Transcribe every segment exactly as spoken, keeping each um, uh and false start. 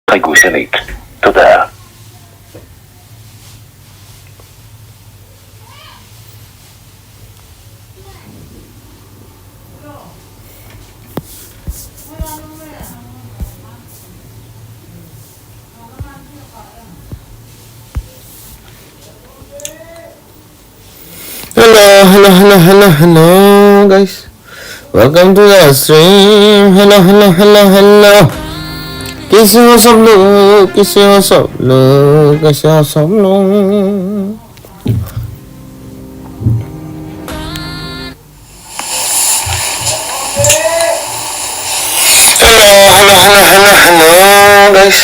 Pegou Senate. Toda. Hello, hello, hello, hello, hello, guys. Welcome to the stream. Hello, hello, hello, hello. कैसे हो सब लोग? कैसे हो सब लोग? कैसे हो सब लोग? Hello, hello, hello, hello, hello, guys.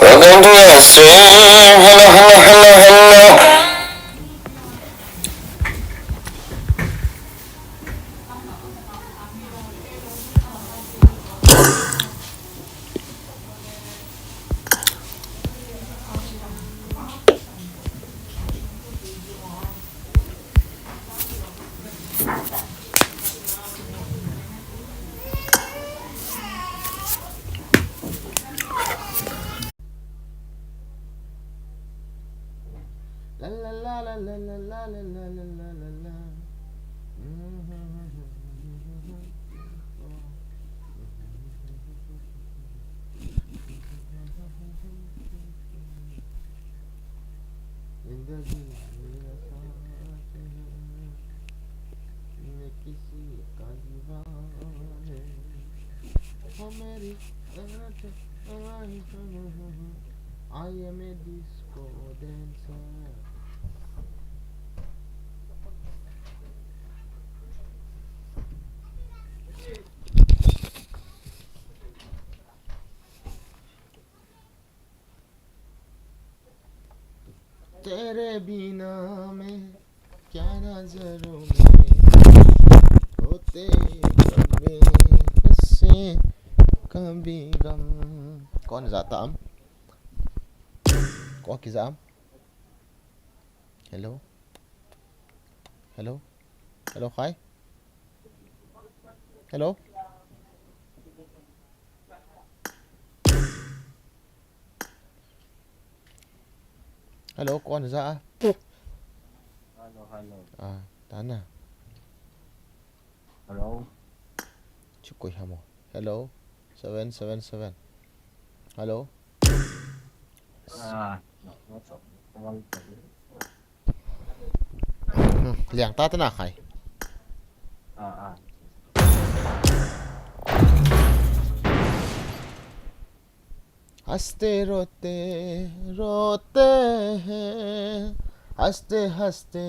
Welcome to the stream. Hello, hello, hello, hello. जिंदगी मेरा साथ है, मैं किसी का दीवाना है। ओ मेरी, I am a disco dancer. तेरे बिना मैं क्या नजरों में होते कभी हंसी कभी गम. Kon jat ham? Kon kijat ham? Hello? Hello? Hello, khai? Hello? Hello, kon jat a? Hello, hello. Ah, tana. Hello. Chu koi ham o? Hello. Seven seven seven. Hello. Ah, what's up? Hmm, liang ta tana khai. Ah, ah. हंसते रोते रोते हैं, हंसते हंसते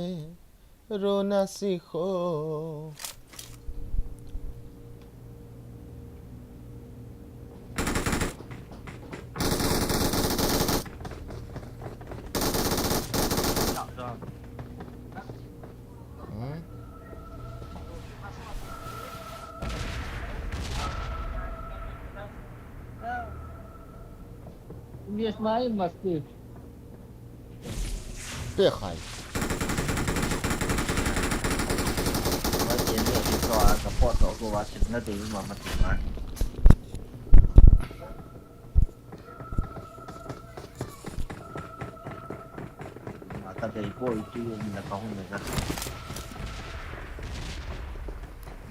रोना सीखो. Hmm? Yes, my must be. Pe khai. Wa chen ni ki to a ka po to ko wa chen na de ma ma ti ma. Ma ta de ko i tu ni na ka hun na ka.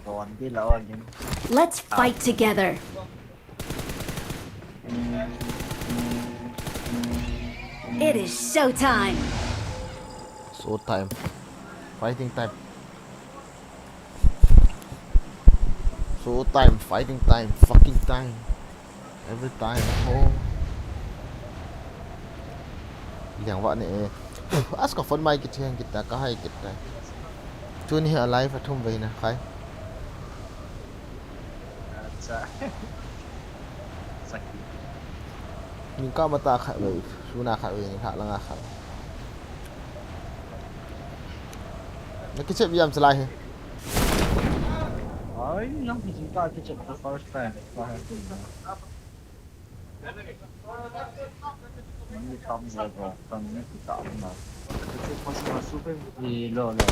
Don de la wa ni. Let's fight together. It is showtime. Show time. Fighting time. Show time, fighting time, fucking time. Every time. Oh. Liang wa ne. As ka phone mai kit hian kit ta, ka hai kit ta. Tuni hi a live a thum vei na khai. Acha. Saki. Min ka mata khat vei, suna khat vei, ni khat langa khat. Na kichep yam chalai he. Ai, nang kichep ka kichep the first time. Ka ha. Mani tam mo ko, tam ni ki tam na. Kichep ko si ma su pe. Ni lo lo.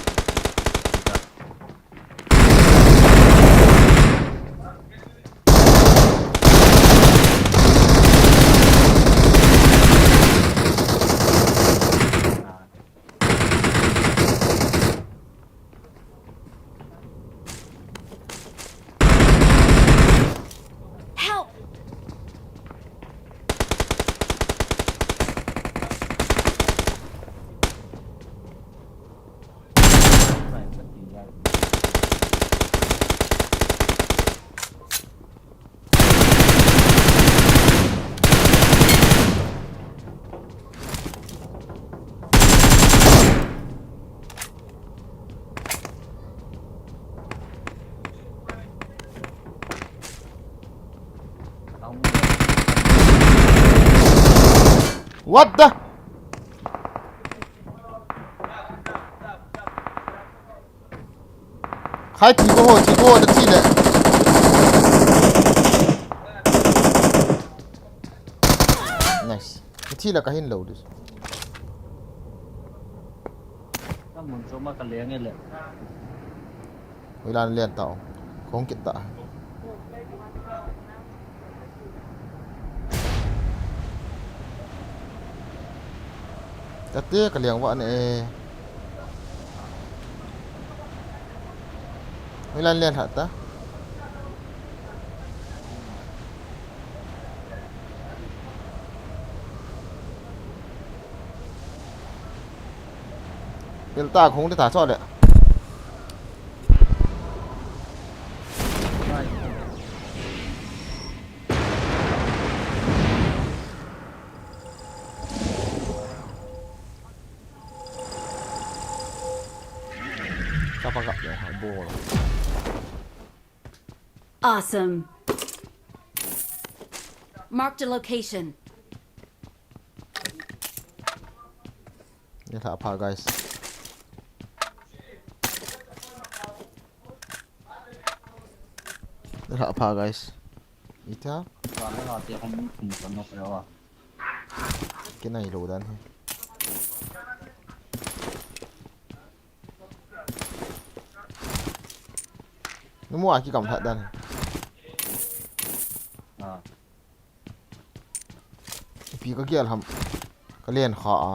What the? Khai thi ko ho, thi ko ho, na thi le. Nice. Na thi le ka hin lo dus. Ka mun chu ma ka leng e le. Hoilan len tao. Kong kit ta. Kate ka liang vah ne. Hoilan len hat ta. Pil ta khong de ta cho le. Chapa gap le ha bol. Awesome. Marked a location. Ni lha pha, guys. Ni lha pha, guys. Ita. Wa na te hom kum kan nok le wa. Kinai lo dan he. Numu a kikam that dan. Ah. Ipi ka gial ham. Ka len kha a.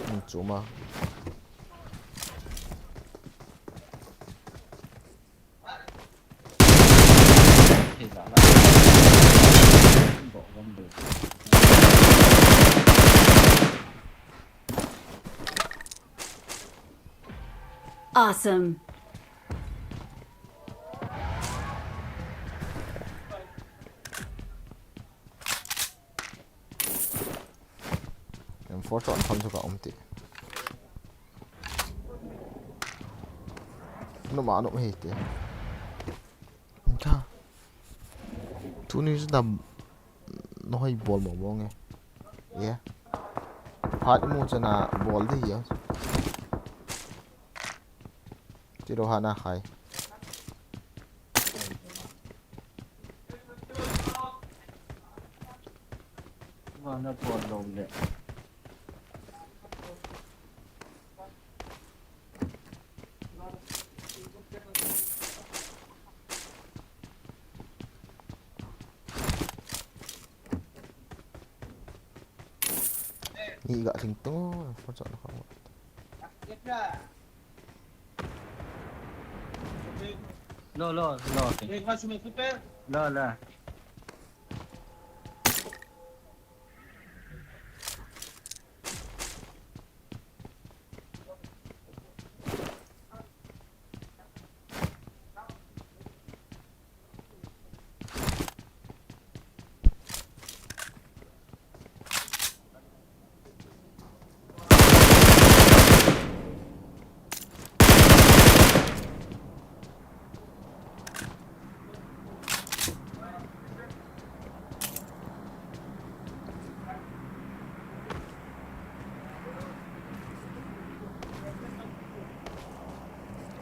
Mun chuma. Awesome. M four chon kham chu ka um ti. Numa num hi ti. Cha. Tuni chu dam noi bol mo mo nge. Ye. Phat mu chana bol di ya. Ti ro hana khai. Vana bol lo le. Ni ga thing to, for chọn không. Lo, lo, lo. Lo, lo.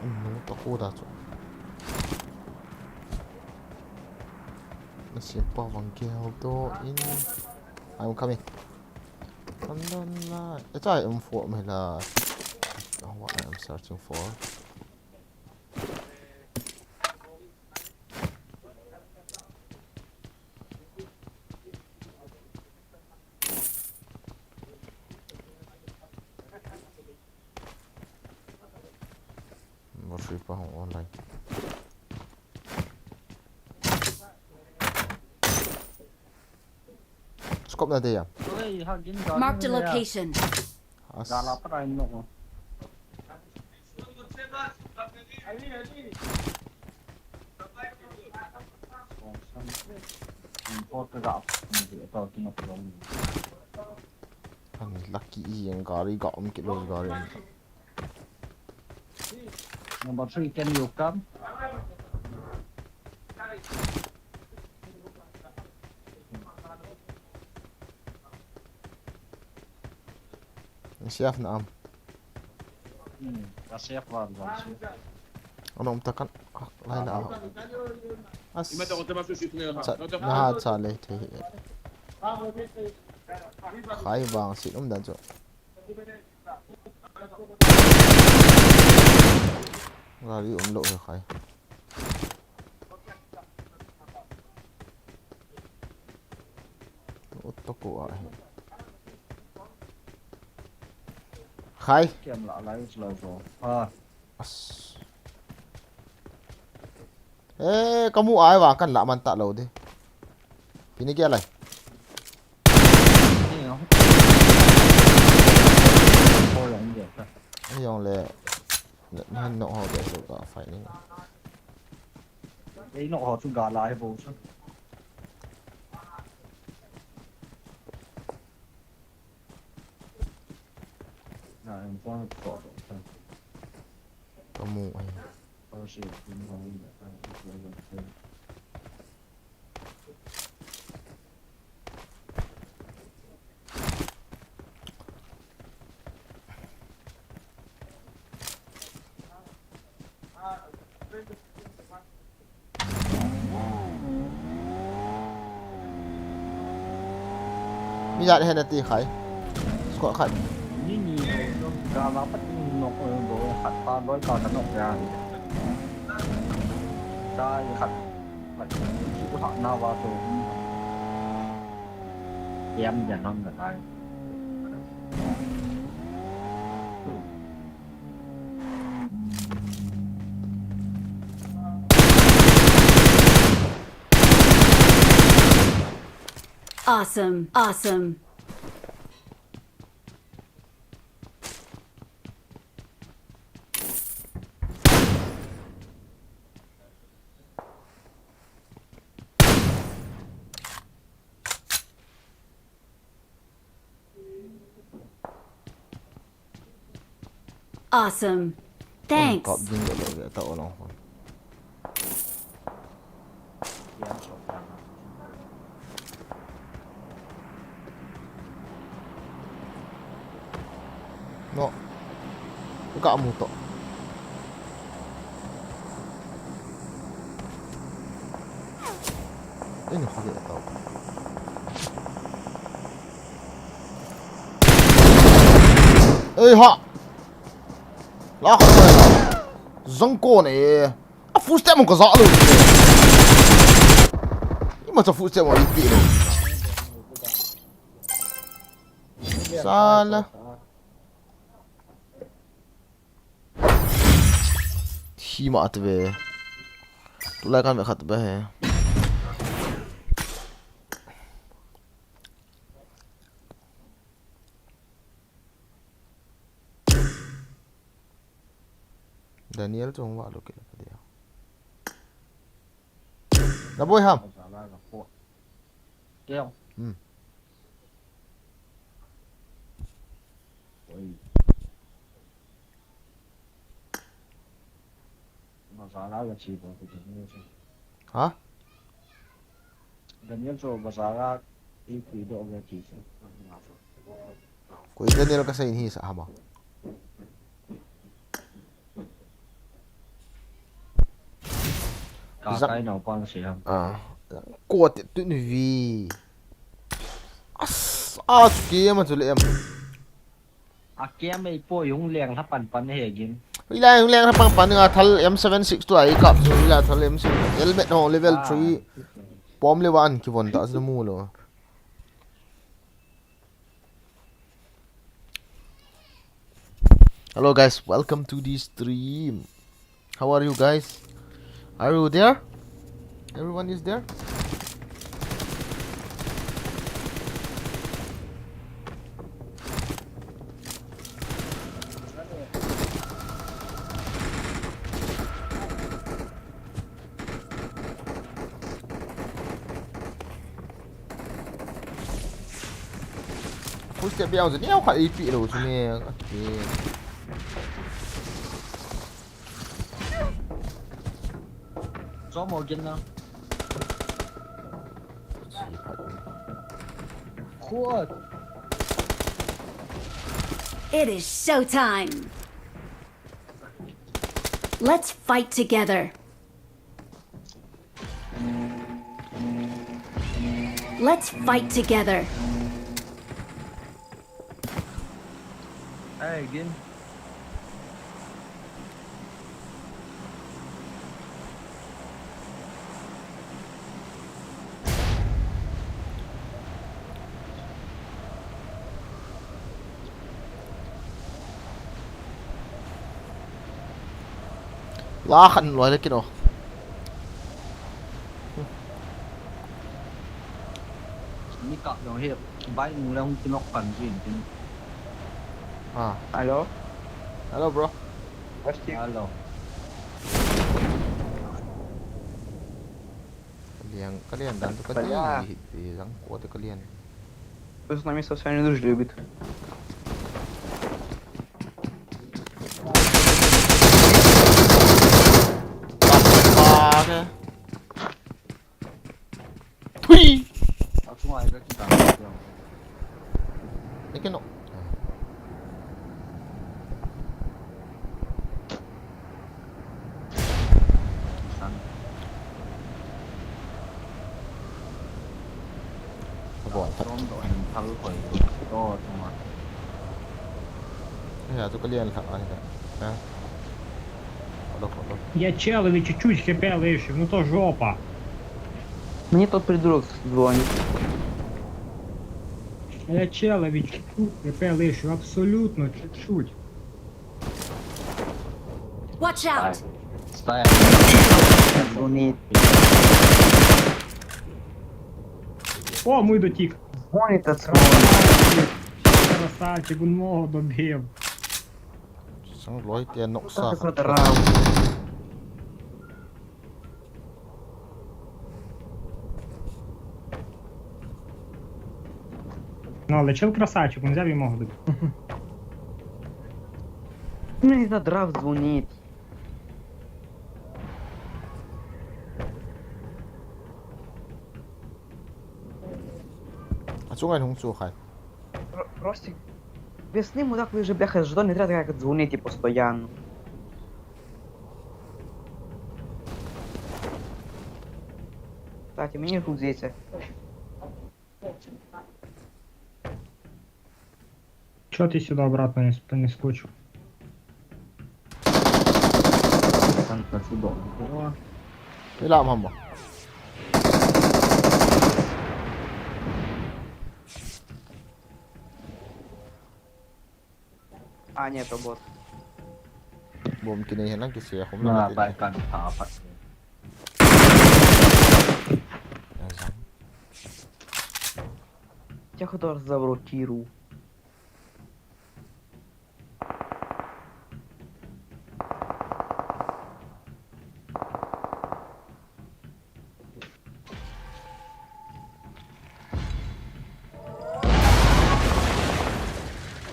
Anu, pakuda chu. Nasi pa vang ke hau to in. I'm coming. Come down la. It's I M four me la. What I am searching for. Mo free pa hong online. Scope na de ya. Marked a location. As. Gala pa rai no. Import ka ga. Ito kino ko. Ang lucky e, ang gari ga um kilo gari. Number three, can you come? Safe na am. Hmm, ka safe val val safe. Ano um takan. Ah, lai na. As. Cha, na ha cha le the. Khai bang sit um dan chu. Gari um lo he khai. Auto ko a he. Khai. Kem la lai lo so. Ah. As. Eh, kamu ai wa kan la man ta lo de. Pini kia lai. Ni no. Ko yang dia. Ni yong le. Ni han no ho de so ka fai ni. Ei no ho chu ga lai bo chu. Na en pon ko. Kamu ai. Mi jat hen ati khai. Squad khat. Ni ni ga la pat ni nok, eh, bo khat pa loi ka ka nok ya. Sai khat. Khat ki ha na wa to. Em ya nam na tai. Awesome, awesome. Awesome. Thanks. Kap ding lo le ta olong. No. Ka mu to. Ei, ni kha le ta. Ei ha. La kha. Zang ko ne. A full step mo ka za lo. Ima cha full step mo ipi lo. Sala. Hi ma at ve. Tulai kan ve khat ve he. Daniel chung wa lo ke dia. Na boi ham. Keo. Hmm. Oi. Masala ka chi ko ko ni. Ha? Daniel cho masala ipi do ga chi. Koi Daniel ka sa in hi sa hama. Ka Zak- kai nau pang si ham. Ah. Ko te tu ni vi. As, as ke ma chu le em. A kia mei po yung leng la pan pan he gin. Ila yung leng la pan pan nga thal M seven six tu ai kap chu ila thal M seven helmet ho level Ah. three. Pom le wan ki von ta chu mu lo. Hello guys, welcome to the stream. How are you guys? Are you there? Everyone is there? Full step biang chu neo khat ipi lo chu ne. Okay. Cho mo gin na. Chi khat. Khuat. It is showtime. Let's fight together. Let's fight together. Hey, again. Lah khan loi le kino. Ni kap dong hi bai nu le hung kinok pan jin tin. Ah, Hello? Hello, bro. Rusty. Hello. Kalian, kalian dan tu kati Kalian. Hit di sang ko tu kalian. Кто с нами совсем не дружит, любит. Tapa ke. Thui. Aku ngai ka kita. Ni kino. San. Abo ta. Som do en thal koi. To tuma. Ya tu kalian lha ai ta. Ha. Alo, alo. Я человек чуть-чуть хп лишу, ну то жопа. Мне тот придурок звонит. Я человек чуть-чуть хп лишу, абсолютно чуть-чуть. Watch out! Style. Звонит. О, мой дотик. Звонит, отсвой. Красавчик, он мого добил. Sang loi tia nok sa. Кто задрал? Ну, але чел красавчик, он взяв і мого добив. Ну и задрав звонит. A chunga hung chu khai. Р- Ростик, весны мудак лыжи бляха ждал не треба как звонить постоянно. Кстати, мне тут дети. Чё ты сюда обратно не, сп- не скочил? San ka su do. Ila mama. А, нет, бот. Bom kini hilang kisi aku Na mama. bai kan tha pat. Я худо заблокирую.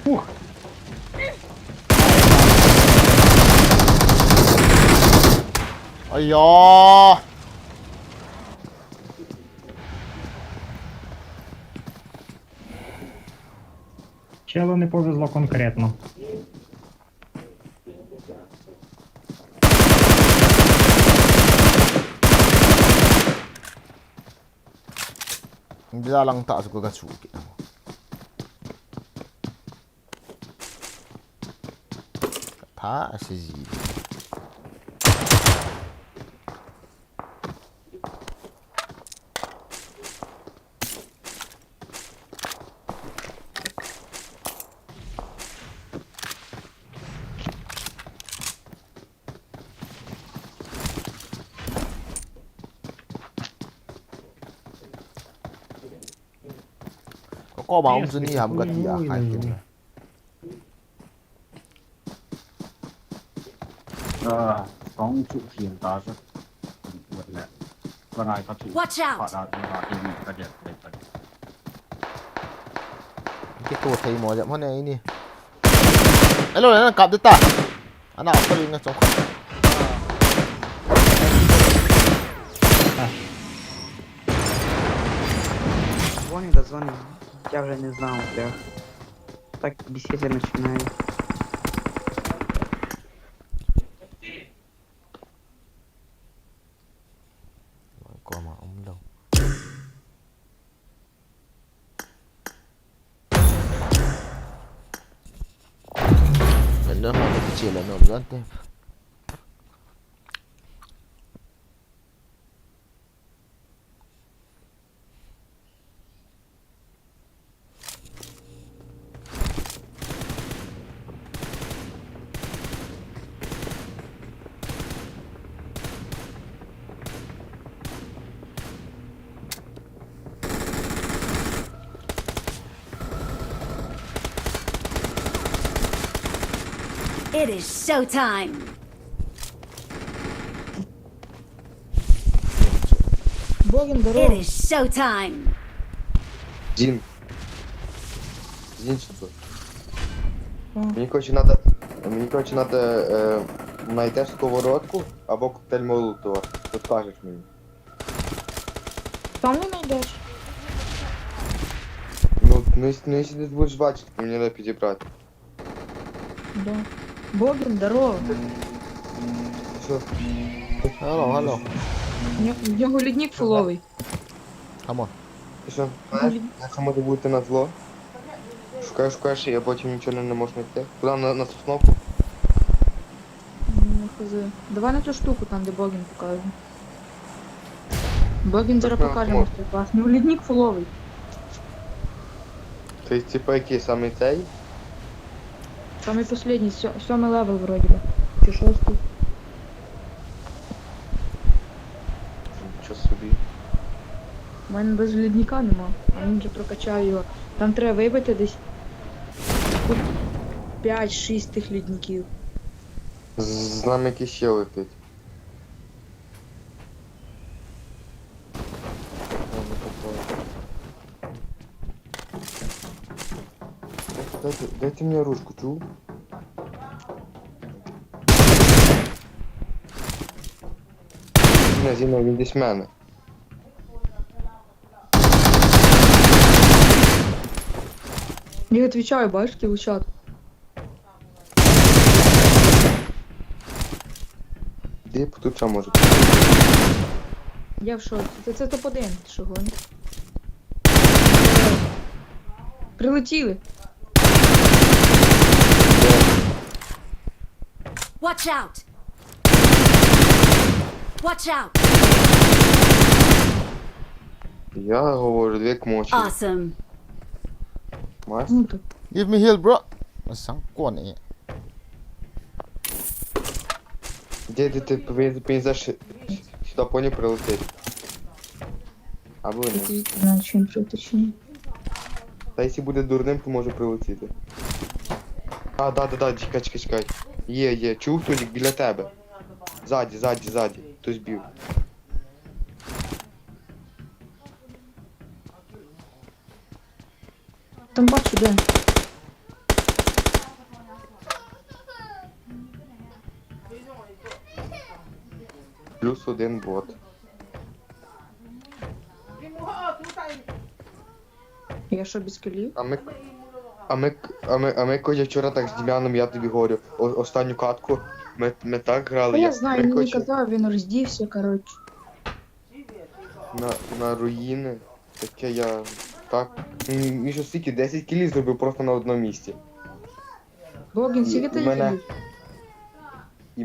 Ух! Aya. Челу не повезло конкретно. Bila lang ta su ka chu ki. Tha asi ji. Ko ba um chu ni ham ka ti a khai tin. Ah, song chu khian ta sa. Wet le. Ka ngai ka chu. Watch out! Ka da ka da in ka dia ka da. Ki to thei mo jam hone ini. Hello, na kap de ta. Ana pa ring a chong. Звони, да звони. Я уже не знал, бля. Так беситься начинаю. Кома, умлю. Anda ha, kichila no, zante. It is showtime. Богин, здорово. It is showtime. Зин. Зин, что? А. Мне, короче, надо, мне, короче, надо, э, найти сковородку, або коктейль Молотова. Ты скажешь мне. Там не найдешь. Ну, ну, если, ну, если ты будешь бачить, мне надо перебрать. Да. Богин, здорово. Всё. Алло, алло. У нього ледник фуловый. Come on. Ти що, знаєш, як може бути назло? Шукаєш, шукаєш, і потім нічого не, не можеш знайти. Куди на, на Сосновку? Ну, хз. Давай на ту штуку там, де Богин показує. Богин зараз покаже мастер-клас. Ну, ледник фуловый. То есть, типа, який самий цей? Самый последний, сё-, сёмый левел вроде бы. Чи шостый? Нічого собі. У мене даже ледника нема, а він вже прокачав його. Там треба вибити десь штук пять-шість тих ледників. З-, з нами якийсь ще летить. Ладно, попав. Дайте, дайте мені ружку, чув? Не, Зіна, він десь в мене. Не отвечаю, бачите, в чат. Де тут ще може бути? Я в шоці. Це, це топ один, ти що гониш? Прилетіли. Watch out! Watch out! Я говорю, дві кмочі. Awesome. Мась? Ну так. Give me heal, bro. Сам конь. Де, де ти повинен, повинен за ши-, сюди по ній прилетіти? Або ні. Дивіться, на чим прилетить чи ні. Та якщо буде дурним, то може прилетіти. А, да, да, да, чекай, чекай, чекай. Є, є, чув, Толік, біля тебе. Ззаді, ззаді, ззаді. Хтось бив. Там бачу, де. Плюс один бот. Я що, без кілів? А ми, а ми, а ми, а ми, Костя, вчора так з Дім'яном, я тобі говорю, о-, останню катку ми, ми так грали. Та я знаю, ми, він мені казав, він роздівся, коротше. На, на руїни. Таке я так. М, він що, стільки, десять кілів зробив просто на одному місці. Богін, скільки ти мене, і,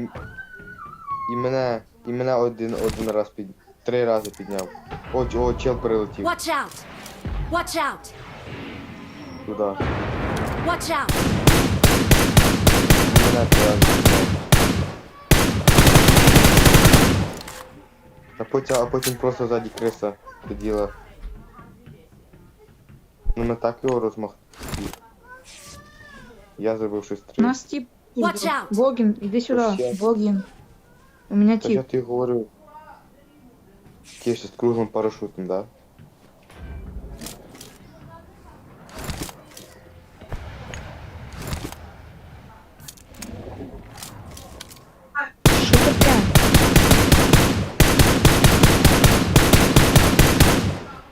і мене, і мене один, один раз під, три рази підняв. О, ч-, о, чел прилетів. Watch out! Watch out! Туди. Watch out! І мене три рази підняв. А потім, а потім просто ззаді криса сиділа. Ну, ми так його розмахнули. Я зробив щось три. Нас тип. Watch out! Богін, іди сюди, Богін. У мене тип. Я тобі говорю. Ти ще з круглим парашутом, да? Що таке?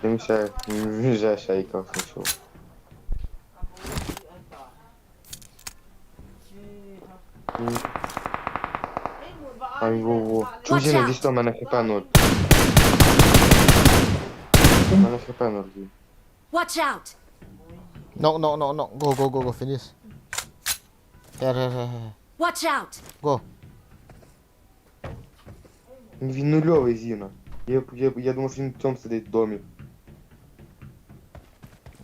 Він ще, він вже ще якось знайшов. Ай, во, во. Чужина, иди сюда, мене хп ноль. Мене хп ноль. Watch out! Knock, knock, knock, knock. Go, go, go, go, finish. Here, here, here, here. Watch out! Go. Він нульовий, Зіна. Я, я, я думав, що він в цьому сидить в домі.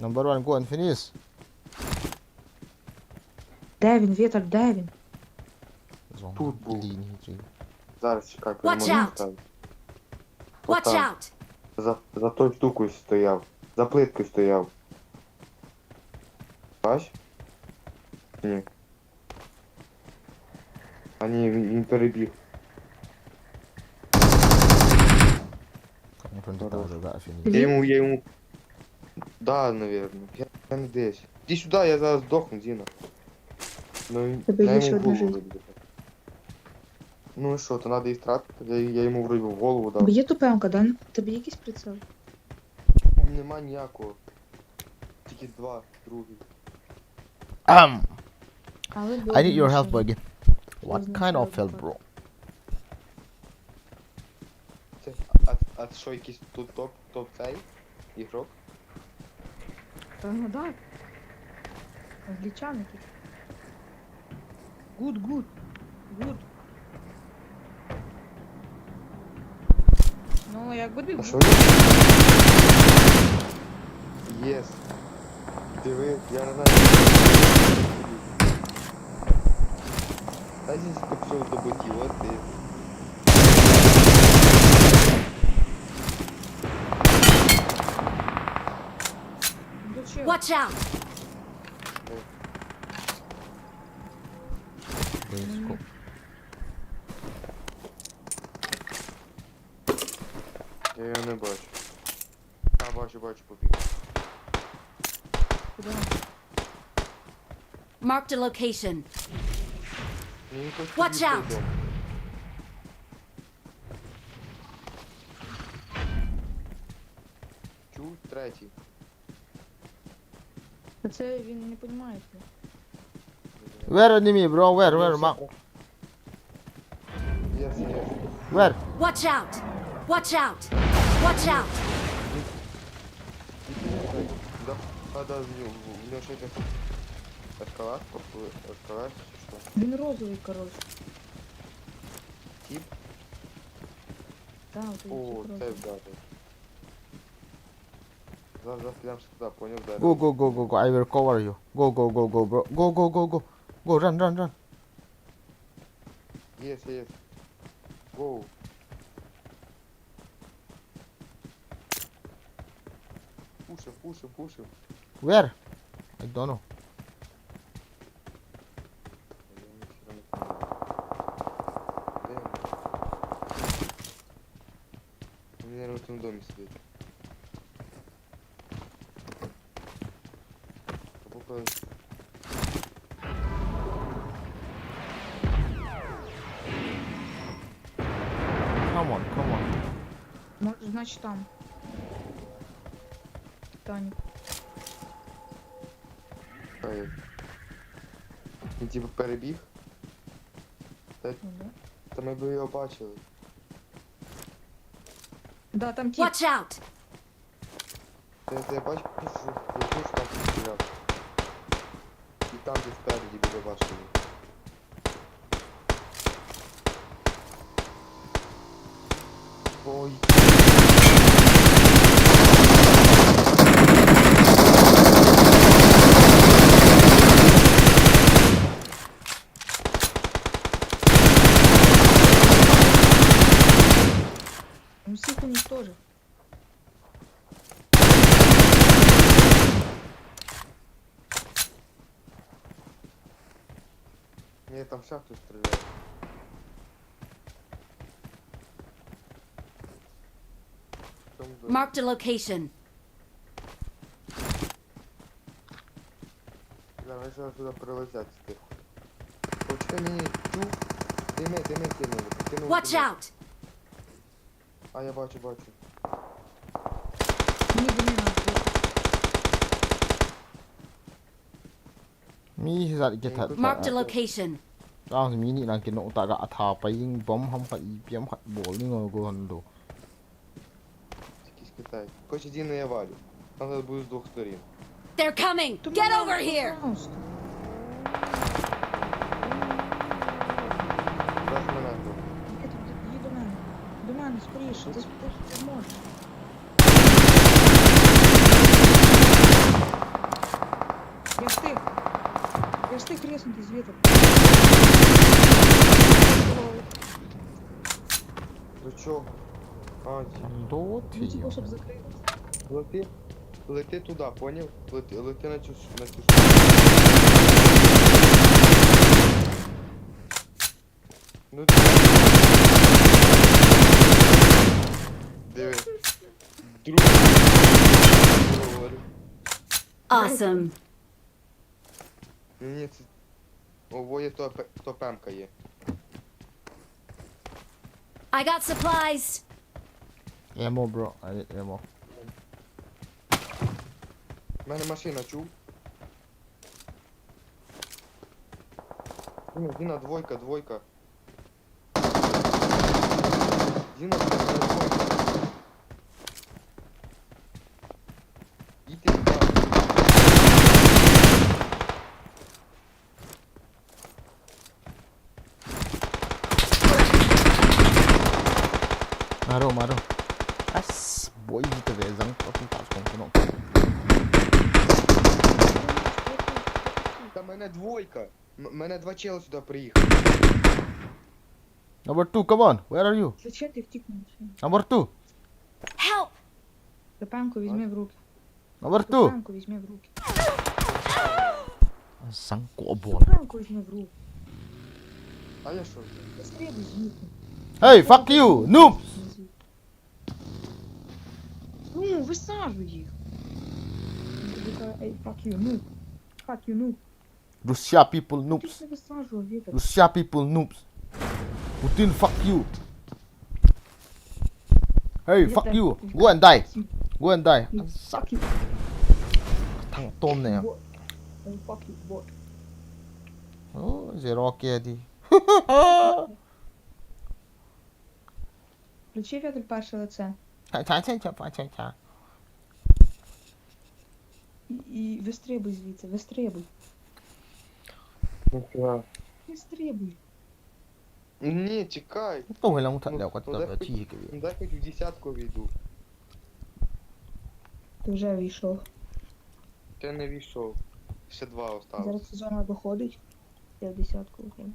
Number one, go and finish. Де він, Віталь, де він? Зон. Тут був. Лінії ці. Зараз чекай, Watch out! Там. Watch out! За, за тою штукою стояв. За плиткою стояв. Бач? Ні. А ні, він, він перебіг. Кому там Хорош. Деталь, да, фініш. Я йому, я йому. Да, наверное. Я, я не десь. Іди сюди, я зараз здохну, Зіна. Ну, Тебе я є ще йому одна голову жизнь. вибив. Ну і що, то треба їх тратити? Я, я йому вроде в голову дав. Бо є ту пемка, да? Тебе є якийсь прицел? Нема ніякого. Тільки два, другий. Um, Але I need your help, добре, buddy. What Різні kind of help, файлики. Bro? Це, а, а що, якийсь тут топ, топ цей? Ігрок? Та ну да. Англічан якийсь. Good, good. Good. Ну, якби ти А good. що? Єс. Диви, я не знаю. Та здесь тут все добыти, вот и. Зачем? Watch out! Близько. Я його не бачу. А, бачу, бачу, побіг. Куди? Marked a location. Мені хоч Watch підійти out! вдома. Чув, третій. Та це він не розуміє. Where enemy, bro? Where, where, mark? Єс, єс. Where? Watch out! Watch out! Watch out! Да, а, да, в нього, в нього ще якась ескалатор, ескалатор, чи що? Він розовий, коротше. Тип? Так, от О, він це розовий. вдати. Зараз, зараз підемо сюди, поняв, де? Go, go, go, go, go. I will cover you. Go, go, go, go, bro. Go, go, go, go. Go, run, run, run. Єс, єс. Go. Пушим, пушим, пушим. Where? I don't know. Де він? Він, наверное, в тому домі сидить. Або коли- Come on, come on. Може, значить там. Титанік. Ай. Він типу перебіг. Ну, да. Та ми б його бачили. Да, там тип. Watch out! Ти, ти бачиш, що тут там стріляв. І там десь спереді біля башні. Ой. Ну, всіх уничтожив. Ні, там ще хтось стріляє. В цьому домі. Marked a location. Бля, вони зараз сюди прилетять тихо. Почекай, ні, ні, чув? Дими, дими кинули, покинули. Watch Дими. Out! А, я бачу, бачу. Мені до мене надо. Me, he's at get that. Marked a location. Chance mi ni nang kino ta ga atha pa ing bom ham khat ipi ham khat bol ni ngo go han do. Киска так. Хоть один я валю. Там надо будет с двух сторон. They're coming! Get over here! Пожалуйста. Раз мы на то. Нет, иди, иди до мене. До мене, скоріше, десь, десь ти можеш. Я встиг. Я встиг резнути звідти. До чого? А, ді- Там доти, Ну, типу, йо. Щоб закрити. Лети, лети туди, поняв? Лети, лети на цю, на цю штуку. Ну, ти- Диви. Друг. Говорю. Awesome. Ні, це... О, во є то пе-, то пемка є. I got supplies. Ammo, bro. I need ammo. У мене машина, чув? Діна, Діна, двойка, двойка. Діна, двойка. Іди, Діна. Maro, maro. As, boy, di te ve zang, to kin ta kong kuno. Там мене двойка. М-, мене два чела сюди приїхали. Number two, come on, where are you? Зачем ти втік на машину? Number two. Help! Степанку візьми в руки. Number two. Степанку візьми в руки. Zang ko bol. Степанку візьми в руки. А я що? Быстрее візьми. Hey, fuck you, noob! Ну, высаживай їх. Ей, fuck you, noob. Fuck you, noob. Russia people noobs. Russia people noobs. Putin, fuck you. Hey, fuck you. Go and die. Go and die. Fuck you. Thang tom ne. Fuck you, bot. Oh, zero K D. Включи вітер перше лице. Ча, ча, ча, ча, ча, ча. І, і вистрибуй звідси, вистрибуй. Нафіга? Вистрибуй. Ні, тікай. Ну, то геля мутат лео кат. Ну, дай хоть, ну, дай хоть в десятку війду. Ти вже війшов. Ти не війшов. Ще два осталось. Зараз зона виходить. Я в десятку виходжу.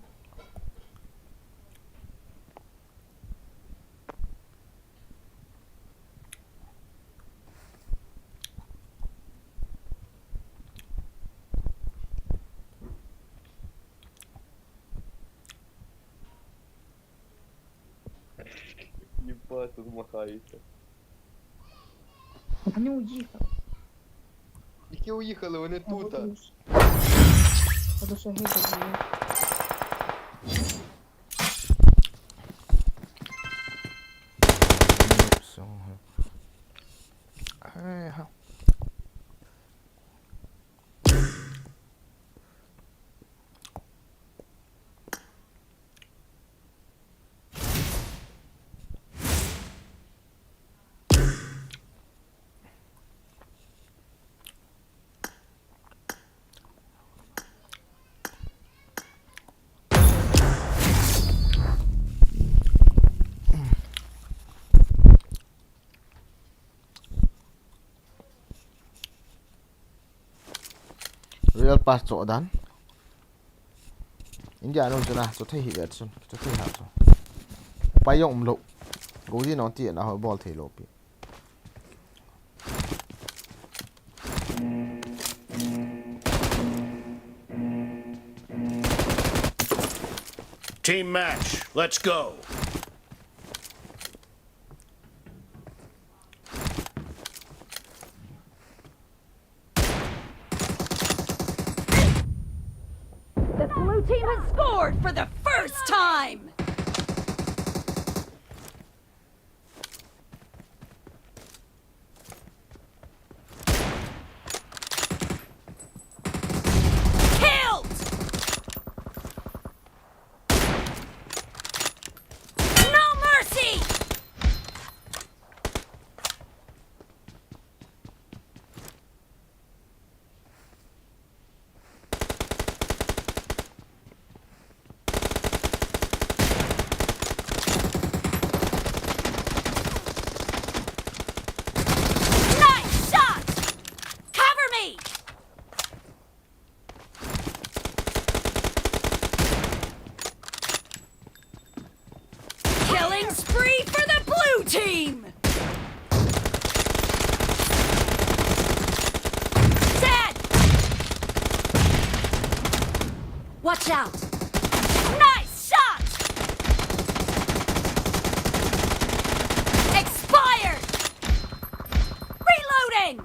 Ебать, тут махається. Вони уїхали. Які уїхали, вони тут. Потому що геть. Всього. Ега. Real pass cho dan. India no chuna, cho thei hi vet sun, cho thei ha cho. Pai jong um lou. Go di no ti na ho bol thei lou pi. Team match, let's go. The blue team has scored for the first time! Killed! Watch out! Nice shot! Expired! Reloading!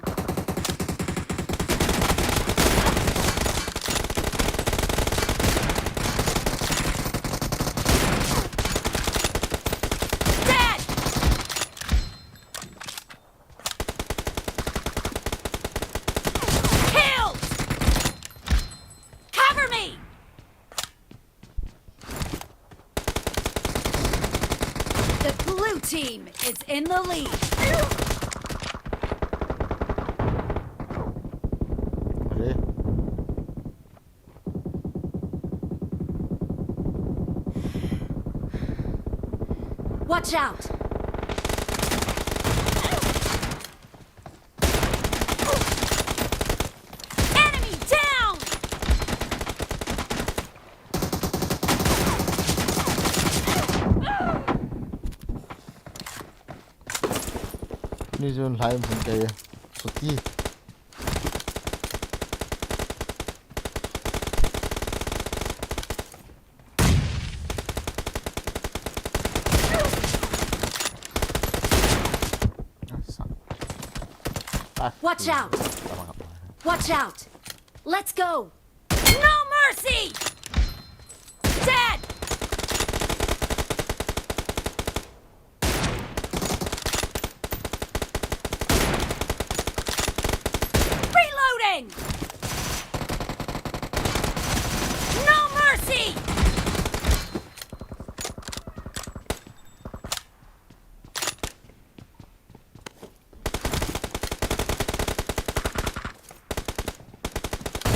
Dead! Killed! Cover me! The blue team is in the lead. Watch out! Enemy down! Ni jun lai mun ke suti. Watch out! Watch out! Let's go! No mercy! Dead! Reloading! No mercy!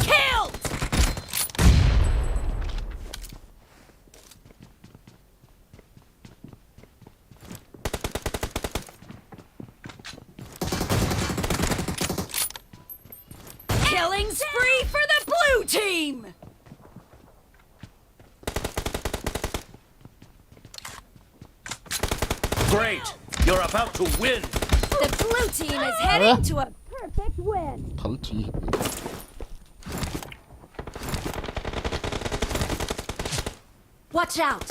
Killed! Killing spree for the blue team! Great! You're about to win! The blue team is heading to a perfect win! Thal chi. Watch out!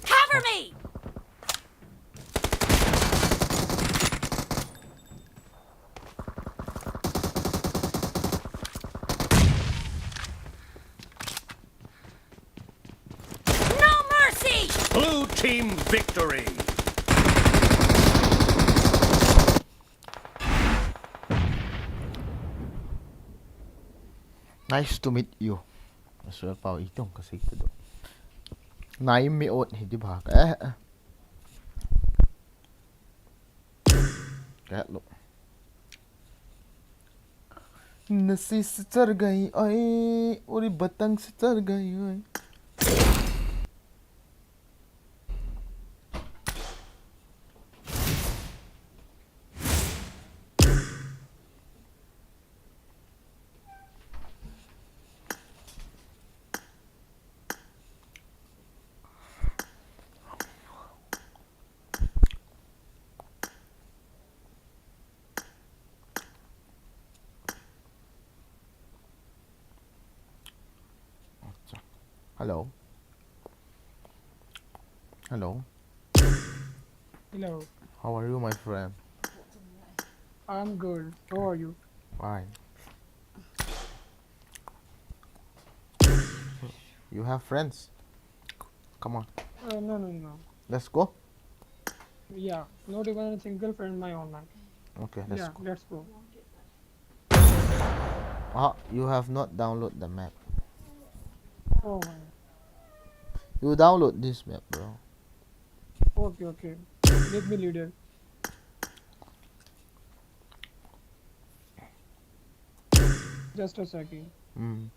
Cover me! No mercy! Blue team victory! Nice to meet you. Aswell pau itong kasi tu do. Nai mi ot hi di ba ka. Eh. Ka lo. Nasi sitar gai oi, uri batang sitar gai oi. Hello. Hello. Hello. How are you, my friend? I'm good. How are you? Fine. You have friends? Come on. Uh, no, no, no. Let's go. Yeah, not even a single friend my online. Okay, let's go. Yeah, let's go. Ah, you have not download the map. Oh my. You download this map, bro. Okay, okay. Let me leader. Just a second. Hmm.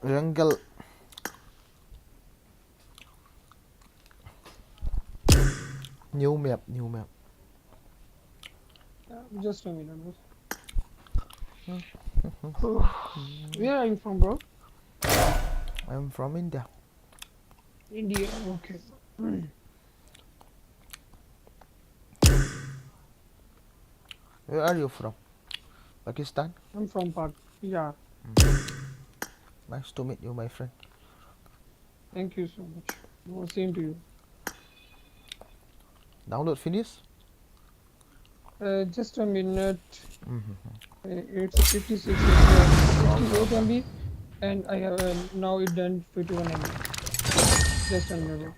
Jungle. New map, new map. Uh, just a minute, bro. Where are you from, bro? I'm from India. India, okay. Where are you from? Pakistan? I'm from Pak. Yeah. Nice to meet you, my friend. Thank you so much. Oh, same to you. Download finish? Uh, just a minute. Mhm. Uh, it's fifty-six, uh, sixty-eight M B, and I have uh, now it done fifty-one M B. Just a minute.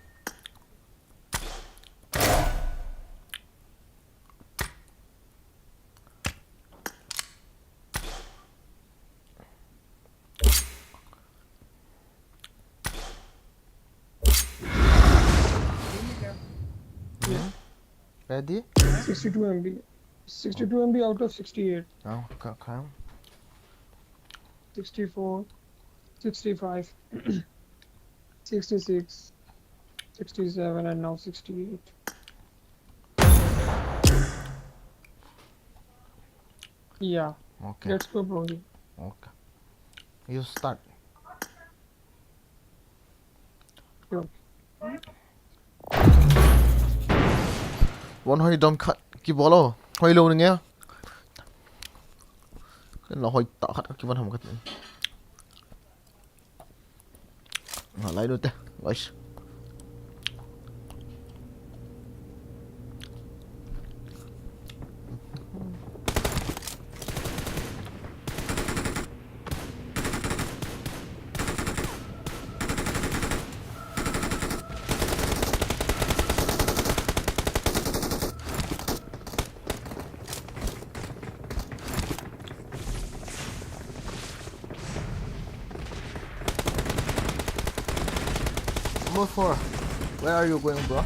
Mhm. Ready? Sixty-two M B. Sixty-two M B out of sixty-eight. Oh, okay, okay. Sixty-four, sixty-five, sixty-six, sixty-seven, and now sixty-eight. Yeah. Okay. Let's go, bro. Okay. You start. Sure. Von hoi dom khat kibolo. Hoi lo ninge. Ken lo hoi ta khat kibon ham khat. Na lai do te, guys. Number four, where are you going, bro?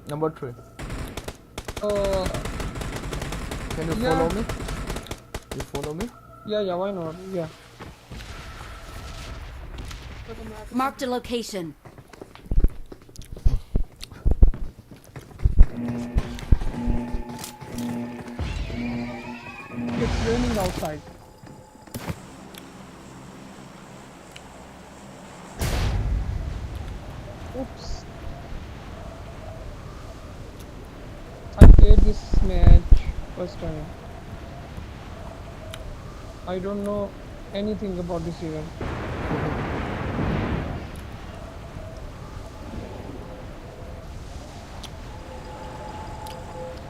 Number three. Uh, Can you Yeah. follow me? You follow me? Yeah, yeah, why not? Yeah. Marked a location. It's raining outside. Oops. I played this match first time. I don't know anything about this event.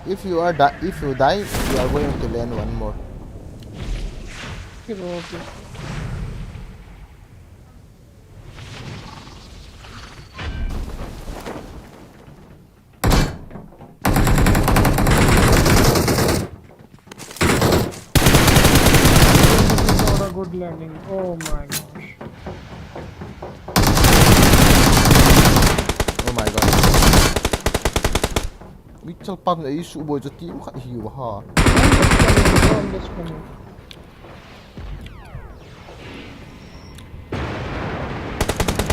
If you are di- if you die, you are going to land one more. Okay, bro, okay. This is not a good landing. Oh my gosh. Oh my god. Mitchell pan ei su boi chu team khat hi wa ha. I'm just coming, bro. I'm just coming.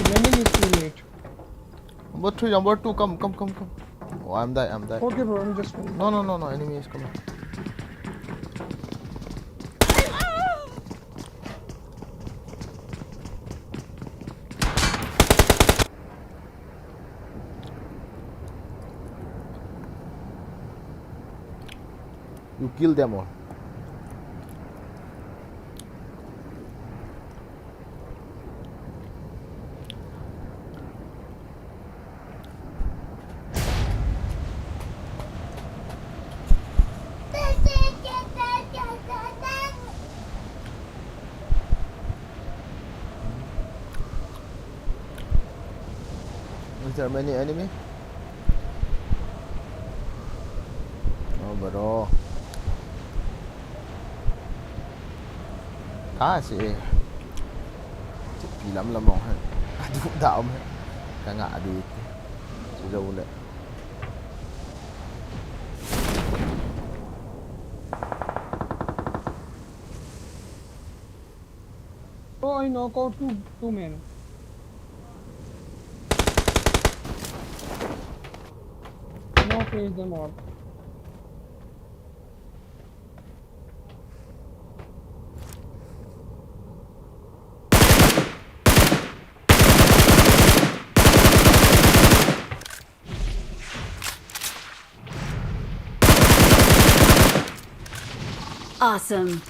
Landing is too late. Number three, number two, come, come, come, come. Oh, I'm die, I'm die. Okay, bro, I'm just coming. No, no, no, no, enemy is coming. You kill them all. Is there many enemy? Oh, bro. Ka si e. Chu pi lam lam mong he. Adu da om he. Ka nga adu ite. Chu jo le. Oh, I knock out two, two men. Now finish them all. Awesome.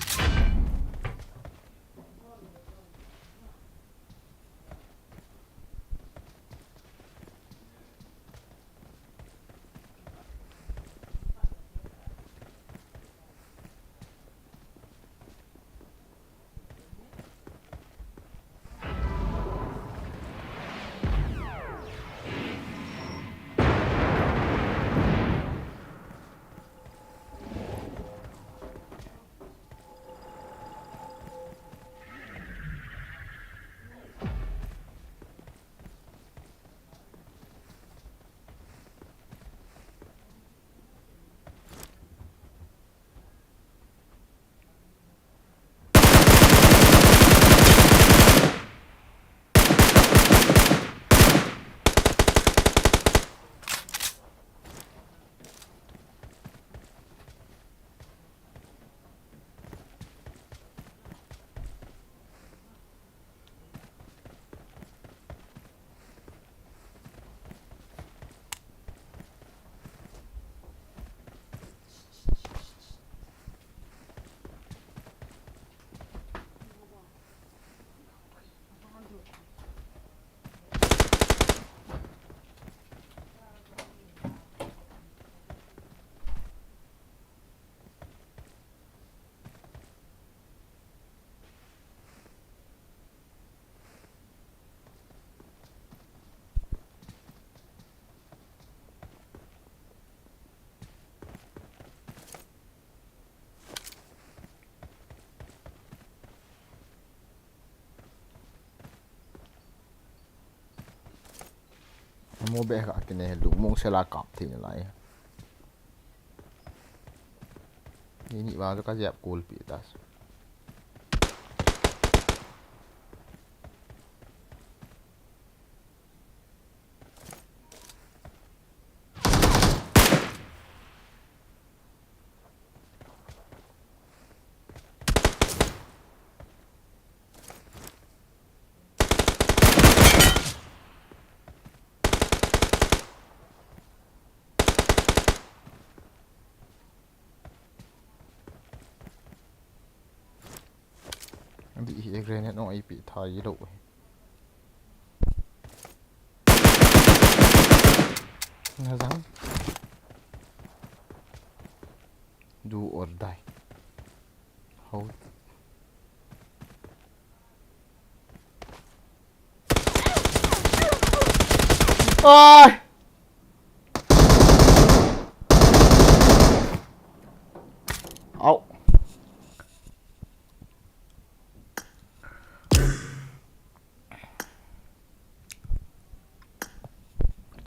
Mo be ka kine he lu mong se la kap thei nalai. Ni ni ba ka jep kul pi tas. Di hi grenade no ipi thai lo. Ngazang. Do or die. Hold. Ai! Au.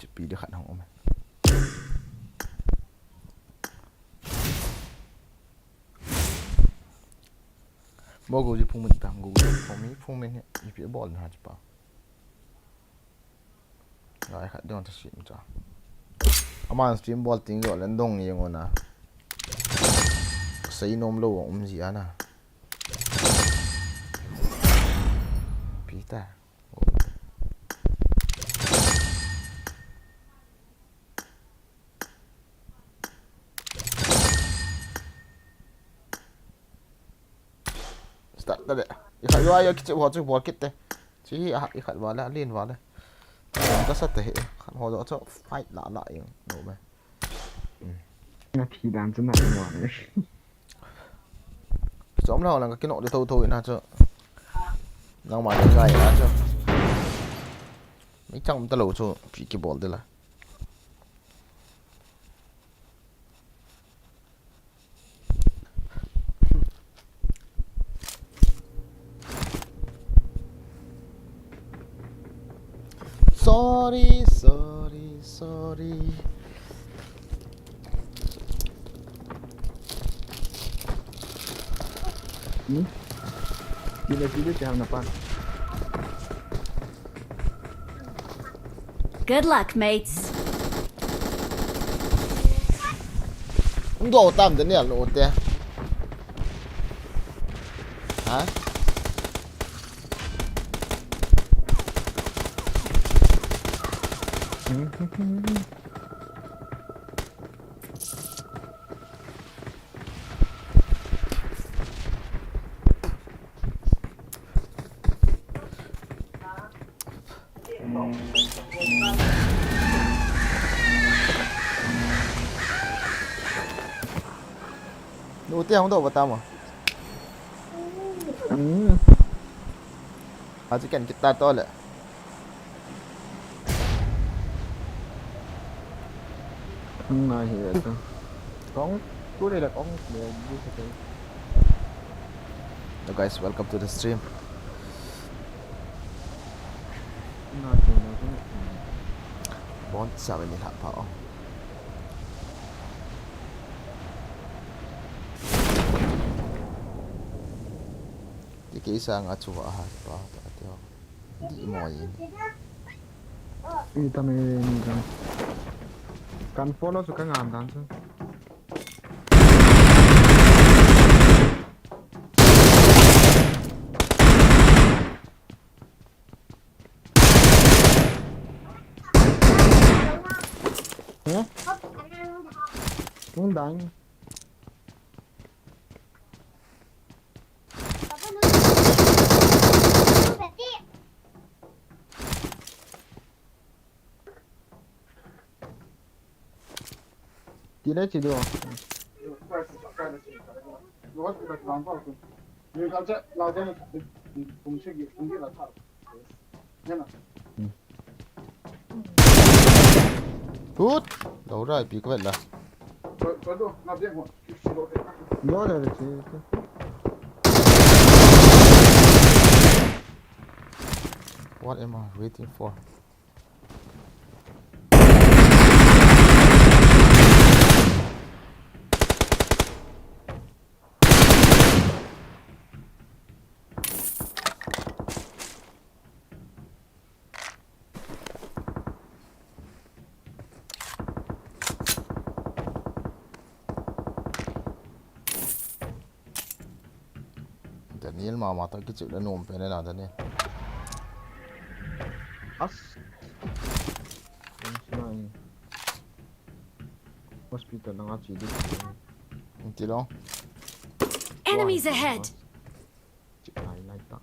Chipi de khat hong um. Bo go ji phung min tam go ji phung mi phung min hi ipi bol na chi pa. Ngai khat dong ta sim cha. Aman stream bol ting jo len dong ni ngo na. Sei nom lo um ji ana. Peter. Start ta de. I khat yo ayo kichi ho chu bol kit te. Chi hi a i khat wala lin wala. Ka sa te hi khat ho do chu fight la la ing no me. Na thi dan chu na mo. Chom la lang ka kino de tho tho ina chu. Nang ma de ngai na chu. Mi chang ta lo chu pi ki bol de la. Sorry, sorry, sorry. Hmm? Sila, sila, siya na pa. Good luck, mates. Ndo tam de ne lo te. Ha? Nute hung doh bata mo. Hmm. Aji ken kita to le. Ngai hi to. Kong, tu le kong le, ni se. Hello guys, welcome to the stream. Ngai hi to. Bon sa ni la pa o. Ti ke sa nga chu wa ha pa ta ti ho. Di mo yin. Ni ta me, ni ta me. Kan follow su ka ngam dan su. Hả? Cũng đánh. Tira, tira. Tut. Lo rai pi ko la. Lo rai pi. What am I waiting for? Daniel mama ta kichu le nom pe le na Daniel. As. Hospital na nga chi di. Ti lo. Enemies ahead. Chip lai lai ta.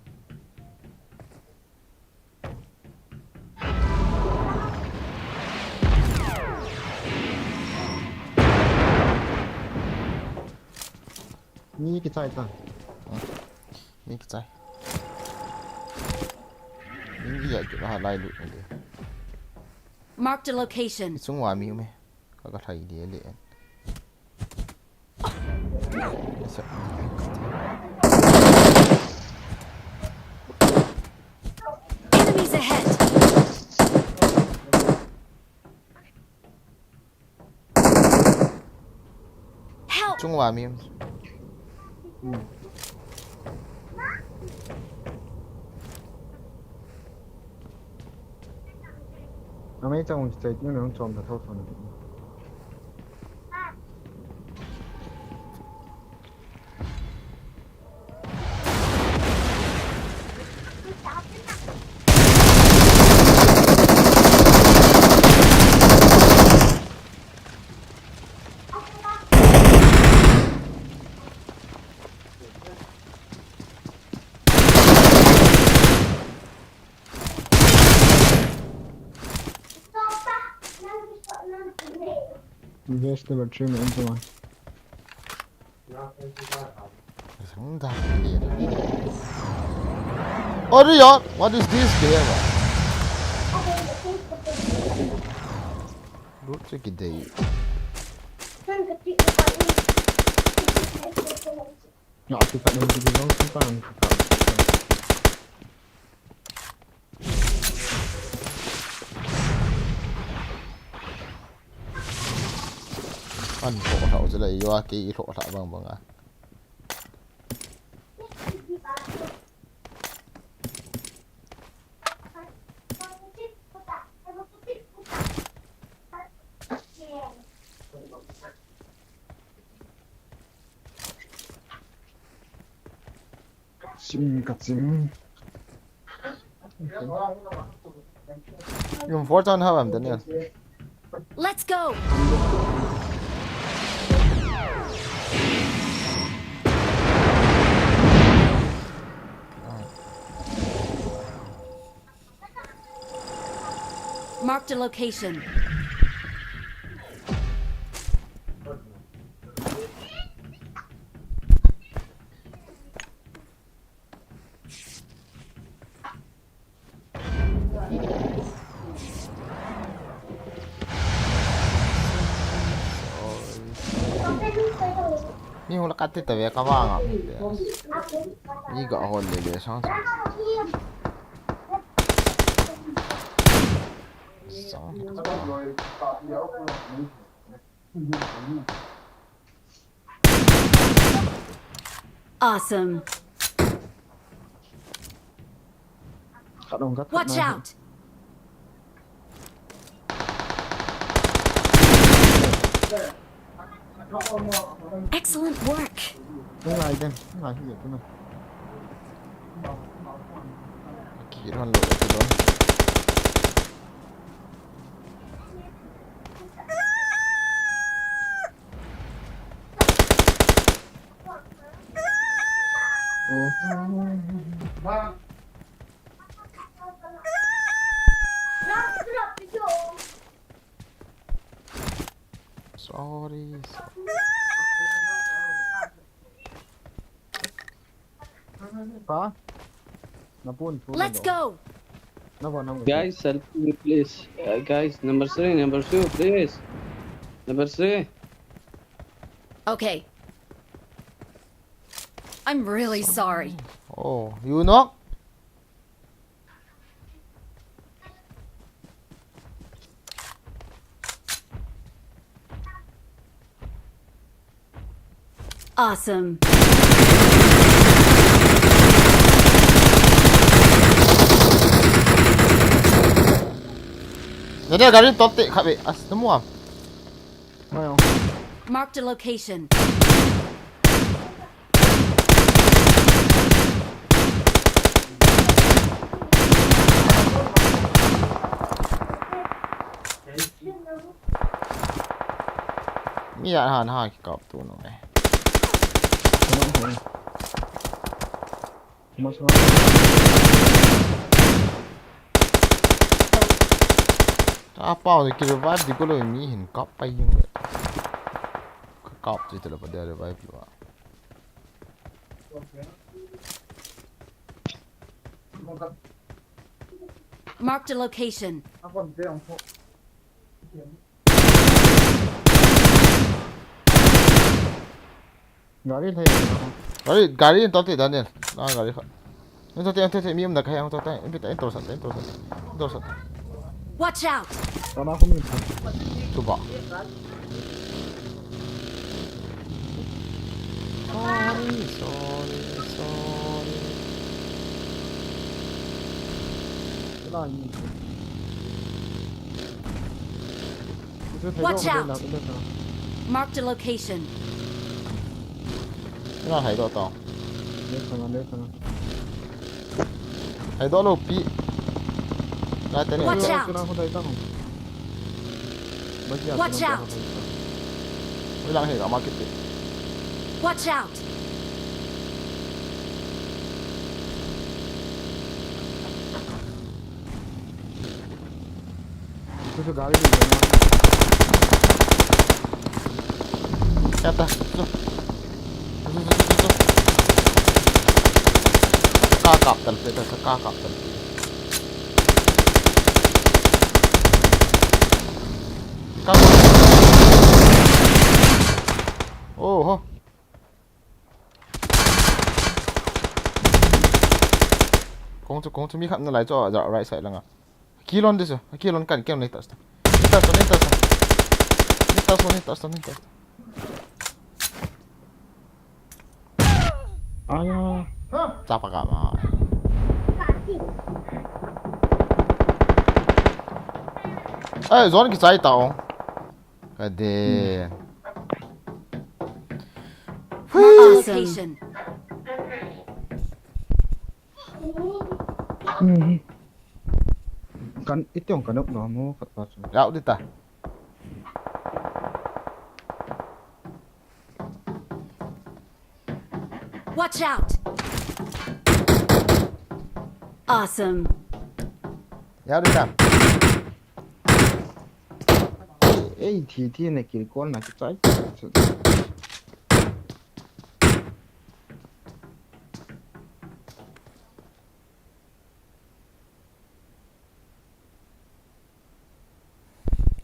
Ni kichai ta. Ni kichai. Ni ya ki ha lai lu ni. Marked a location. Sung wa mi me. Ka ka thai di le. Enemies ahead! Help! Chung wa mi. Amei chang chai ting nang chom ta thau thau na. Invest the battery में जो है। अरे यार, what is this game? Lut se ki dei. Ya, tu tak ada video tu kan. An lhoh lhah u chu la, i va kei i lhoh lhah bang bang a. Chim ka chim. Yung four chan ha bam Daniel. Let's go. Marked a location. Mi hula kati ta ve ka vanga mi te. Mi ga hol le le sang sang. Sang. Awesome. Khat hung khat Watch khat na. Out. Excellent work. Tung lai den, tung lai hi tu na. Ki ron lo, ki ron. Sorry, sorry. Pa? Na pun, pun. Let's go. Na pun, na pun. Guys, help me, please. Uh, guys, number three, number two, please. Number three. Okay. I'm really sorry. Oh, you knock? Awesome. Daniel, gari top te khabe. As, namu am. Mai o. Marked a location. Mi a han ha ki kap tu no e. Mas ma. A pau ni ki revive di ko lo mi hin kap pai yung. Ka kap tu te lo pa de revive lo. Marked a location. Gari lhai na. Gari, gari in tote Daniel. Na gari kha. In tote, in tote, mi um na khai, in tote, in pita, in tote, in tote, in tote. Watch out! Tama ko mi. Tu ba. Sorry, sorry, sorry. Wala ni. Watch out! Marked a location. Ina hai do to. Hai do lo pi. Watch out! Watch out! Watch out! Itu tu gari ni. Kata. Ka kap tal pe, ka kap tal pe. Ka kap. Oho. Kong chu, kong chu mi khat na lai chu, ja, right side langa. Kilon disu, kilon kan, kilon ni tas. Ni tas, ni tas. Ni tas, ni tas, ni tas. Aya. Chapa ka ma. Eh, zone ki chai ta o. Ka de. Awesome. Kan itiong kan up no mo khat pa chu. Yau di ta. Watch out! Awesome. Yau di ta. Ei, thi thi na kill call na kichai.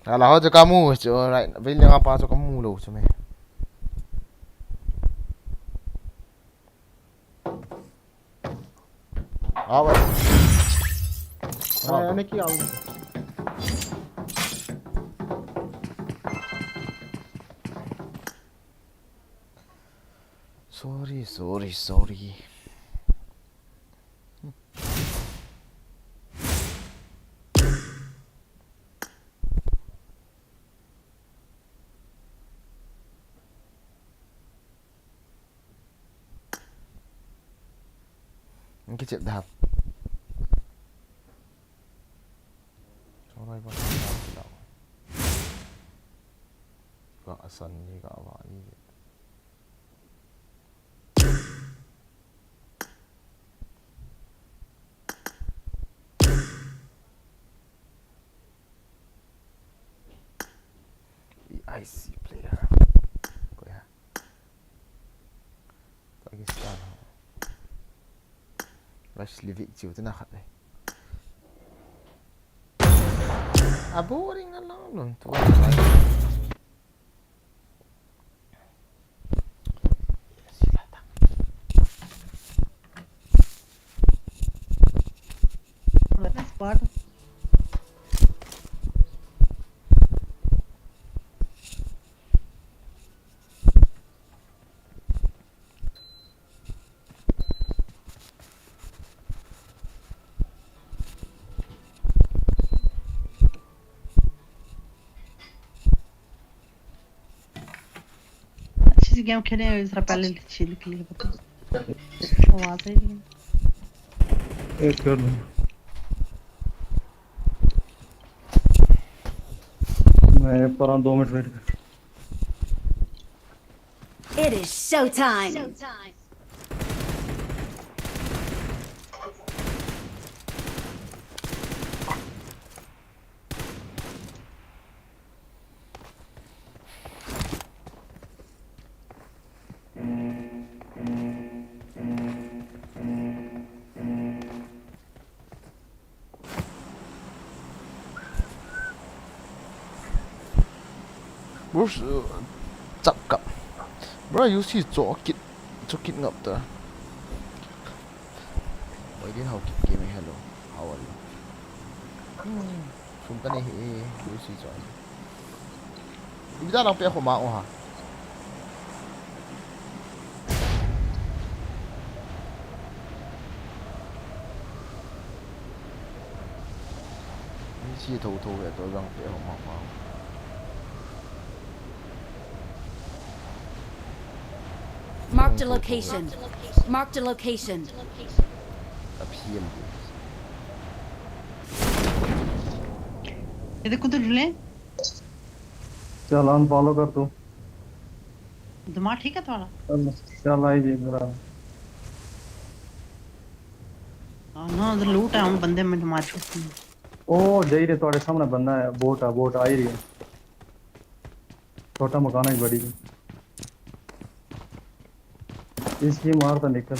Ala ho chu kamu chu, right, building apa chu kamu lou chu me. Awe. Awe, awe. Ane ki awe. Sorry, sorry, sorry. Kichep dap. Choroi ba. Ka asan ni ka wa ni. I C player. Koi ha. Pakistan. Rush Livik chiu te na khat le. A boring na lang lon tu. Squad. अच्छी सी गेम खेले हैं, जरा पहले अच्छी निकली है, बताओ। आवाज आई नहीं। एक कर लूँ। मैं पर दो मिनट वेट कर। It is showtime. Bro, uh, chap kap. Bro, U C cho kit, cho kit ngap ta. Why didn't how kit game, hello? How are you? Hmm. Sum ka nei hi, U C cho. Ipi da lang pe khoma o ha. U C tho tho ve to lang pe khoma ma. Marked a location. Marked a location. Ka phial di. ये देखो तो रिले। चल, unfollow कर तू। दिमाग ठीक है थोड़ा? चल, चल, आई जी, मेरा। हाँ, ना, उधर लूट है, हम बंदे में मार छुट्टी। ओ, जाई रे, थोड़े सामने बंदा है, bot है, bot आई रही है। छोटा मकान है, बड़ी। इसकी मार तो निकल।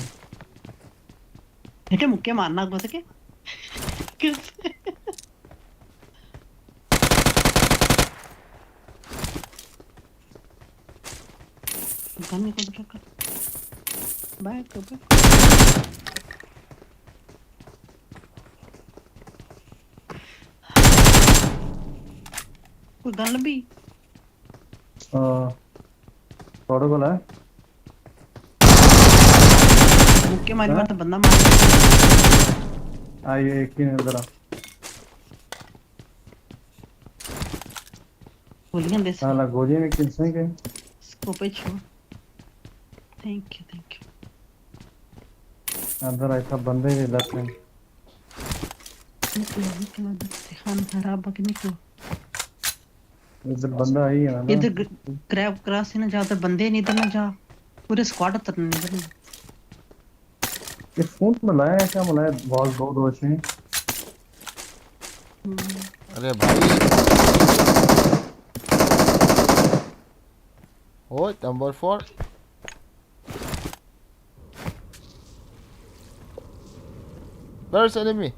बेटे, मुक्के मारना को सके? किस? गन निकाल के रखा। Back, back। कोई गन भी? हाँ। थोड़ा को ला। मुक्के मारी हाँ? मार तो बंदा मार। आ, ये एक ही है जरा। गोलियां दे। साला गोलियां में किन से के? Scope छो। Thank you, thank you। अंदर आया था बंदे के left में। निकलो, निकलो, इधर से खान खराब बक निकलो। इधर बंदा आई है ना? इधर ग-, grab cross ही ना जा, उधर बंदे नहीं, इधर ना जा। पूरे squad उतर नहीं, इधर नहीं। ये फोन मिलाया है क्या? मिलाया बहुत, बहुत अच्छे हैं। हम्म। अरे भाई। Oi, number four. Where's enemy?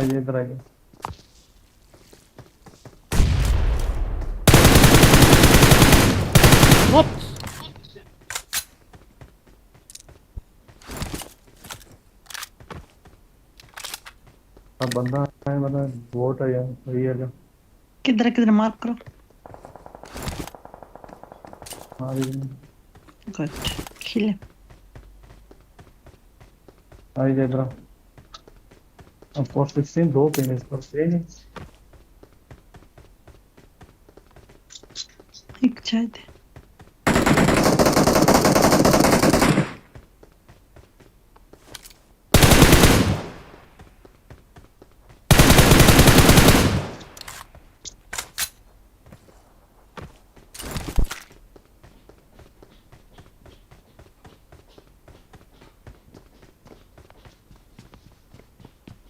आइए, इधर आइए। What? अब बंदा है, मतलब, bot है यार, वही है जो। किधर, किधर mark करो। हाँ, ये। Good. Kill है। आइए, इधर। अब four sixteen, दो pin इस पर, तीन। एक शायद।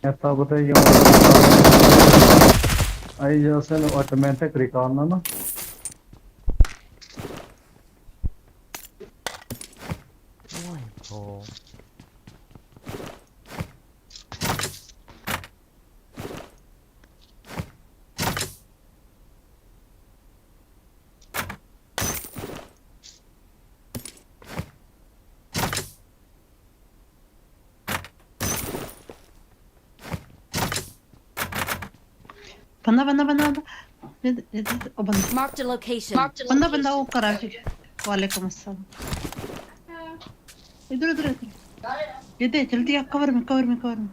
Esta botella. Ahí ya se lo automatic recall, ¿no? Oi, oh. बंदा, बंदा, बंदा, बंदा। ये दे, ये दे, ओ बंदा। Marked a location. बंदा, बंदा, वो करा फिर। वालेकुम अस्सलाम। इधर, इधर, इधर। ये दे, जल्दी आ, cover में, cover में, cover में।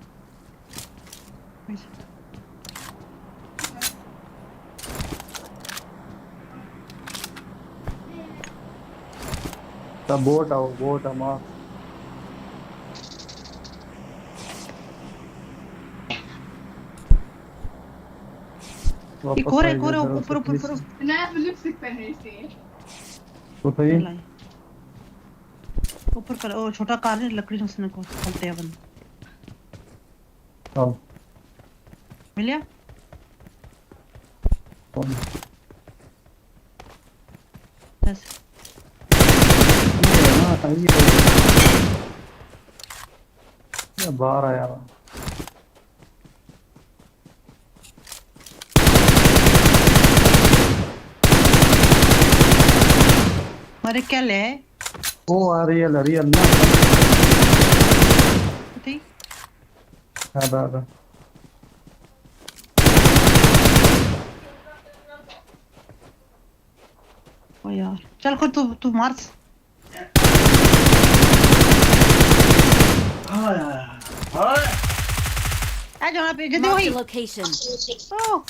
Bot आओ, bot आओ, मार। एक और है, एक और है, ऊपर, ऊपर, ऊपर, ऊपर। बताइए। ऊपर कर, ओ, छोटा car है, लकड़ी से उसने को खोलते हैं अपन। आओ। मिल गया? कौन? बस। ये ना, ये। ये बाहर आया। अरे क्या ले? वो आ रही है, लड़ी है ना। उठी। आधा, आधा। ओ यार, चल खुद तू, तू मार। आ जा यहाँ पे, जल्दी वही। Marked a location. ओ।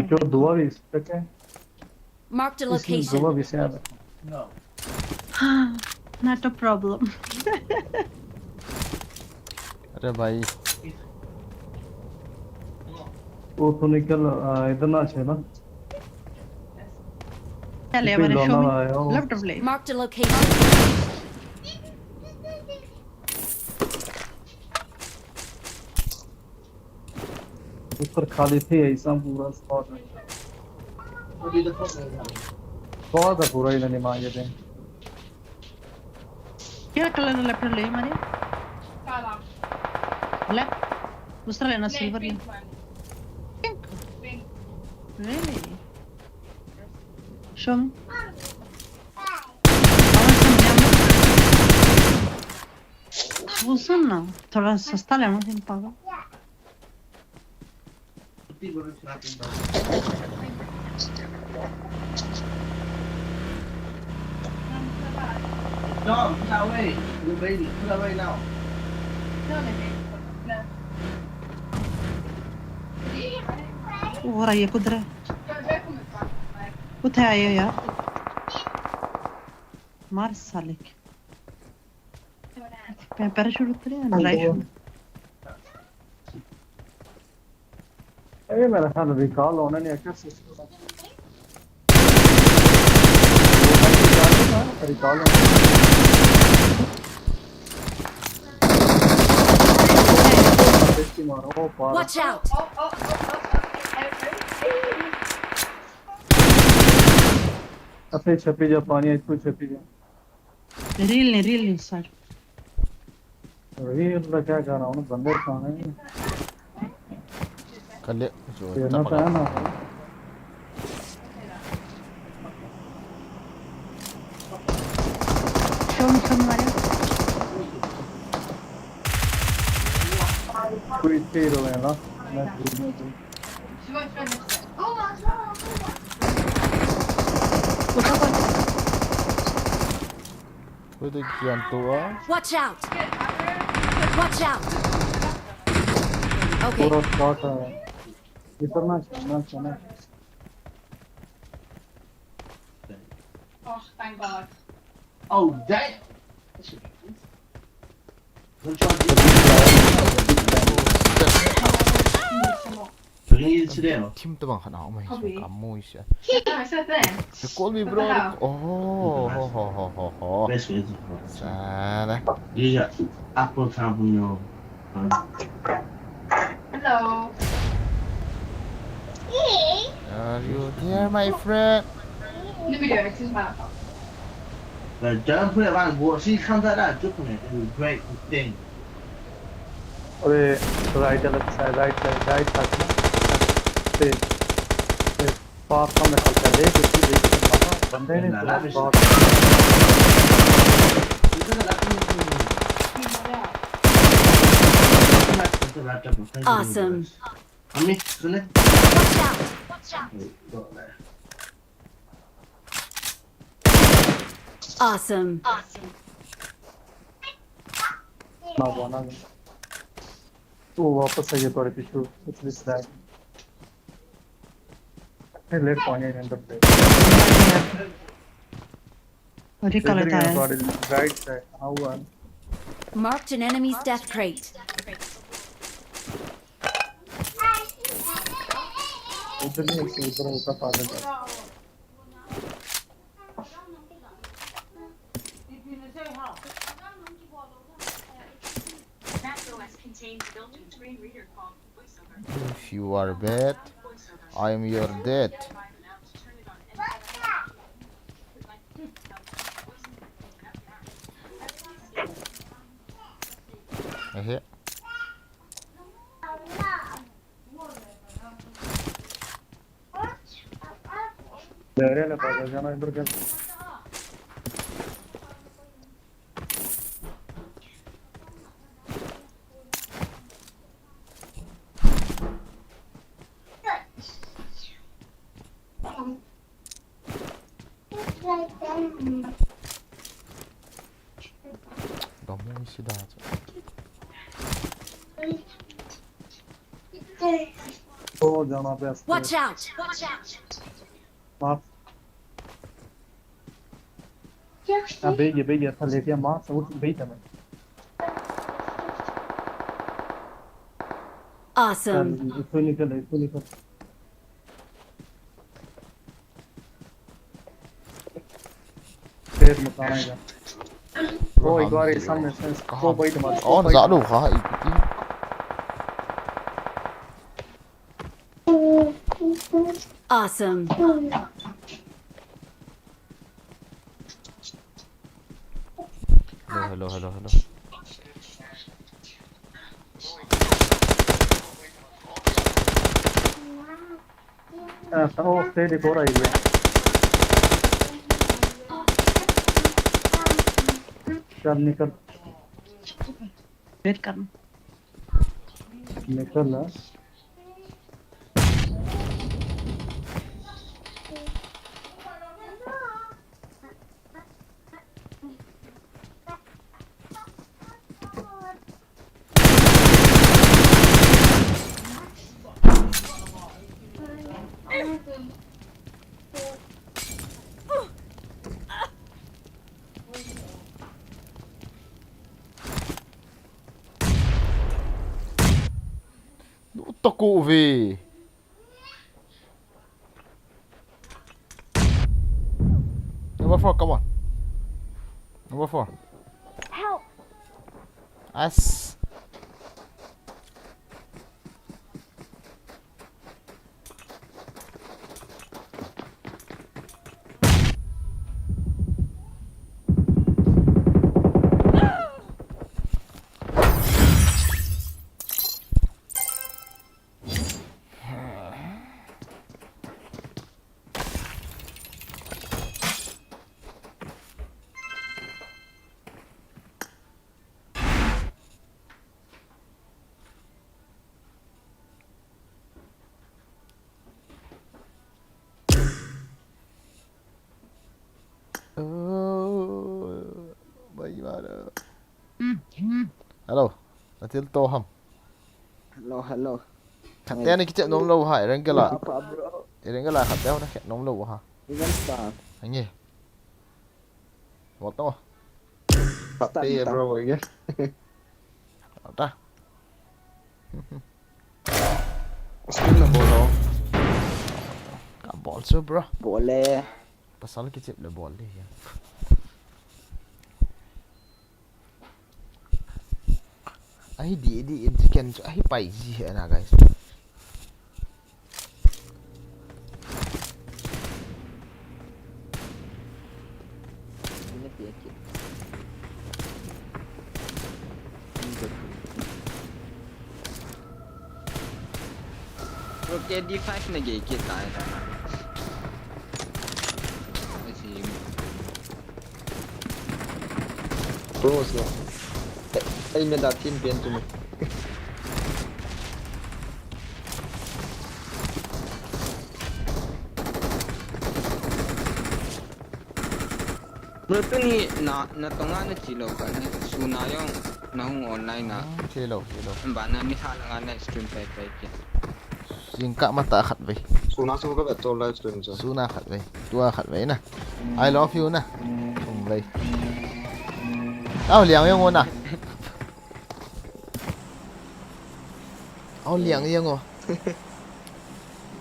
जो दुआ भी इस तक है। Marked a इसमें location. दुआ भी से आ रहा है। हाँ, not a problem. अरे भाई। वो तो निकल, आ, इधर ना अच्छे ना। चले, इधर मैंने लौंडा show me. आया हो। Left of left. Marked a location. ऊपर खाली थे, ऐसा पूरा squad है। Squad है पूरा, इन्होंने मांगे थे। क्या colour left ले मारे? काला। Black? दूसरा लेना, नहीं, silver pink लेना। Pink। Pink। Really? Show me. वो सुन ना, थोड़ा सस्ता लेना था पापा। वो हो रहा है, ये कुछ रहा है। कुठे आहे यार? मार साले के। पै-, पैराशूट उतरे हैं, राइट शूट। अरे, मेरा ख्याल रिकॉल होने नहीं, अच्छा सिस्टम है। रिकॉल होने। मारो, ओ, पार। Watch out! अबे छपी जा, पानी है, तू छपी जा। रील नहीं, रील नहीं, सर। रील तो क्या कर रहा हूँ, बंदे कहाँ हैं? कल ये, जो ये इतना ना पकड़ा। पहना है। Show me, show me, Mario. कोई तेल हो गया ना, मैं भूल गया। Watch out! Watch out! Okay. पूरा स्पॉट है। इतना सोना, सोना। Oh, thank God. Oh, damn! Don't try to do that. Bring it to them. Team to bang khat a um ahi chu ka mu ahi sia. They call me bro. Oh, ho, ho, ho, ho, ho. Best way to go. Sana. You got apple company. Hello. Are you there, my friend? Let me do it. Like, don't put it like what she comes like that. Look at it. It was a great thing. अरे, राइट अलग side, right side, right side ना। पे, पे, पास का निकलता है, देख, देख, देख, बंदा, बंदा ही नहीं, ना, ना, बहुत। Awesome. अम्मी, सुने? Watch out! Watch out! Awesome. ना, ना, ना। वो वापस आ गया थोड़े पीछे, कुछ भी स्लैग। नहीं, लेट पहुंच गए अंदर पे। अरे, इधर गलत ही आया। थोड़े राइट साइड, हाँ, वो है। Marked an enemy's death crate. उधर नहीं, उधर होता पागल है। If you are bad, I am your dad. Ehe. Domin si da. Oh, jana pe. Watch out! Watch out! Maaf. Ha, bhei, bhei, tha leke maaf, wo bhei tha main. Awesome. Chal, ithu nikal, ithu nikal. Pher mukana hai. Oh, ek baar ye samne se. Kahan? Scope bhai tumhara. Aur scope bhai. Jalo kha, iti. Awesome. Hello, hello, hello, hello. Ah, oh, steady kora hai. Chal nikal. Wait kar. Nikal na. Puta ko ve. Number four, come on. Number four. Help! As. Oh, bai mara. Hello. Natil to ham. Hello, hello. Khatte ni kichep nom lou ha, Erangel a. Apa, bro? Erangel a khatte ho na chet nom lou ha. Ivan pa. Ange. Bol to. Khatte, bro, ange. Bol ta. Stream na bol lo. Ka bol chu, bro. Bol le. Pasal kichep le bol le ya. Ahi di di in chicken chu ahi pai ji he na, guys. Bro, K D five na gei kit tai na. Asi. Bro, so. Ai, me da team pen tu me. Bro, tuni na, na tonga na chilo ka na suna jong na hung online na. Hmm, chilo, chilo. Ba na mi tha langa na stream pai pai ke. Sing ka mata khat ve. Suna su ka bet to live stream so. Suna khat ve. Tua khat ve na. I love you na. Sum ve. Au liang jong na. Au liang jong o.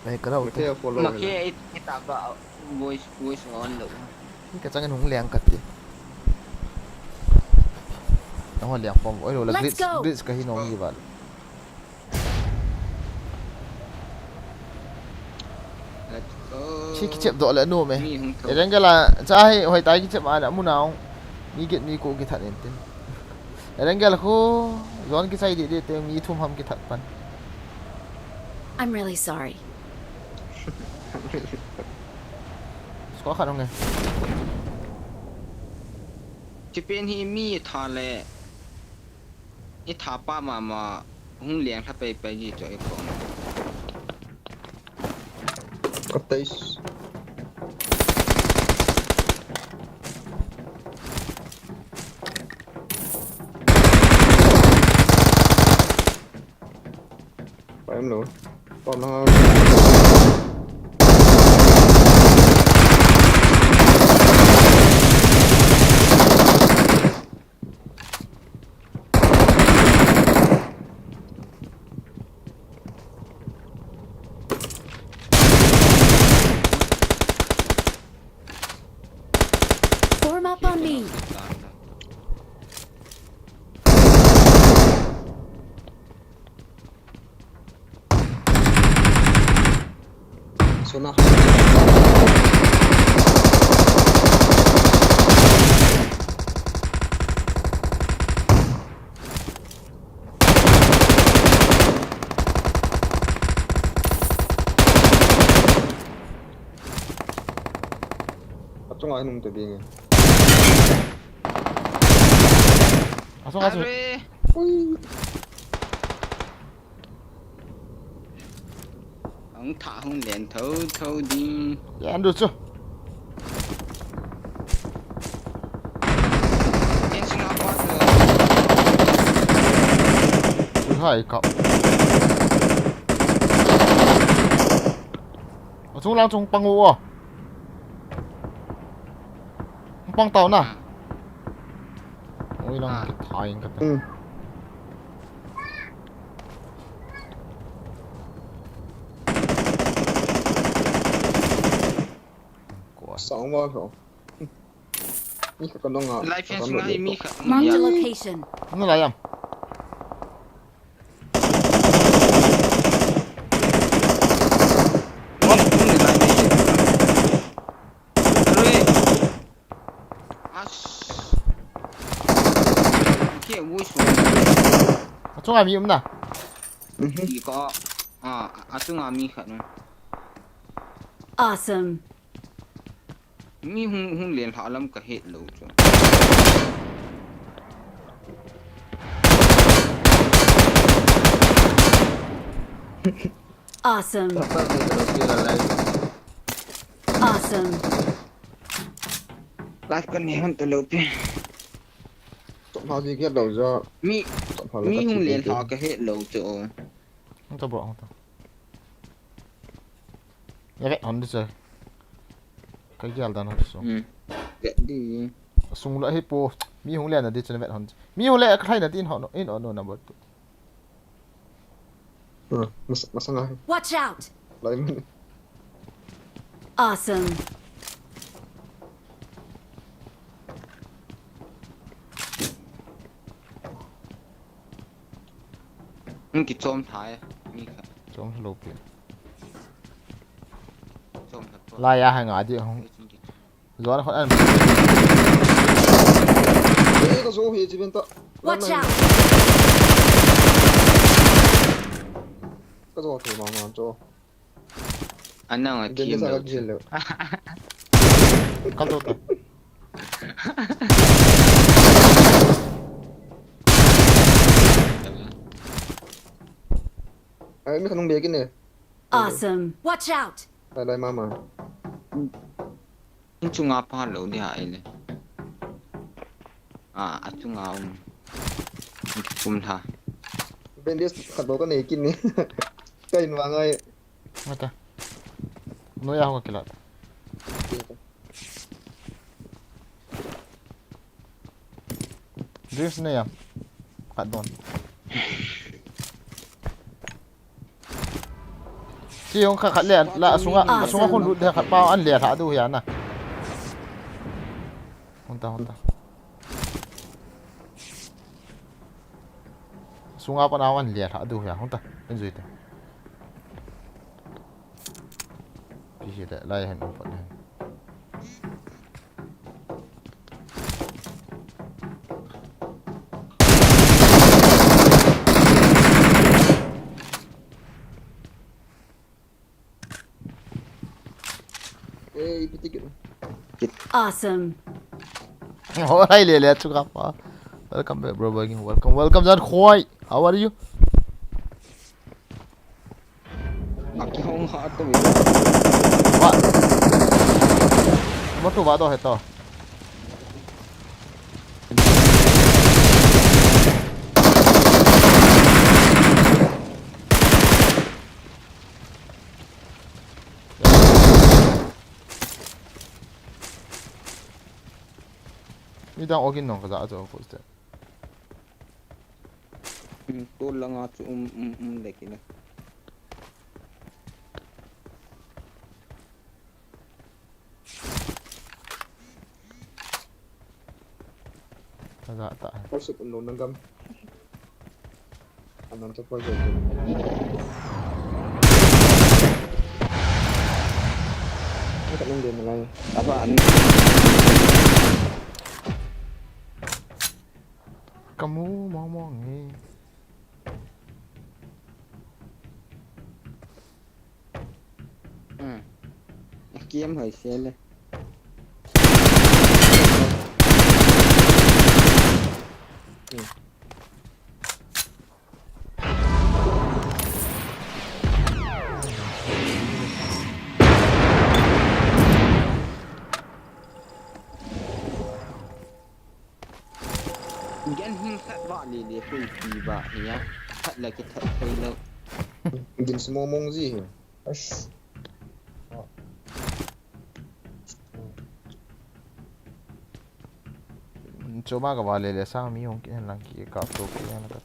Ve ka rau te. Ma ke it, it aba voice, voice on lo. Ka chang hung liang ka ti. Nang ho liang pom. Oi lo la. Let's glitch, go. Glitch ka hi nong hi val. Let's go. Chi kichep doh le nu me. Mi hung tho. Ereng gala cha hi hoi tai kichep a na mu nau. Mi get mi ko kithat en tin. Ereng gala ko zon kichai di di te mi thum ham kithat pan. I'm really sorry. Squad khat hung e. Chi pen hi mi tha le. I tha pa mama hung liang tha pai pai ji cho i kong. Ka tais. Pai em lo. Pom na. Form up on me. Sona. Achunga hin um te ding e. Achunga chu. Are. Ui. Hung tha hung len tho tho ding. Ya, an du chu. Ken sing a pa tu. Ui, hai kap. Achung lang chung pang u o. Pang tau na. Ah. Ui, lang. Ah. Kithai ka ta. Hmm. Ang ba ko. Ni ka kanong nga. Life yang sungai mi kha. Marked a location. Ano la yam? One, one ni lai ni. Arui. As. Ke wui su. Achunga mi um na. Iko. Ah, achunga mi khat nu. Awesome. Mi hung hung len lha lam ka het lo chu. Awesome. Awesome. Life kan ni hon to lo pi. Chop ha ji kiat lo ja. Mi Chop ha mi ka hung chi len ti. Lha ka het lo chu. Hung ta bro, hung ta. Ya ve, hon di che. Ka gial dan hon so. Hmm. Get di. Sung la hi po. Mi hung le na di chen vet hon. Mi hung le ka thai na din hon in on na bot. Hmm, mas masanga. Watch out! Lai min. Awesome. Hung ki chom thai. Mi kha. Chom lo pi. Chom thai po. La ya ha nga di hung. Zuan khon an. Eh, ka zo hi chi ben ta. Watch out! Ka zo thei ma ma cho. Anang a Din thiam sa lo ka gel lo. Kal to ta. Ai mi kanung be kin ne. Awesome. Watch out! Lai lai mama. Hung chunga pa lo di ha ai le. Ah, achunga um. Kum tha. Bandage khat lo ka nei kin ne. Ka in wa ngai. Mata. No ya ho kilat. Drinks ne ya. Khat don. Chi hung kha khat le la sunga sunga khun lut de khat pa an le tha du ya na. Hung ta hung ta. Sunga pa na an le tha du ya hung ta. En zui ta. Pi hi le lai hen um pat hen. Eh, ipi ti kit. Awesome. Oh, hai le le chu ka pa. Welcome back, bro. Welcome, welcome, welcome, Jan Khoi. How are you? Aki hong ha to. Wa. Mo tu wa do he to. Mi dang ogin nong ka za a zo ko ste. Hmm, to langa chu um um um le kile. Ka za ta. Force it, no, nang gam. Anam to force it. Ka nang de malai. Apa an? Kamu mong mong e. Hmm. Kiam hai se le. Gan hing khat ba le le koi pi ba hi ya. Khat la ki that thei lo. Gin small mong ji hi. Ash. Choma ka ba le le sang mi hong ki hen lang ki ka to ki hen lang ka.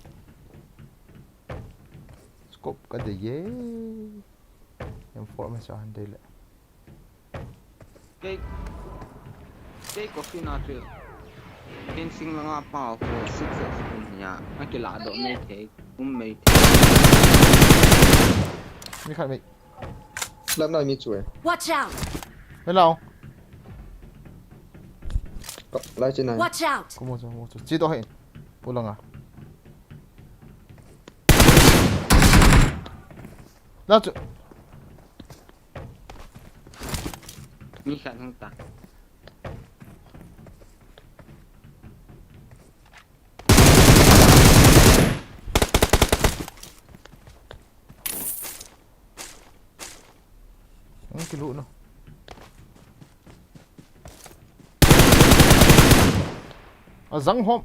Scope ka de ye. Em form sa han de le. Kei Ei, coffin a chu. Fencing langa pa ko six six um nia. A kila do mai thei. Um mai thei. Mi khat mai. Lam nai mi chu e. Watch out! Hello. Ka, lai chi nai. Watch out! Kumo chu, kumo chu. Chi to hen. Pulanga. La chu. Mi khat hung ta. Ang kilu no. Azang hom.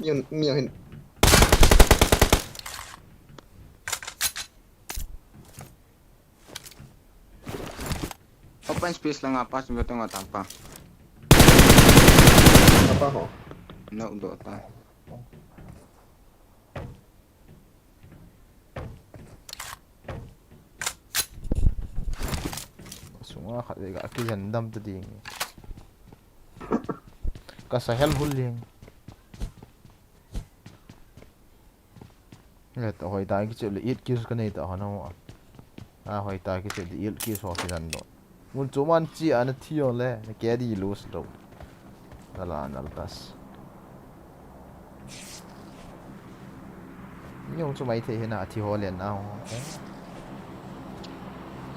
Mian, mian hin. Open space langa pa sum tong atang pa. Apa ho? No do ta. Sunga khat ve ga kijan dam ta ding. Ka sa hel hul ling. Le ta hoi ta kichep le eight kills ka nei ta hana mo. A hoi ta kichep le eight kills ho kijan do. Mun chu man chi ana thi o le, na ke di lose do. Nala, nal tas. Ni hung chu mai thei hina, a thi ho len na ho.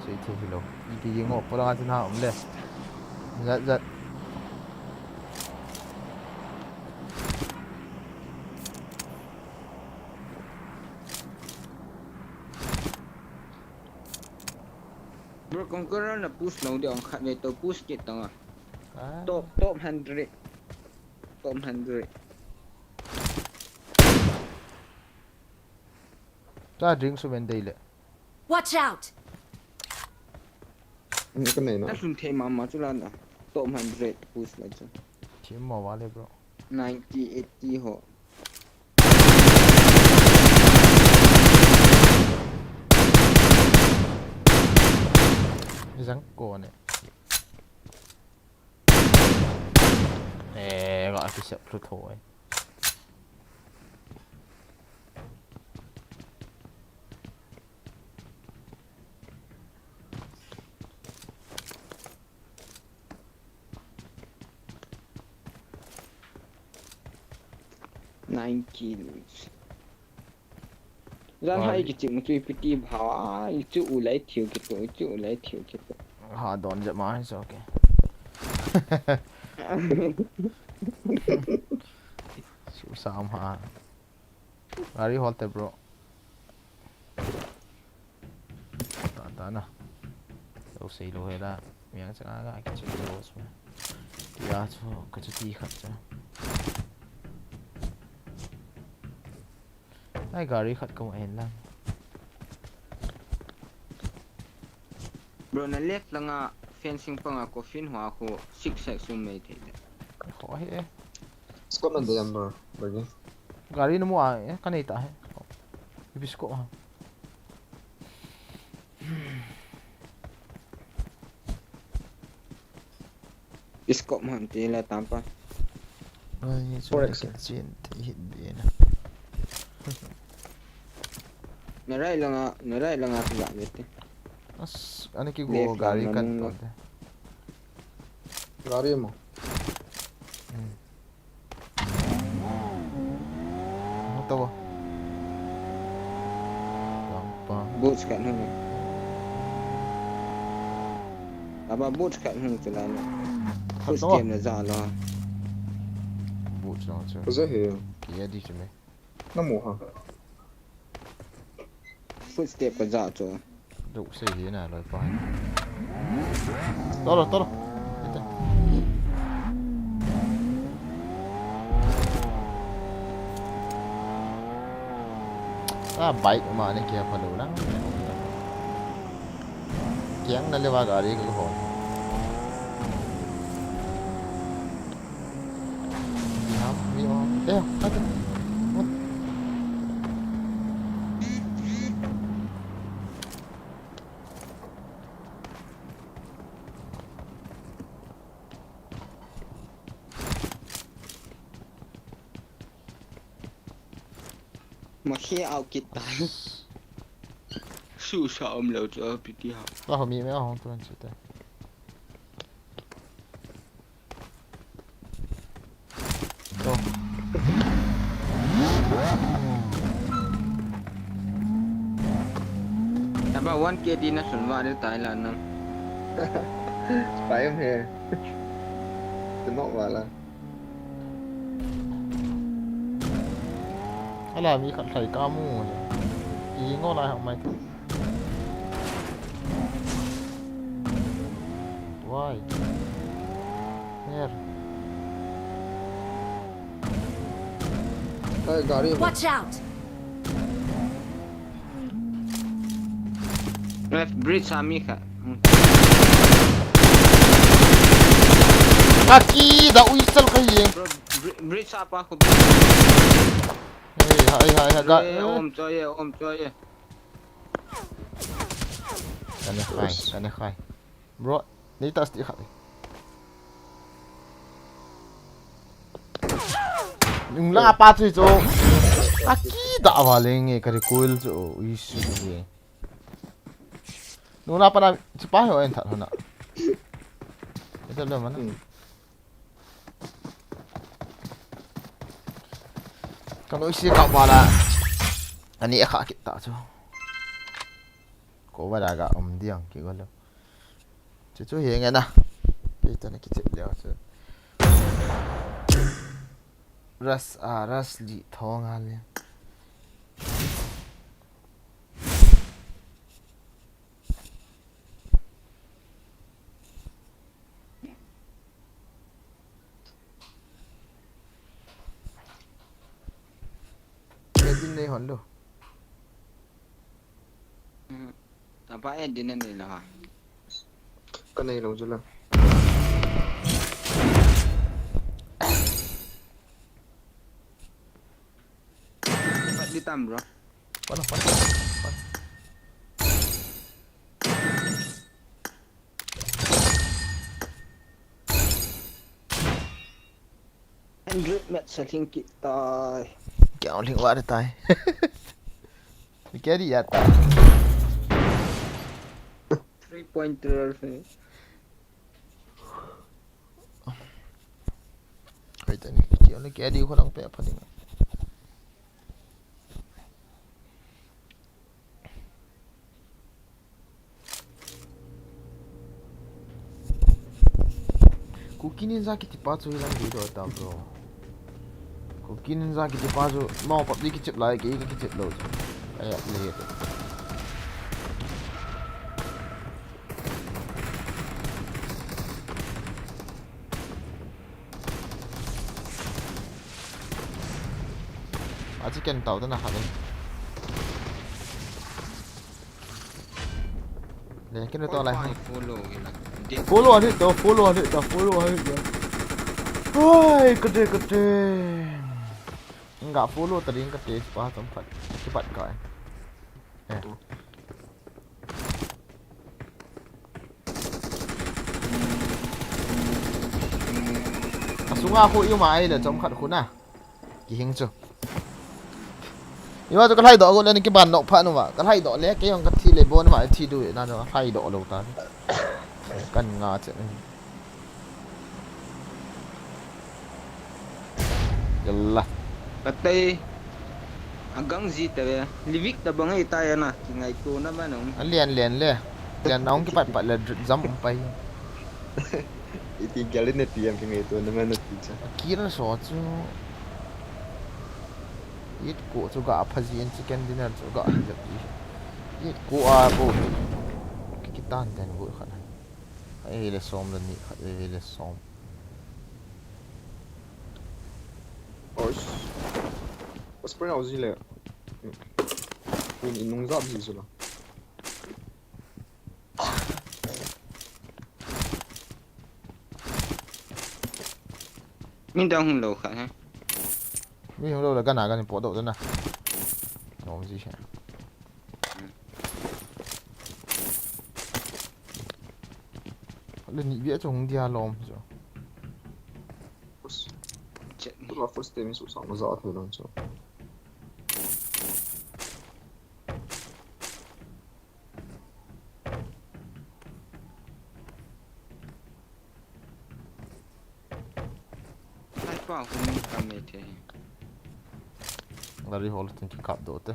Sei thei hi lo. Ipi ding o, pura nga chu na um le. Zat, zat. Bro, Conqueror na push lou di ong khat ve to push kit tang a. Ah. Top, top hundred. Top hundred. Cha drink su men dei le. Watch out! Ni ka nei na. Ta sun thei mama chu la na. Top hundred push la chu. Team mo wa le, bro. Ninety, eighty ho. Zang ko ne. Eh, ga ki sep lu tho ai. Nine kills. Jan hai kichi mu chu ipi ti bha, i chu u lai thiu kitu, i chu u lai thiu kitu. Ha don je ma, it's okay. Su sam ha. Gari hol te, bro. Ta, ta na. Lo sei lo he da. Miang chang a ga kichi lo sma. Tia chu ka chu ti khat cha. Ai gari khat ka mu hen lang. Bro, na left langa fencing panga coffin hua khu six six um mai thei te. Ho he. Scope nan de yam bro. Bagi. Gari na mu a, eh, ka nei ta he. Ipi scope ha. Scope man ti la tampa. Ai, chu four X. Chin ti hit be na. Na right langa, na right langa tu la bete. As, ani ki go left gari langa kan nung to na. Te. Gari mo. Hmm. Ano to ba? Tampa. Boots khat hung. Aba boots khat hung chala na. Khat to. Footstep na ja lo. Boots na cha. Kaja he. Kia di chu me. Na mu ha. Footstep ka ja chu. Duk sei hi na loi pa. Tolo, tolo. Ite. A bike ma ne kia pa lo lang. Kiang na le wa gari ka ho. Nam mi o. Eh, ate. Khi au kit tai. Su sa um lou chu piti ha. Ka ho mi me hong tuan chu ta. Go. Taba one K D na sun va de tai la na. Spy um he. Tunok wala. Ala mi khat thai ka mu. I ngo lai hak mai. Why? Here. Hey, gari. Watch out! Left bridge a mi khat. Aki da ui sal ka ye. Bro, bri- bridge a pa ko. Hey, hai, hai, hai, ga. Ye, om cho ye, om cho ye. Kane khai, kane khai. Bro, nei tas ti khat. Nung la pa chu chu. Aki da wa leng e ka recoil chu. Ui su ye. Nung la pa na chu pa ho en that ho na. Ita lo mana. Hmm. Ka noi si ka bala. Ani a kha kit ta chu. Ko ba da ga um diang ki go lo. Chu chu hi nge na. Pi ta na ki chip leo chu. Ras a ras li thong a le. Edin nei hon lo. Hmm. Tapa edin nei lo ha. Ka nei lo chu la. Pat di tam, bro. Pat, pat, pat. Hundred match a hling kit tai. Kei hung hling va tai. Kei di ya tai. Three point twelve. Kei tani, kei tani, kei di ko lang pe pa ding. Kuki Ninja kiti pa chu hilang video ta, bro. Kuki Ninja kiti pa chu, no, PUBG kichep lai, kei kichep lou chu. Ai, le. Achi ken tau ta na khat in. Le, ken to lai. Follow hi la. Follow ani to, follow ani to, follow ani to. Oi, kate, kate. Nga follow ta ding kate pa tam pat. Kipat ka. Eh. Asunga khu i um a ahile chomkhat khu na. Kihing chu. Ima chu ka lhai doh got le ni kiban nok pha nu ma. Ka lhai doh le kei jong ka thi le bon ma thi du na ka lhai doh lou ta. Kan nga che. Yalla. Ka tei. Agang ji ta ve. Livik ta bang ei ta ya na. Ki ngaito na ma nung. A lian lian le. Lian na ong kipat pat le jam pai. Iti gel in ati em ki ngaito na ma na ti cha. Kira so chu. It ko chu ga pha ji in chicken dinner chu ga hi ja pi. It ko a bo. Ki kitan den bo khat. Ei le som le ni khat ei le som. Oi. Spring house le. Kun inung zap ji chu la. Min dang hung lou kha ha. Mi hung lou la kana kana po do na. Nom ji ha. Le ni bia chung dia lom chu. Chet ni. Tu la first time su sa ma za thei lom chu. Pa hung tam e the. Gari hol tin ki kap do te.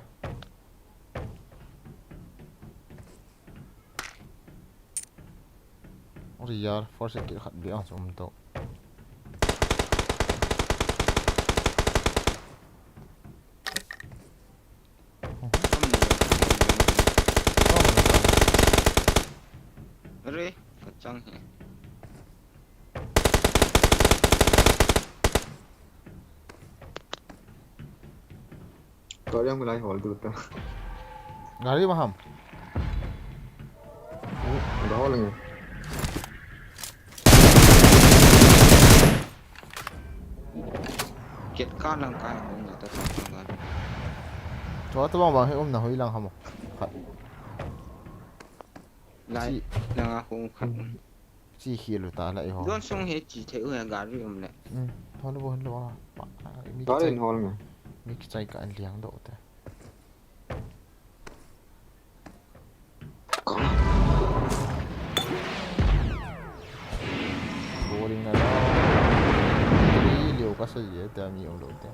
Ori yar, first aid kit khat bia chom to. Are, kachang he. Kau yang mulai hol tu ta. Gari maham. Dah hol ni. Kit ka lang ka um na ta ta ta. Chua ta bang bang he um na hoi lang ham. Khat. Lai. Chi. Lang a hung khat. Chi hi lu ta la i ho. Don sung he chi thei u he gari um le. Hmm. Hol bo hol bo. Pa. Gari hol ni. Mi kichai ka an liang do te. Boring na la. Ri liu ka sa ye ta mi um lo te.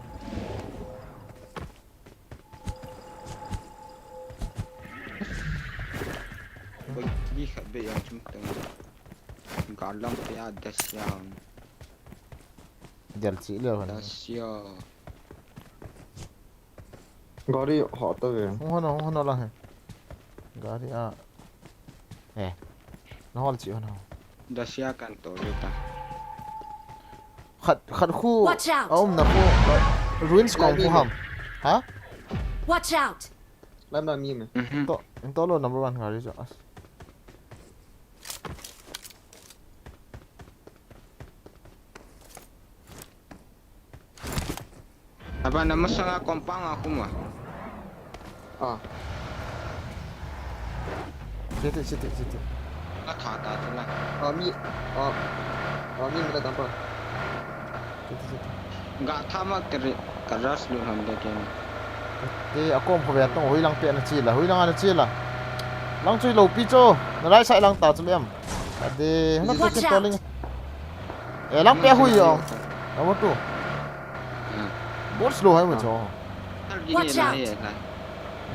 Oi, ni khat be yang chum tang. Galam pe a das yang. Del chi liu han. Das ya. Gari ho ta ve. Hung hon, hung hon lang he. Gari a. Eh. Na hol chi hon. Dacia kan to le ta. Khat, khat khu. Watch out! A um na khu. Ruins kong khu ham. Ha? Watch out! Lam na mi me. Mhm. To, to lo number one gari jo as. Aba na masanga compound a khum a. Ah. Siti, siti, siti. Ka tha ta tu na. Ah, mi, ah, ah, mi mi ta tampa. Siti, siti. Ga tha ma kere, ka rush lu han de ken. Te, a kom kho ve tong, hoi lang pe na chi la, hoi lang na chi la. Lang chui lo pi cho, na right side lang ta chu lem. Ade, hung Watch kin out! Toling. Eh, lang pe hui yo. Number two. Hmm. Bot slow hai mo cho. Watch out!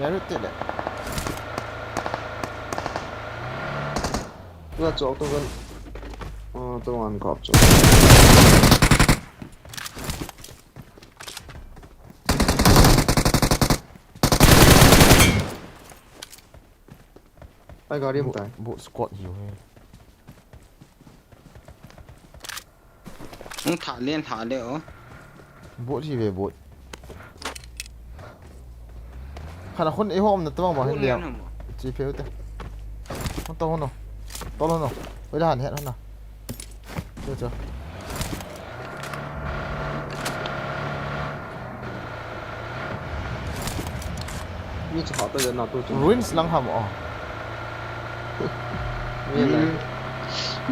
Ya ru te le. Tua chok to kan. Oh, to an kap cho. Ai, gari um tai. Bot squad hiu he. Hung tha len tha le o. Bot hi ve bot. Khana khun ei hom na tawang ma hin liang. Chi pheu te. Hon to hon o. Tol hon o. Oi la han het hon na. Chu chu. Mi chu hah ta na tu chu. Ruins lang ham o. Mi lai.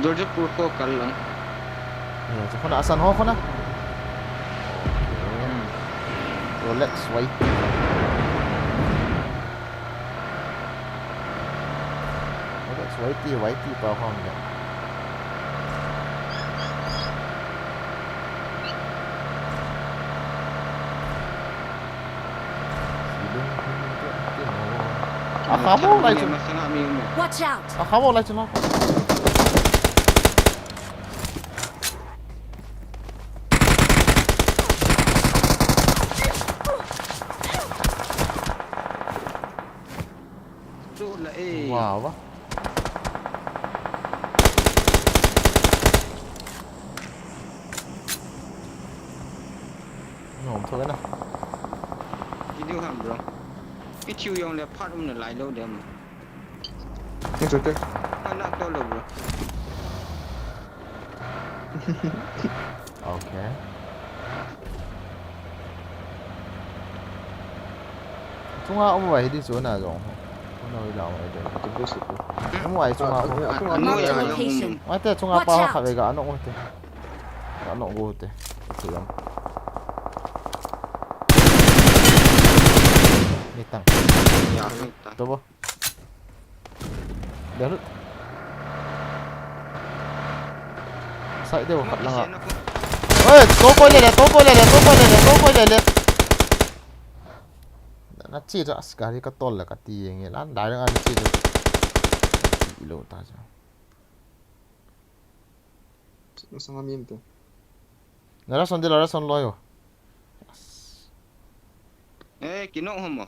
Georgepur ko kal lang. Ye, chu khona asan ho khona. Rolex Y T. Rolex Y T, Y T pa khom le. A khamo lai chu. Watch out! A khamo lai chu na. Wow, wow. Nom tho na. Video ham bro. Video jong le phat um na lai lo dem. Ni chu te. Ana to lo bro. Okay. Chunga um vai di chu na jong. Chunga vai la vai de. Chu bu su. Um vai chunga ko. Mark the location. Mai te chunga pa kha ve ga no te. Ano go te. Chu jong. Ni tang. Ya, ni tang. To bo. Side deuh khat langa. Oi, to koi le le, to koi le le, to koi le le, to koi le le. Na, na chi to, as gari ka tol le ka ti nge, lan dai nga na chi to. Ti lo ta cha. Masang amin to. Na rason de la rason lo yo. Yes. Eh, kinok hom mo.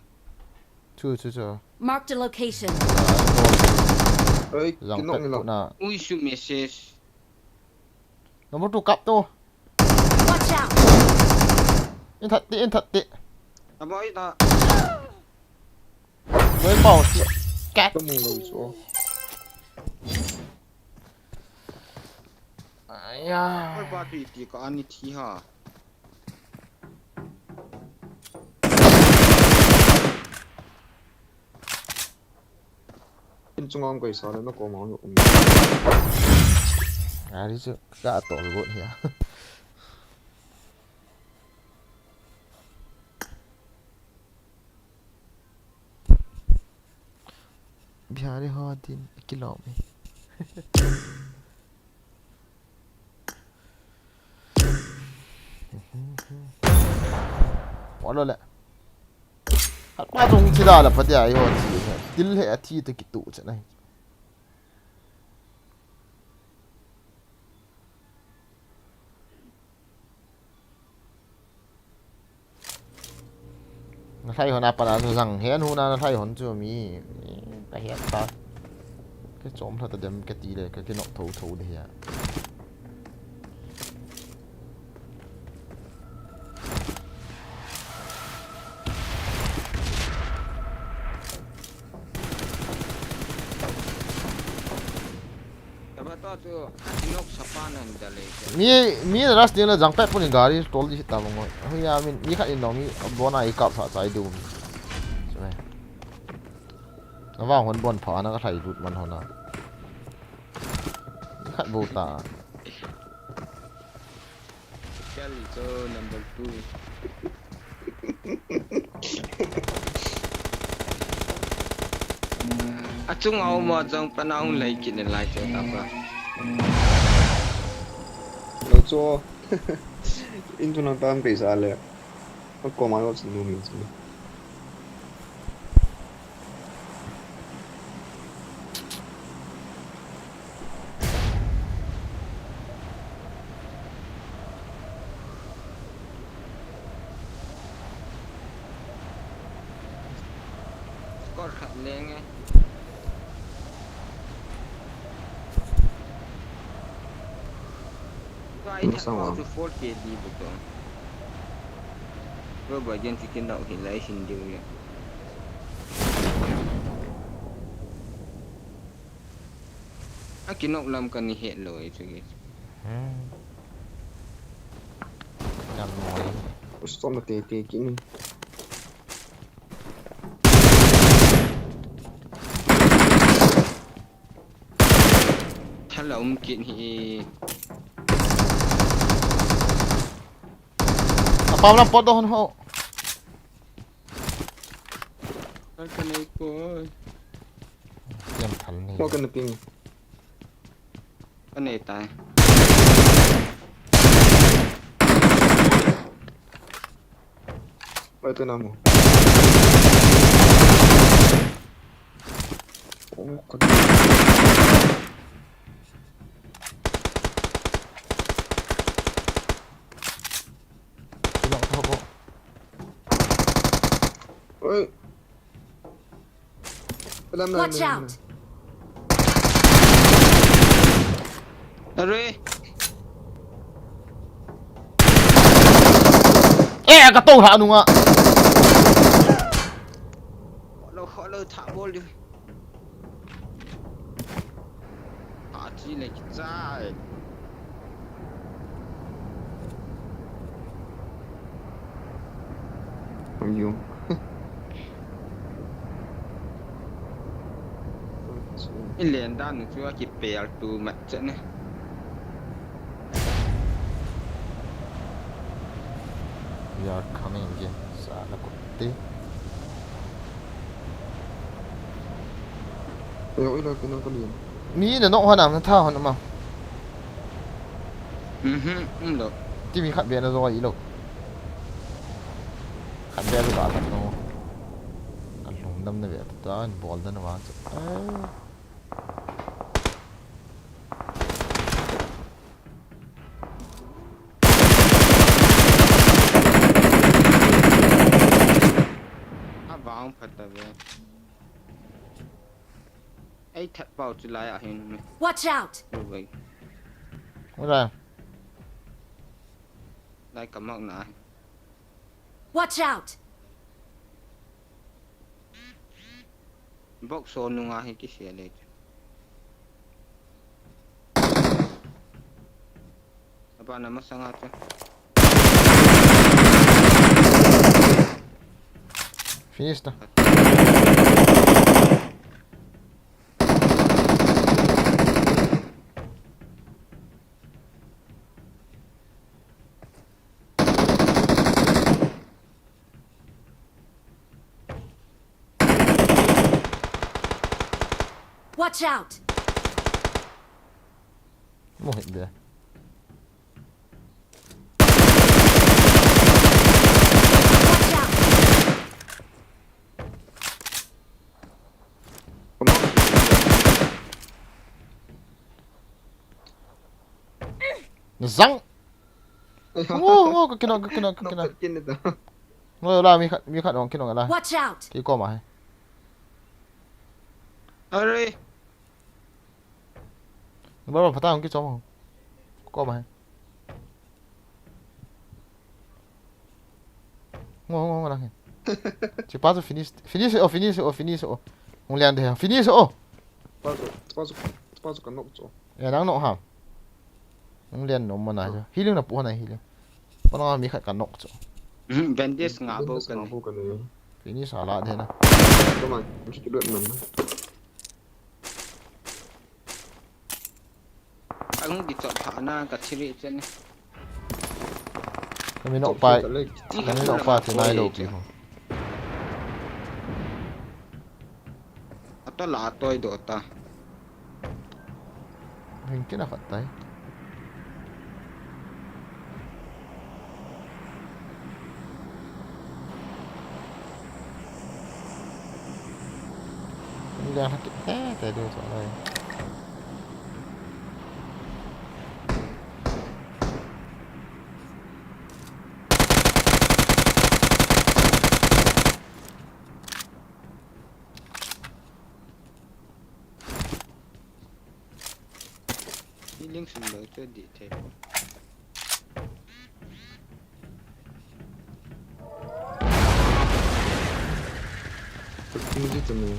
Chu, chu, chu. Marked a location. Oi, Zang kinok pet ni lo. Puna. Ui, su message. Number two kap tu. Watch out! In that ti, in that ti. Abo ita. Oi, pau ti. Kat. Ka mu lo chu. Aya. Oi, ba ti ti ka ani thi ha. In chunga um kaisa le na koma um. Ari chu ka tol got hia. Bihari ho din kilom e. Polo le. Apa tung chida la pati ai ho chi. Til he athi te kitu chana. Na lhai hon a pat a chu zang hen huna na lhai hon chu mi, mi ka het ta. Ka chom lha ta dem ka ti le ka kinok tho tho de hia. Taba to chu, a kinok sapa nan da le. Mi, mi rush ding le jang pet pun in gari tol di ta bang ngoi. Hui ya min, mi khat in dong mi, bona i kap sa chai du. Chule. Na vang hon bon pha na ka lhai lut man hon a. Mi khat bo ta. Kali cho number two. Achung au ma jong pana hung lai kit ne lai cho ta pa. Lo cho. In tu nang tam pe sa le. Ko ma lo sin lu min sin. Score khat leng e. Tua i thak pau chu four K D bu to. Tua ba gen chu kin dau hi lai sin diu le. A kinok lam ka ni het lo e chu ki. Hmm. Nam mo e. Stop ma te te ki ni. Thala um kit hi. Apam lam pot do hon ho. Kan ka nei ko. Tiam thal ni. Ko kan ping. Ka nei tai. Oi, tu namu. Oh, kau. Oi. Watch out! Are. Eh, ka to ha nunga. Hello, hello, tha bol di. Achi le kichai. Ayo. I len dan chu a kipel tu mat che ne. We are coming again. Sa na kutti. Ayo, ilo kino ko lien. Mi na nok hon am, na tha hon am. Mhm, um lo. Ti mi khat be na zo i lo. Khat be zo ka khat no. Ka lhum dam na be ta in bol dan wa chu. Ai. A vang phat ta ve. Ei that pau chu lai a hin me. Watch out! Ui. Ura. Lai ka mak na. Watch out! Box so nunga hi ki sia le. Apa nama sanga chu. Finish ta. Watch out! Mo hit there. Watch out! Zang. Ngo, ngo, ka kinong, ka kinong, ka kinong. Ngo, la, mi khat, mi khat ong kinong la. Watch out! Ki koma he. Are. Ba, ba, phatah ong kichom. Koma he. Ngo, ngo, ngo, lang he. Chipa chu finish, finish, oh, finish, oh, finish, oh. Hung lian de, finish, oh. Chipa chu, chipa chu, chipa chu ka nok chu. Ya, nang nok ha. Hung lian nom mana chu. Healing na pu na healing. Pana mi khat ka nok chu. Bandage nga bo ka ni. Finish ala de na. Come on, I'm just doing man. Ang gi chot pha na ka thiri chen. Kami nok pa, kami nok pa ti nai lo pi ho. Ata la toi do ta. Hing kina khat tai. Ni la hak te te do to lai. Healing sum lo chu di thei po. Tung ji tu me.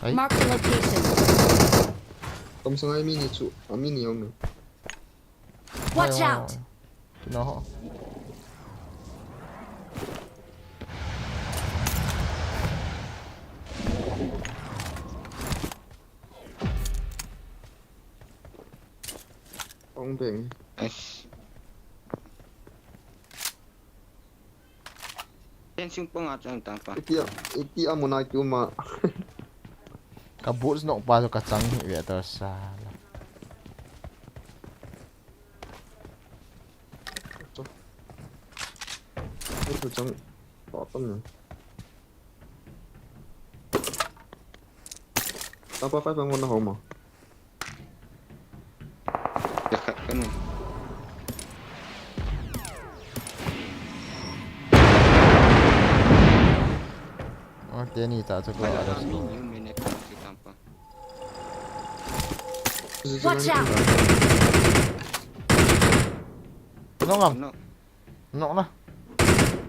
Ai. Mark the location. Kom sangai mi ni chu, a mi ni om. Watch out! Kino ho. Ong beng. Eish. Fencing pang a chang tang pa. Iti a, iti a muna ki uma. Ka boots nok pa chu ka chang hi ve ta sa. Chu. Chu chang. To tam na. Tapa five ang muna ho ma. Dekat kan ni. Oh, teni ta tu ko ada tu. Watch out! No ngam. No. Nok na.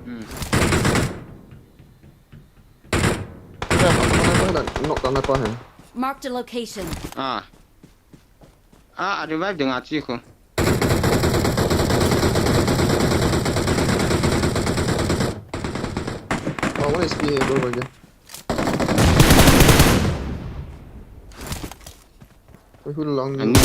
Hmm. Nok ta na pa hai. Marked a location. Ah. Ah, revive ding a chi ko. Oh, one H P hai, bro, bhai. Koi hul lang. Ani.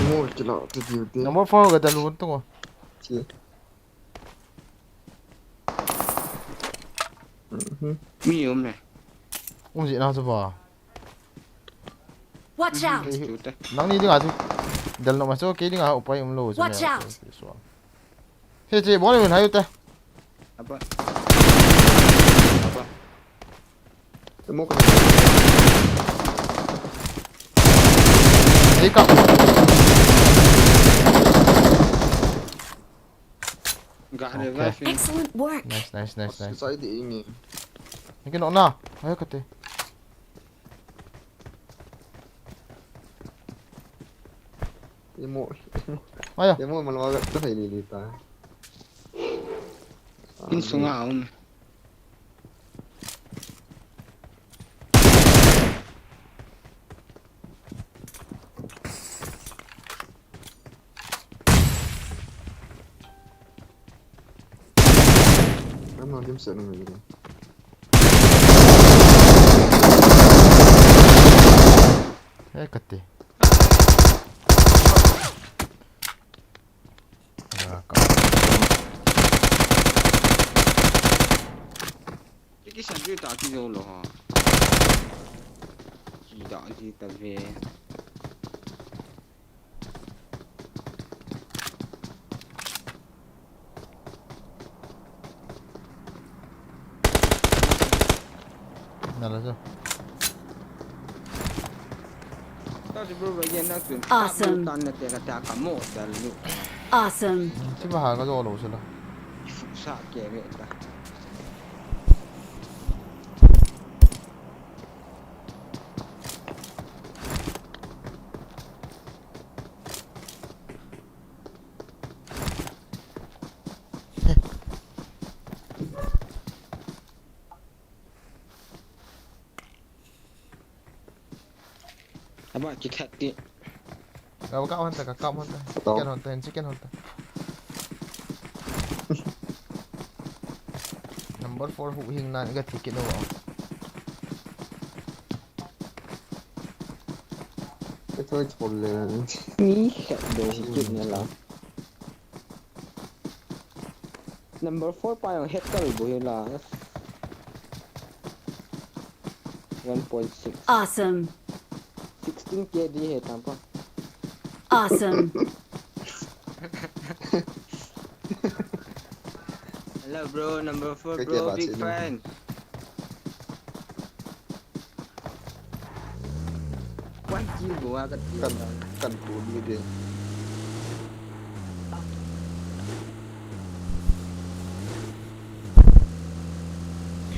Mo kila te diu te. Number four ga dalu tung. Chi. Mhm. Mi um ne. Um ji na chu ba. Watch out! Chu te. Nang ni dinga chu. Dal no ma chu ke dinga upai um lo chu. Watch out! He che bol min hayu te. Apa? Apa? Te mo ka. Ei ka. Ga le. Okay. Excellent work. Nice, nice, nice, nice. Sai di ingi. Niki no na. Ayo kate. Imo. Ayo. Imo malwa ga ta hai li li ta. In sunga um. Ano dim sa nang yun. Eh, kati. Ah, ka. Ki san ju ta ki zo lo ha. Ki da ki ta ve. Nala jo. Awesome. Awesome. Chi ba ha ka jo lo sila. Sa ke ve ta. Aba, ki khat ti. Ka, ka hon ta, ka, ka hon ta. Chicken hon ta, chicken hon ta. Number four hu hing nan, ka ti ki no. Ito, ito, problem. Ni khat do, kit na la. Number four pa jong head kal bu hi la. One point six. Awesome. Sixteen K D he tam pa. Awesome. Hello, bro. Number four, bro. Big fan. One kill go a ka ti. Kan, kan tu ni de.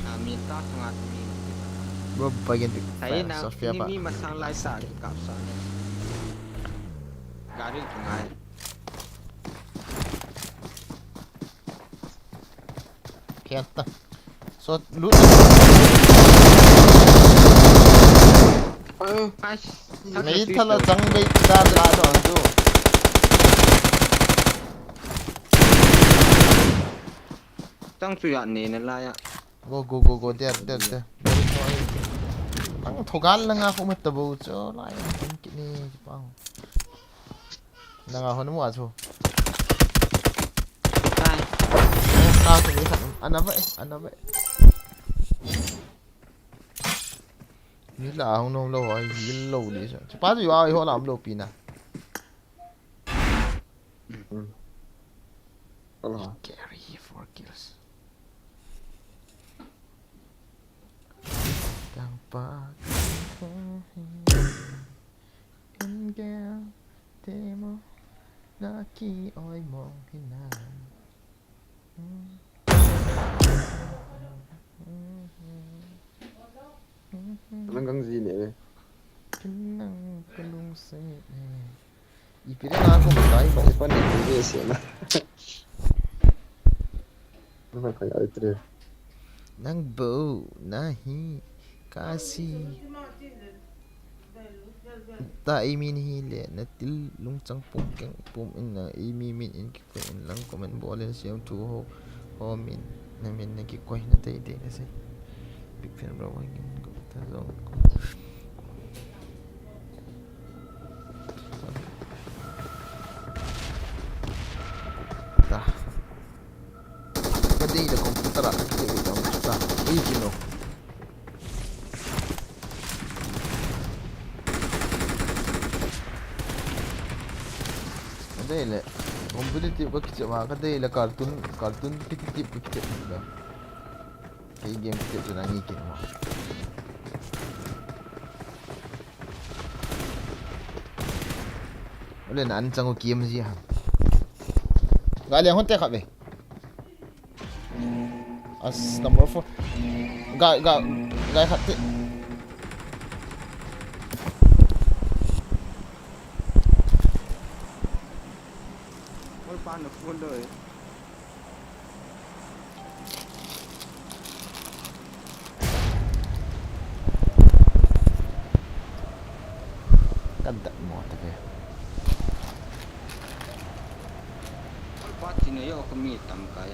Ah, mi ta sunga tu ni. Bro, bagian di. Saya na, Sofia ini pa. Mi masang lai sa di kap sa. Gari tu ngai. Khel ta. So, lut. Ai. Mei thala chang bei ta la do do. Chang chu ya ne na la ya. Go, go, go, go, there, there, there. Ang thogal lang ako matabaw, so, la ya, ang kini, pang. Nanga hon mu a chu. Ai. Na chu ni khan. Ana vai, ana vai. Ni la hung nom lo, ai, hil lo ni sa. Chu pa chu a ho lam lo pi na. Hmm. Hello. Carry four kills. Tang pa. Angel, temo, naki oi mong hinan. Nang gang zi ne. Nang kalung se ne. Ipi le na ko kai ko. Ipan ni ko se na. Nang kai ai tre. Nang bo nahi kasi. Ta ei min hi le, na til lungchang pum keng pum in na ei mi min in kiphun in lang comment bol in siam thu ho, ho min, na min na kikoi na tei tei na sei. Big fan bro, wang in ko ta zong ko. ta. Ka dei le computer a ka kiti u ta ta. Ui kino. Ka dei le competitive ka kiti ma, ka dei le cartoon, cartoon kiti tip ka kiti ta. Kei game kiti chu nang i kit mo. Ole na an chang u game ji ha. Ga le hon te kha ve. As number four. Ga, ga, ga khat te. Ol pa na phone do e. Ka dat mo ta ve. Ol pa ti na yo ko mi tam kai.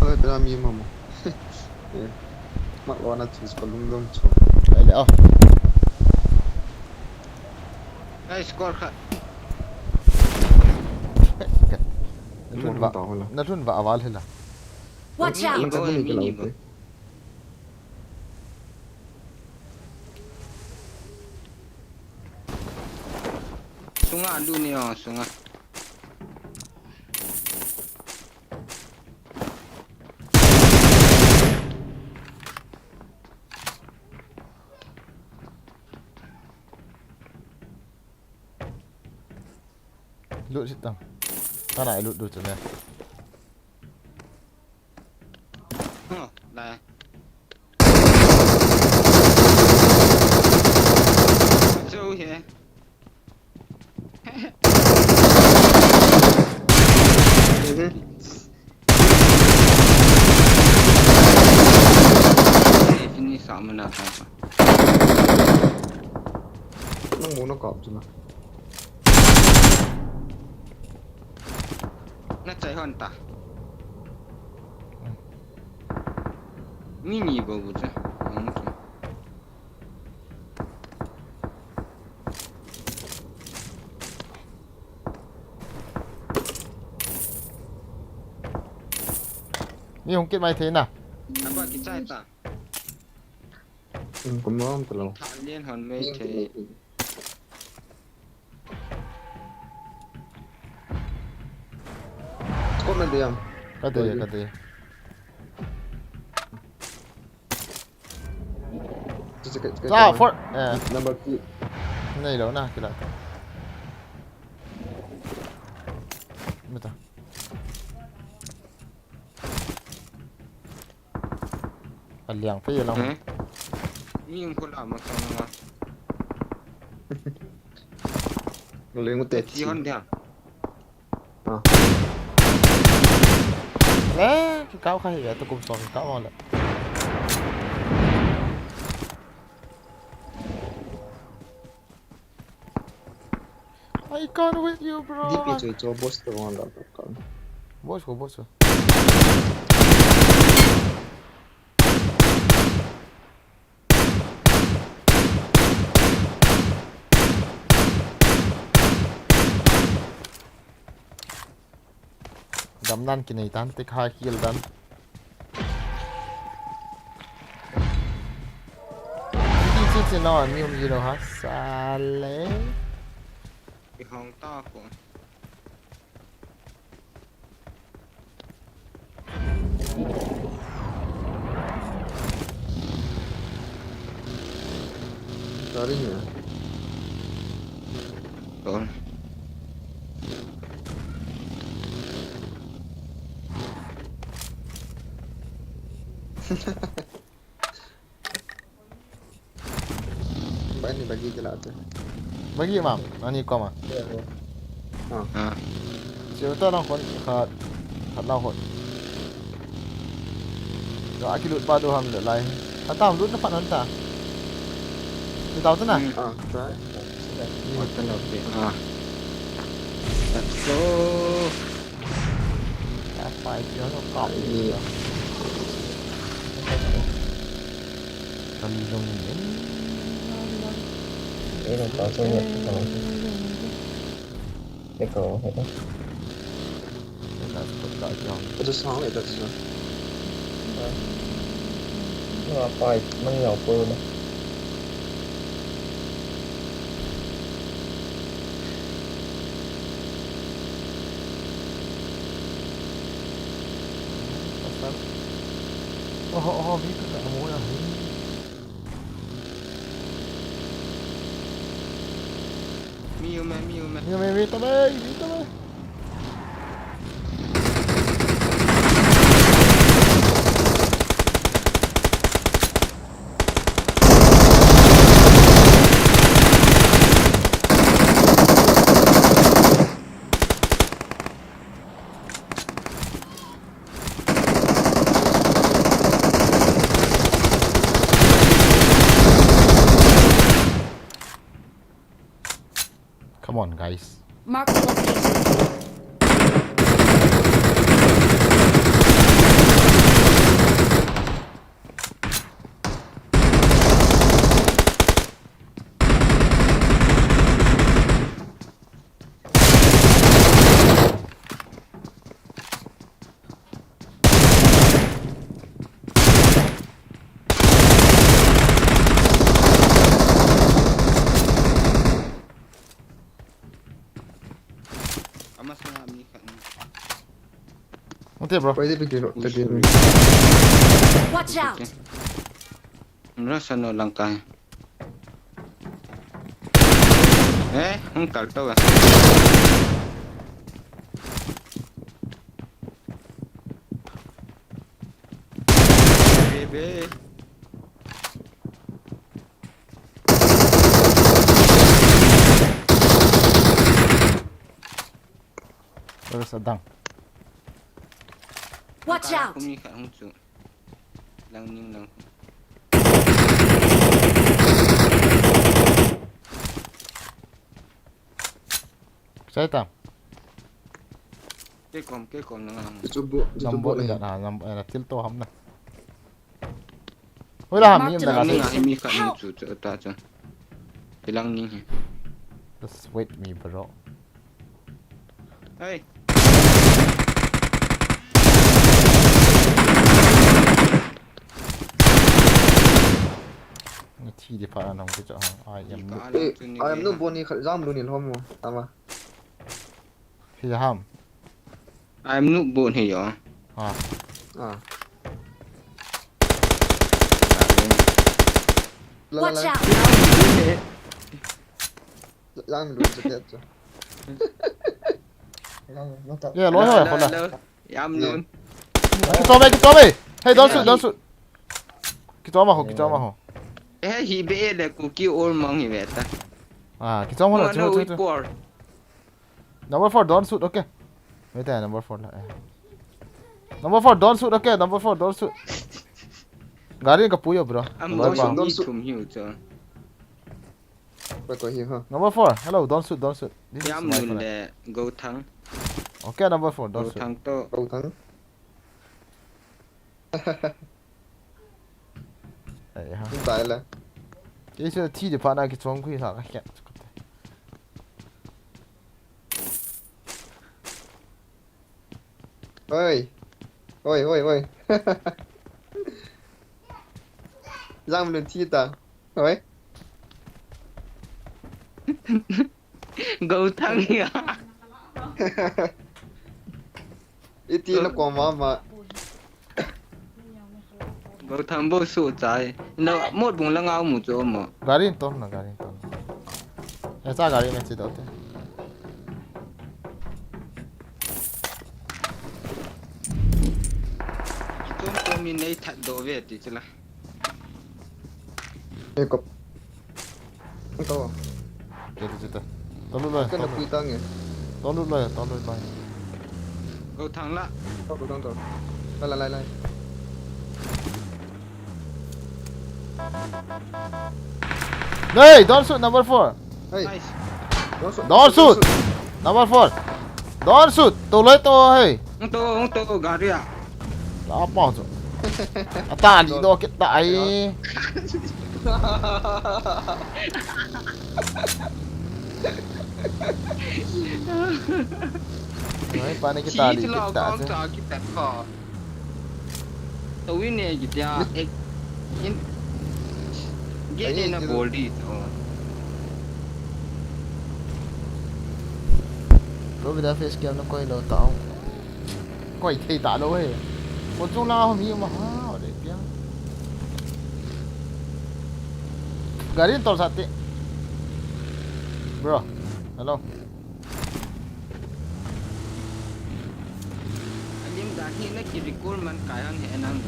Oi, bra mi mama. Eh, mat lo na chu ko lungdom chu. Ai le, oh. Ai, score khat. Na lhun va, na lhun va aval hela. Watch out! Mini bo, mini bo. Sunga lu ni o, sunga. Lut sit tam. Kana lut lut ne. Huh, la. Chu he. Finish sa mana sa. Nang mo na kap chu na. Na chai hon ta. Mini bo bu cha. Ang cha. Mi hung kit mai thei na. Apa kichai ta. Kum rom ta lo. Tha lien hon mai thei. Kona dia. Ka dia, ka dia. Sa for, eh. Number two. Nei lo na, kila ta. Mita. Aliang pe lang. Hmm? Ni yung kula masang na. Ngaling mo te. Ti hon dia. Ah. Le, kikau kha hi, atu kum song kikau le. I can't with you, bro. D P cho cho boss to wang da ka. Boss ko, boss ko. Gamnan kinei tan, tik hai kill dan. Ti ti ti no, mi um zero ha, sale. I hong ta ko. Sorry ya. Kon. Bagi, bagi je lah tu. Bagi mam, ani ko ma. Ya, ya. Ha. Ha. Siu ta lang kon khat, khat lang kon. Yo, aki lut pa du ham le lai. Khat tam lut na phat nan ta. Ti tau ta na. Hmm. Ah, ta. What the love, ah. Let's go. Ka pai ti no ka. Ai. Kan long ni. Ê, nó có thu nhập không? Cái cổ phải đó. Atu sang le atu sang. Nga pai, nang yau po na. Pasal. Oh, oh, oh, mi ka ka mo ya, hi. Mi u me, mi u me. Mi u me, mi ta me, mi ta me. Come on, guys. Mark the location. Ama sunga mi khat ni. Ante, bro. Pwede pwede, pwede. Watch out! Okay. Nasa no lang tayo. Eh, hung tal to ah. Bebe. Where is Adang? Watch out! Kumi khat hung chu. Lang ning lang. Sai tam. Ke kom, ke kom nang ang. Chubu, chubu. Number le. Ah, number, eh, til to ham na. Hola, mi. Mark the location. Lang ning ah, mi khat hung chu, chu ta chu. Lang ning hi. Just wait me, bro. Hey. Thi di pha nang ke cha ha. I am no. Eh, I am no boni kha jam lu ni lhom mo. Tama. Hi ham. I am no boni yo. Ha. Ah. Watch out. Jam lu ni cha. Jam lu cha. Ye, lo ho, ho la. Yam nun. Kichom e, kichom e. Hey, don't shoot, don't shoot. Kichom a ho, kichom a ho. Eh, hi be le ku ki ol mang hi ve ta. Ah, kichom ho la, chu, chu, chu. Number four, don't shoot, okay. Wait, eh, number four la. Eh. Number four, don't shoot, okay. Number four, don't shoot. Gari ka puyo, bro. Am don't shoot, don't shoot. Bai ko hi ha. Number four, hello, don't shoot, don't shoot. This is my friend. Yam nun le Go Thang. Okay, number four, don't shoot. Go Thang to. Go Thang. Ai ha. Tung tai le. Kei se thi di pha na kichom khu hi sa ka kya. Oi. Oi, oi, oi. Jam lu thi ta. Oi. Go Thang ya. Iti na ko ma ma. Go Thang bo su chai. Na mot bung la ngau mu chu mo. Gari in ton na, gari in ton. Acha gari na chi do te. Tum tum min nei that do ve ti chila. Ekop. Ito. Chita, chita. Tolu lai, tolu. Kana pui tang e. Tolu lai, tolu lai. Go Thang la. Go Thang to. Lai, lai, lai, lai. Hey, don't shoot, number four. Hey. Nice. Don't shoot. Don't shoot. Number four. Don't shoot. To lai to, hey. Hung to, hung to, gari a. La pa chu. Ata li do kit ta ai. Oi, pa ne kita li kita. Sa kita ko. Tawin ne kitia, ek, in, gate na bol di to. Ko vida face cam na koi lou tao. Koi thei talou he. Ko chung la hom hi ma ha, le pia. Gari tol sate. Bro, hello. Alim da hi na ki recall man kai han he nang.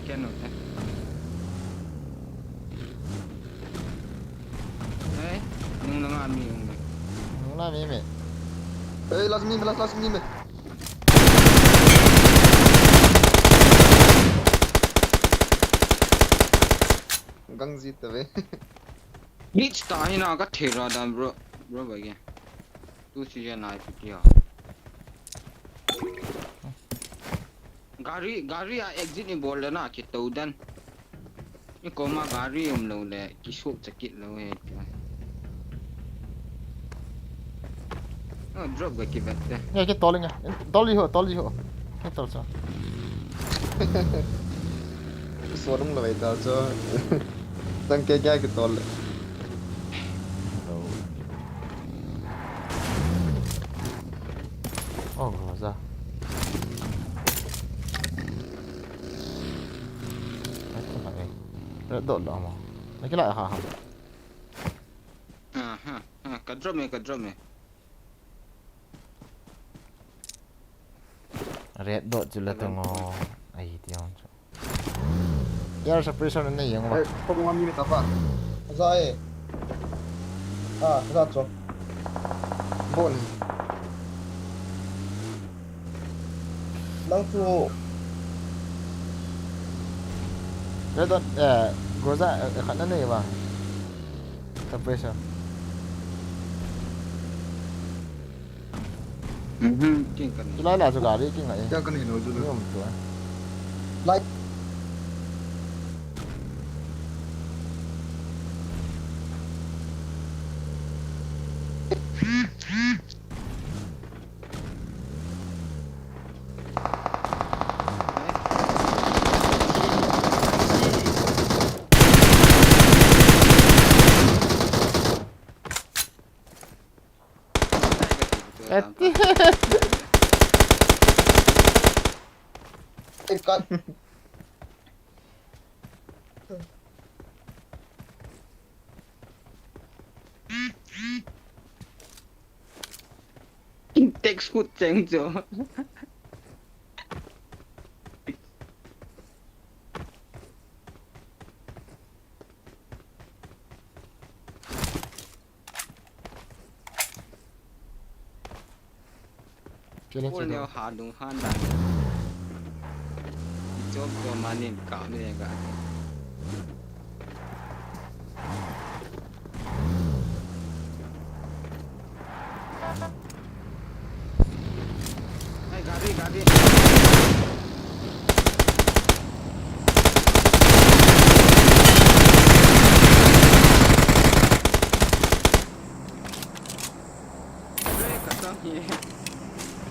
Ken no te. Hey, nung na nga mi yung me. Nung na mi me. Hey, last mi me, last, last mi me. Gang zit ve. Glitch ta hi na ka thera dan bro. Bro ba ge. Tu si je na ipi ki ha. Gari, gari a exit ni bol le na ki to dan. Ni koma gari um lou le ki sok chakit lou he. Oh, drop ga ki vet te. Nge ki tol nge. Tol ho, tol ho. Nge tol sa. So dum lou ta cho. Tang ke kya ki tol. Oh, roza. Ai, ko na e. Red dot la mo. Na kila ha ha. Aha, ha, ka drop me, ka drop me. Red dot chu la tong o. Ai, ti ong chu. Yar suppressor na nei ong ba. Ai, ko mo mi me ta pa. Za e. Ah, za cho. Bon. Nang chu. Red dot, eh, Groza, eh, khat na nei ba. Suppressor. Mhm, king kan. Chu lai la chu gari king ai. Kya kan hin ho chu. Ni um chu. Lai. Ati. Tingkat. Text kut cheng cho. Kena Pol neo ha dung han dan. Ichop ko manin ka me ga. Ai, gari, gari. Break khatam hi.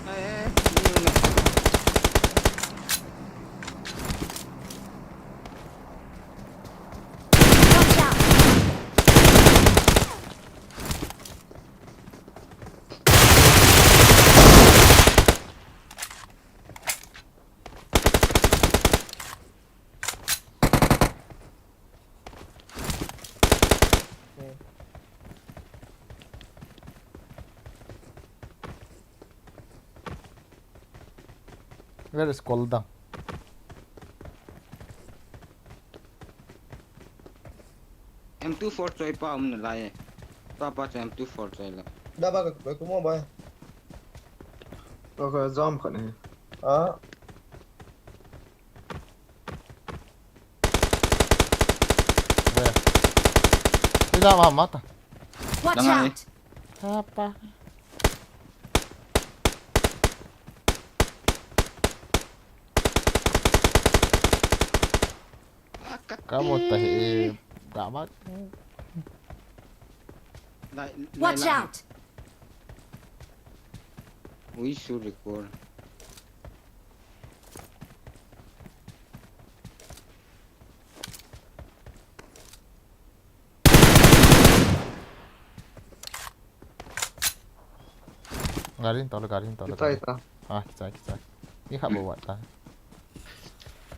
Ai, ai, ni na. Watch out! Where is Kolda? M two four choi pa um na lai. Pa pa choi M two four choi la. Da ba ka ko mo ba. Ka ka jam khat ni. Ah. Where? Ida ma mata. Watch out! Apa? Akat Kamu tahi, eh, damat. Watch out! Ui, su record. Gari in tol, gari in tol, gari. Ita, ita. Ah, kichai, kichai. Mi khat bou vat ta.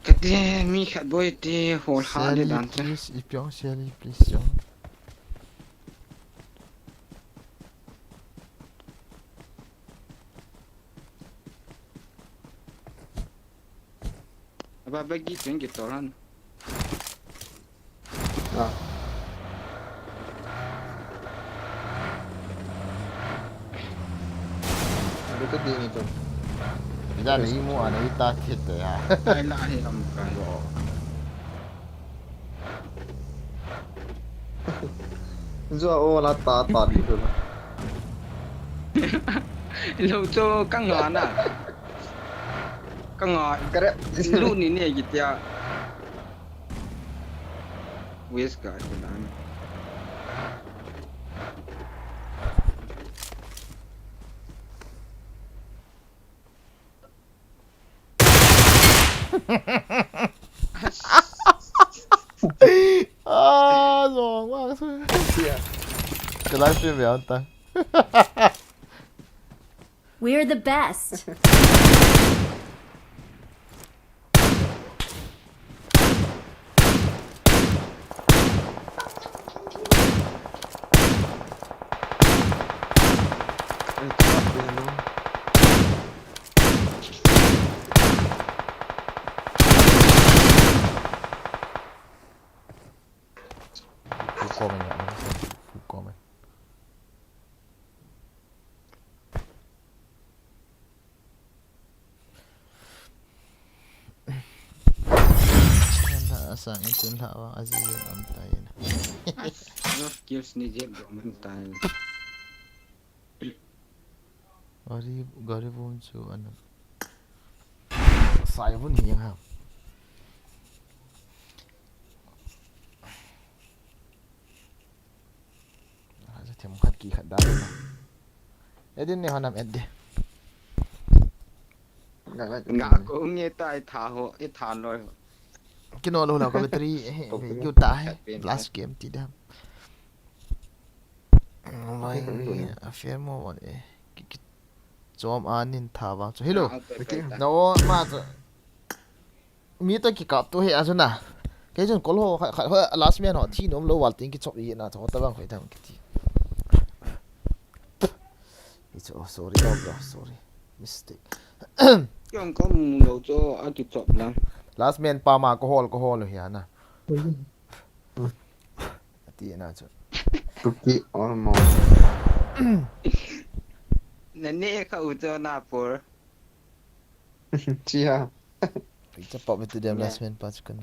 Kati, mi khat bou ati, hol ha le dan ta. Sally, please, ipi ong Sally, please, ong. Aba bagi twenty toran. Ah. Betul dia ni tu. Ida ni mu ana ita kit ya. Ai na hi am kai. Yo. Zua o la ta ta di tu. Lo cho kang na. Kanga kare lu ni ne kitia. Wes ka kinan. Ah, long wa. Ka live stream ya ta. We're the best. Full comment, yeah, full comment. Asang itun la wa aji yen am tai na. As, no skills ni jet do man tai. Gari, gari vun chu ana. Sai vun hi ha. Aja them khat ki khat da. Edin ne honam edde. Nga ko nge tai tha ho, e tha loi ho. Kino lo la ko battery he, yu ta he. Last game ti da. Mai, a fair mo wan e. Ki, ki, chom anin tha vang chu. Hello. Na o ma chu. Mi to kikap tu he a chu na. Kei chun kol ho, khat, khat ho, last man ho, thi nom lo val ting kichop i na chu, ta vang khoi ta vang kiti. It's, oh, sorry, oh, bro, sorry. Mistake. Kiong ko mu lo chu, a kichop la. Last man pa ma ko hol, ko hol hi a na. Ati na chu. Tuki almost. Na ne ka u cho na por. Chia. Picture pop with them last man pa chu kan.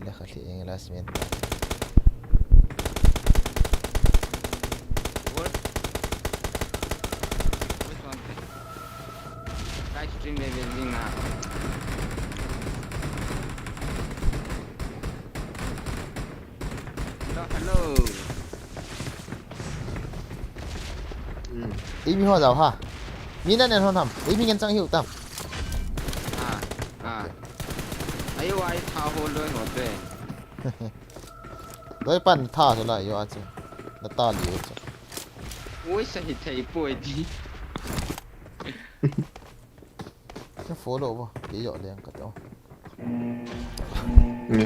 Ila kha thei eng last man. What? Which one? Live stream level ding ha. Hello, hello. Hmm. Ei mi ho jao ha. Mi na nen hon ham. Ei mi ngen chang hiu tam. Ah, ah. Ayo ai tha ho loi ho te. Doi pan tha so la yo a chu. Na ta li o chu. Oi sa hi thei poi di. Ka follow bo, ke yo leng ka to. Ni.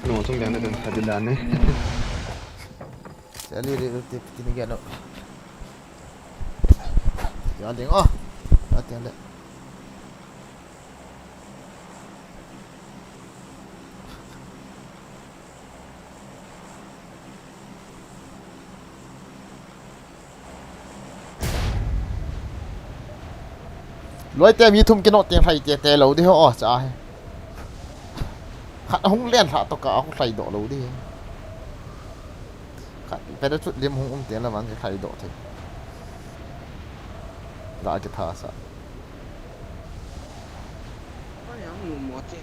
No, sung dan dan ka di dan ni. Sa li ri ri tip kini ga no. Ya ding oh. Ya ding de. Loi te mi thum kino teng lhai te te lo di ho cha he. Khat hung len lha to ka hung lhai do lo di. Khat pe da chut lim hung um te la man ke lhai do the. La ke tha sa. Ai, ang mo mo che.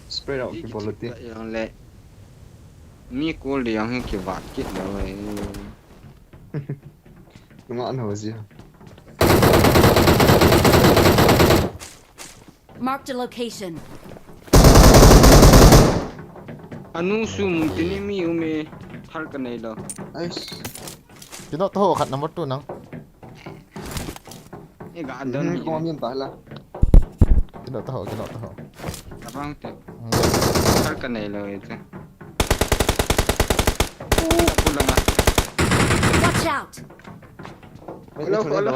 Spread out ki bol ti. Yang le. Mi kul di yang hi ki vat kit lo e. Nunga an ho zia. Marked a location. Anu sum tini mi ume thar ka nei lo. Ais. Kino to ho khat number two nang. E ga dan ni. Ko min ta la. Kino to ho, kino to ho. Abang te. Thar ka nei lo e te. Pulanga. Watch out! Hello, hello.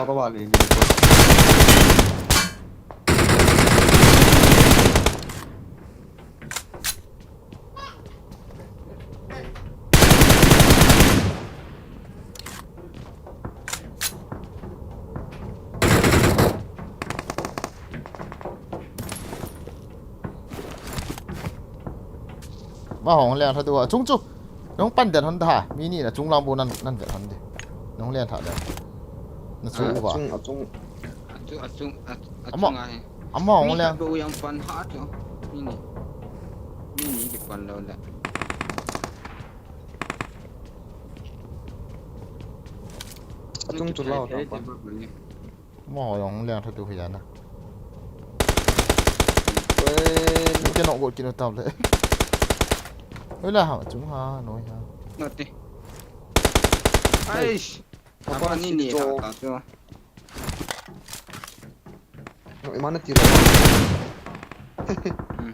Ma hong le tha tu a chung chu. Nong pan den hon da ha. Mi ni na chung lang bu nan nan vet hon de. Nong le tha de. Na chu u ba. Achung, achung. Achu, achung, ach-, achung ahi. Ama hong le. Mi khat bo yang pan ha chu. Mi ni. Mi ni ki pan lo le. Achung chu lao ta pan. Mo jong leng tha tu hi jana. Oi. Ni ke no go kino tam le. Oi la ha chung ha noi ha. Nati. Aish. Apa ni ni ha ta tu. No, imana tiro. Hmm.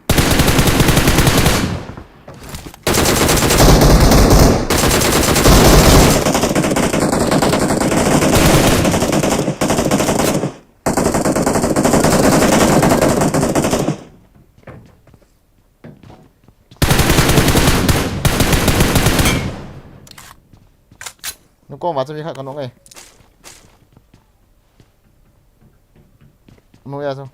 Nung kong va chu mi khat ka nung e. Nung ya chu.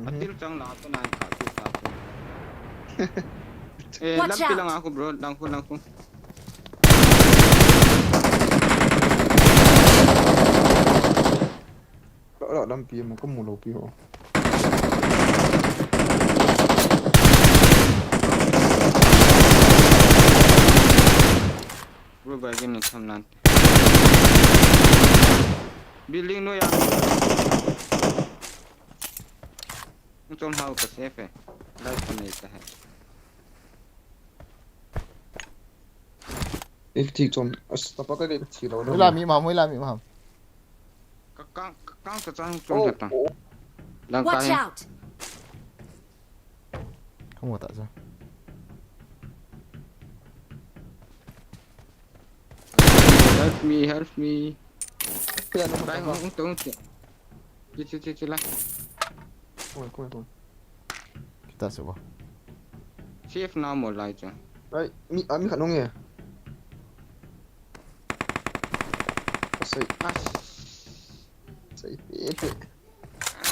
Atil chang la pa nai ka tu ta. Eh, lampi lang a khu, bro, lang khu, lang khu. Lo, lo, lampi mo, ko mu lo pi ho. Bro, bai gin ni tham nan. Building no ya. Chom hau ka safe e. Life ka nei ta hai. If thi chom, as tapa ka ke thi lo. Ila mi ma, mo ila mi ma. Ka kang, ka kang ka chang chom ta. Lang ka. Watch out. Kamu tak je. Help me, help me. Bai hong tung che. Che, che, che, che, lai. Koi, koi, koi. Kita se ba. Safe na mo lai che. Ai, mi, a, mi khat nong e. Asai. As. Sai, e, e.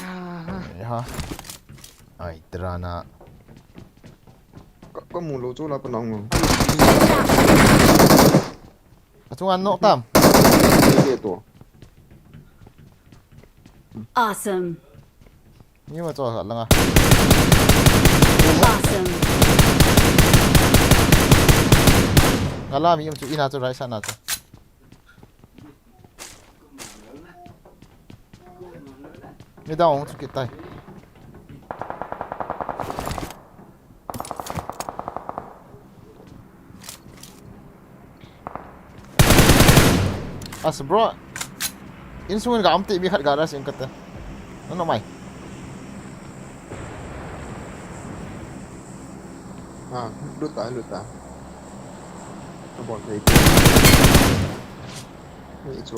Aha. Ai, trana. Ka, ka mu lo chu la pa nang. Achung an nok tam. Ke to. Awesome. Ni ma cho langa. Awesome. Ngala mi um chu ina chu rai sa na chu. Mi down chu kit tai. As bro. Insung in ga am te mi khat ga ra sing kate. No, no mai. Ha, lut ta, lut ta. Abol thei. Ni chu.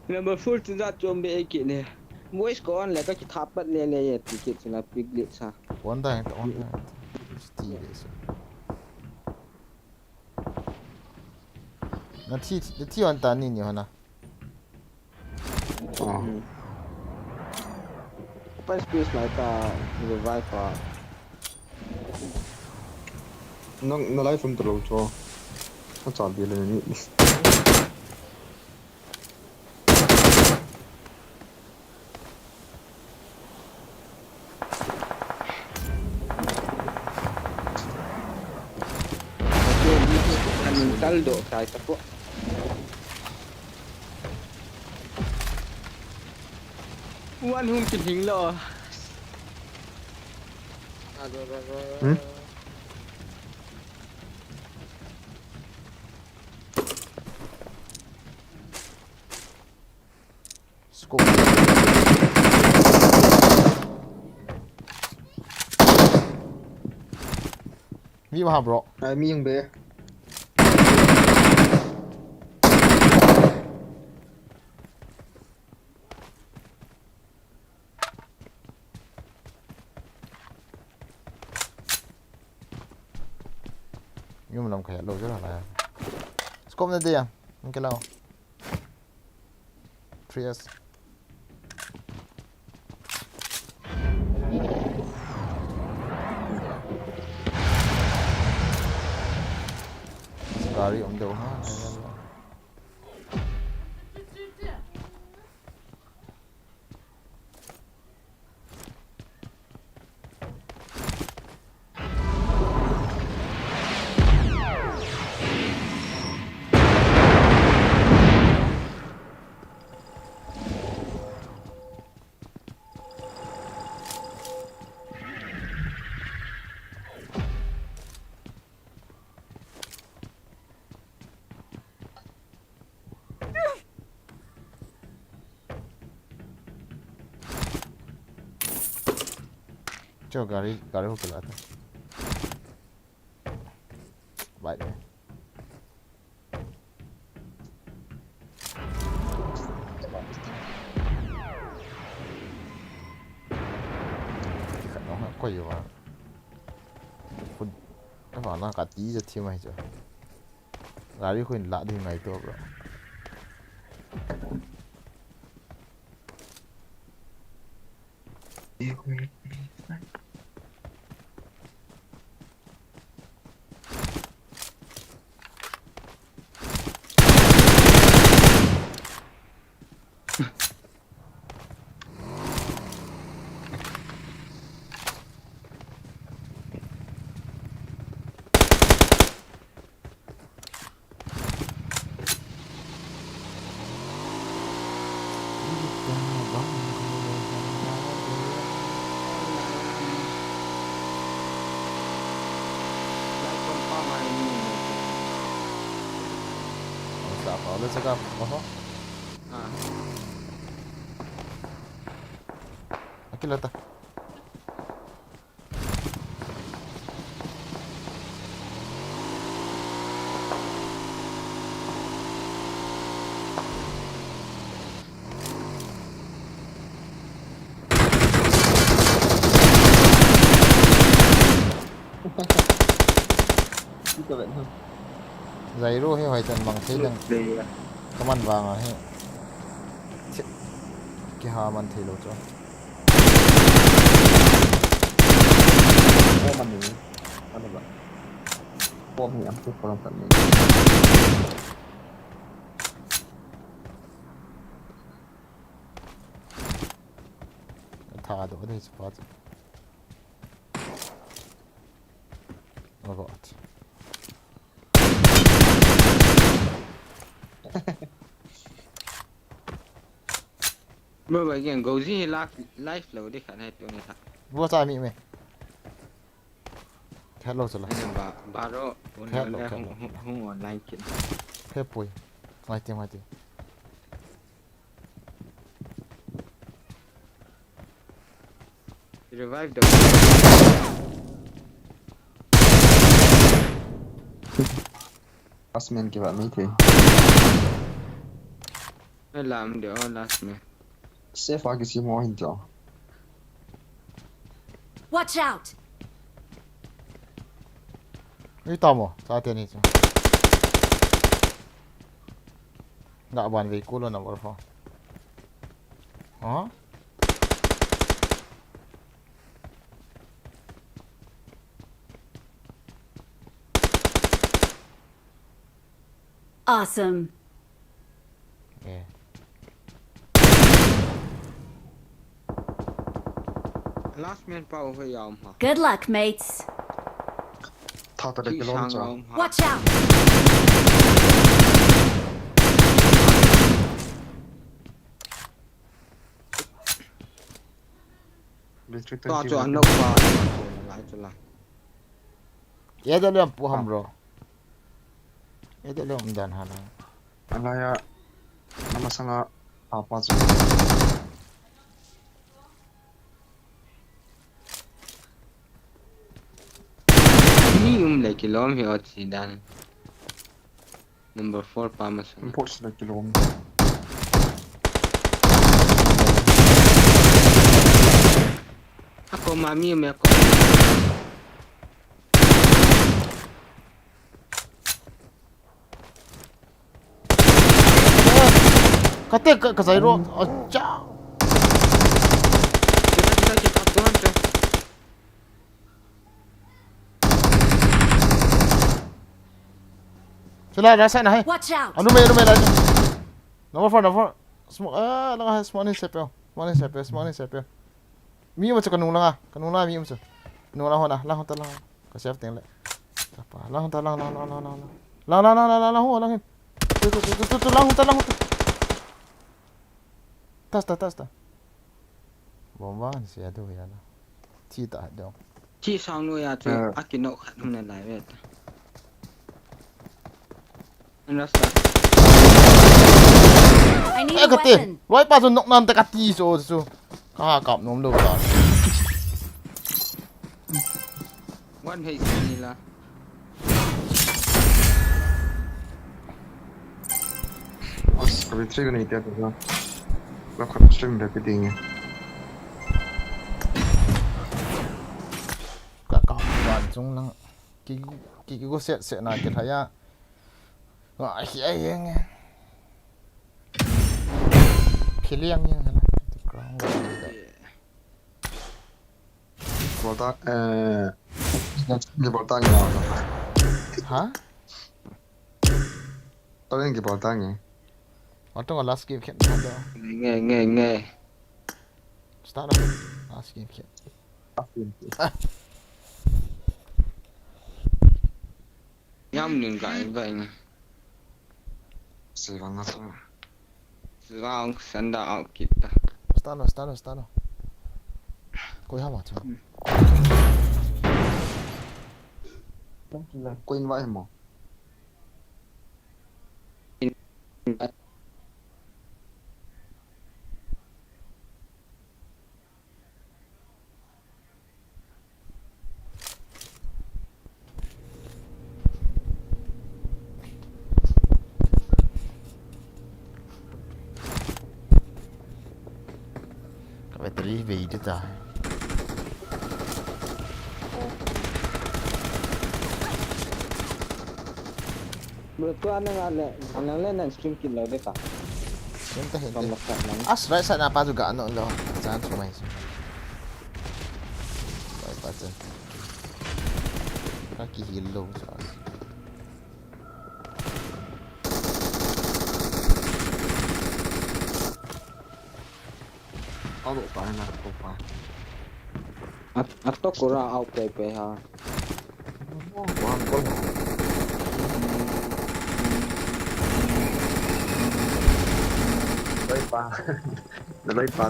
Number four chu jat chom be kit ne. Voice ko on le ka kithapat le le ye ti kit chu la pick glitch sa. On da, on da. Ti le so. Na thi, na thi on ta ni ni hona. Oh. Hmm. First place lai ta revive pa. Nang, na live um ta lo cho. Ka cha bi le ni. Anin tal do tai ta po. Wan hung kihing lo. Hmm? Scope. Mi ma bro. Ai, mi jong be. Yum lam kaya lo jala la. Scope na dia. Ang kalaw. Three S. Gari um deuh ha. Cho gari, gari ho kila ta. Bye. Khat nong ha koi va. Phun. Ka va na ka ti ja thi mai cho. Gari khu in la ding ngai to bro. Sa pa le sa ka pa ho. Ah. Akila ta. Ito ba? Zairo hi hoitah in mang thei ding. Play a. Kaman vang ahi. Thi-, kiha man thei lou chu. Oh, man ni. Ano ba? Bom hi am chu kolam kan ni. Tha do dei chu pa chu. Oh God. Bro, ba gen go ji la life lo de khan hai to ne tha. Bo sa mi me. Khat lo sa la. Ba, baro, un khat lo, le khat lo. Hung, hung, hung online kin. Phe pui. Ngai ti, ngai ti. Revive the. Last man give up me too. Alam de o last me. Safe a kisi mo hin to. Watch out! Ei tamo, sa te ni chu. Ga ban ve ku lo na bor fo. Ha? Awesome. Eh. Last man pa over ya um ha. Good luck, mates. Thata de kilom cha. Watch out! District to chu anok pa chu lai chu la. Ya da lem pu ham ro. Ya da lem dan ha na. Alaya. Nama sanga apa chu. Ni um le kilom hi ot si dan. Number four pa ma sa. Import sila kilom. Ako mami me ako. Kate ka ka zairo. Acha. Sila rasa na hai. Watch out. Anu me anu me rasa. Number four number four. Smoke ah lang hai smoke ni sepe. Smoke ni sepe smoke ni sepe. Mi ma chu kanung langa kanung la mi ma chu. Nung la hona lang hota lang. Ka save teng le. Ka pa lang ta lang lang lang lang lang lang. Lang lang lang lang lang lang ho lang hin. Tu tu tu tu tu lang ta lang ta. Tas ta tas ta. Bom vang si adu ya na. Thi ta do. Thi sang nu ya tu. Akino khat hum na lai ve ta. Rasta. I need a weapon. Loi pa chu nok nam ta ka ti so chu. Ka ha kap nom lo ta. One hei sini la. As, kami three grenade ya tu. Lo khat stream de piding. Ka kap ban chung lang. Ki ki ki go set set na ki thaya. Wa hi ai yeng. Kiliang yeng hana. Ground. Bolta eh. Ni bolta ni. Ha? Tawin ki bolta ni. Watong last game khen na do. Nge nge nge. Start up. Last game khen. Yam ning ga ga ing. Sivang na sa. Sivang sanda out kit ta. Start no start no start no. Koi hama chu. Koi invite mo. Ka battery bei di ta. Bro, tu ana nga le, ana le nan stream kit lo de ka. Stream ta hin. Pam la ka nan. As right side na pa chu ga no lo. Chan chu mai. Right pa chan. Ka ki heal lo chu as. Alo pa na ko pa. At at to kura au pe pe ha. Loi pa. Loi pa.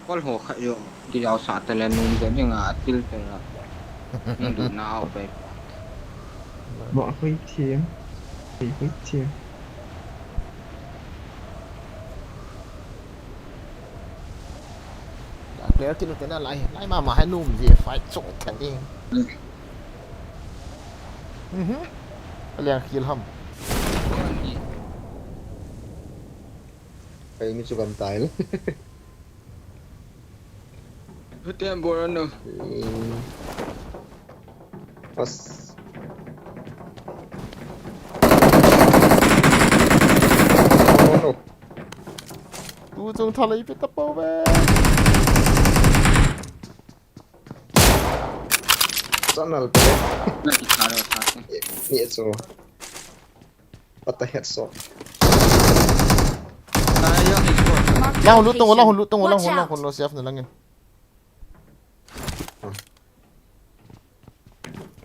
Kol ho kha yo ki yau sa te le num de ni nga til te la. Ndu na au pe. Ba hoi thiam. Hoi hoi thiam. Player kinu tena lai lai mama hai num je fight chong tha ni. Mhm. Aliang khel ham. Kei mi chu gam tai. Hutian bol ano. Pas. Tu chung thalei pe ta po ve. Channel pe. Ni chu. What the headshot. Lang lut tung, lang lut tung, lang lut tung, lang lut safe na langin.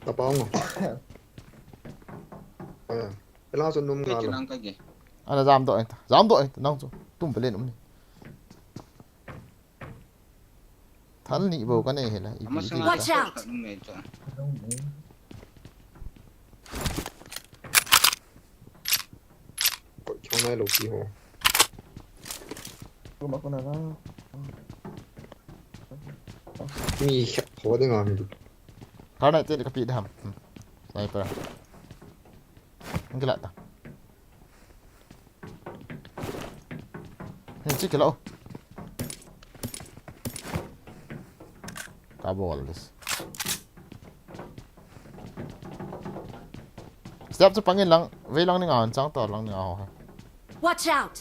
Tapang. Ela sun num ngal. Ana jam do, jam do, nang chu tum pelen um ni. Thal ni bo ka nei hela. Watch out. Ko chong nai lo ki ho. Kuma kuna na. Mi khat ho de ngam du. Kar nai te ka pi dam. Sniper. Ang kila ta. Hin chi kilo. Ka bol this. Step chu pangin lang, vei lang ni nga chang to lang ni nga ho. Watch out.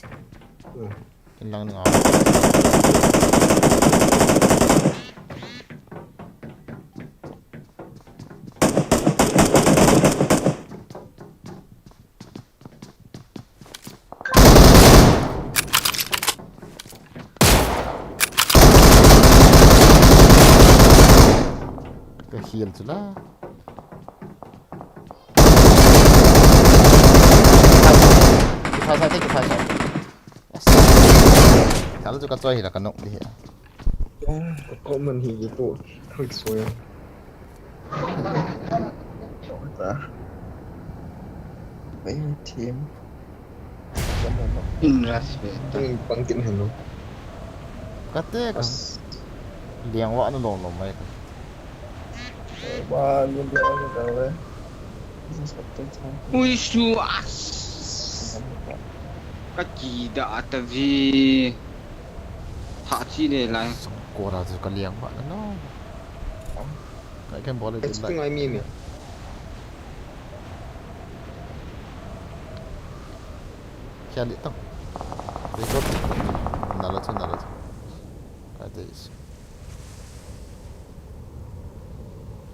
In lang ni nga. Ka heal chu la. Kiphai sa, kiphai sa. Kal chu ka choi hi la ka nok di hi. Ko man hi ki tu. Thoi soi. Team. In rush ve ta. Pang kin hanu. Kate ka. Liang wa na long long mai ka. Ba ni ba ni ta ve. Ui su as. Ka ki da ta vi. Tha chi le lai. Ko ra chu ka liang wa na no. Ka ken bol le. Ngai mi mi. Kya li tang. Record. Nala chu, nala chu. Ka te is.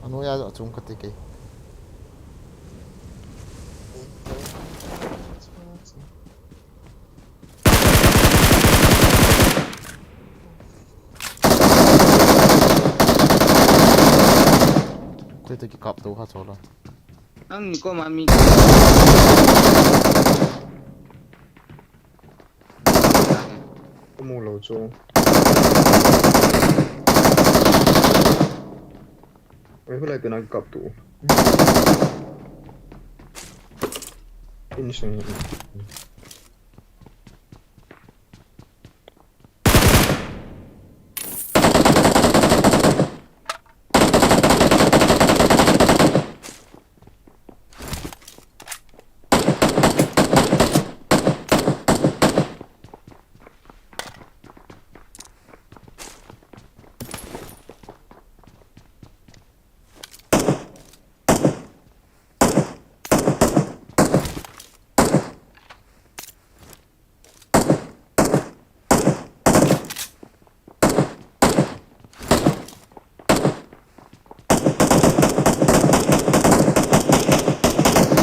Anu ya chung ka te ke. Koi te ki kap to ha chola. Ang ni ko mami. Mu lo chu. Ai, hulai pe na kap tu. Insang.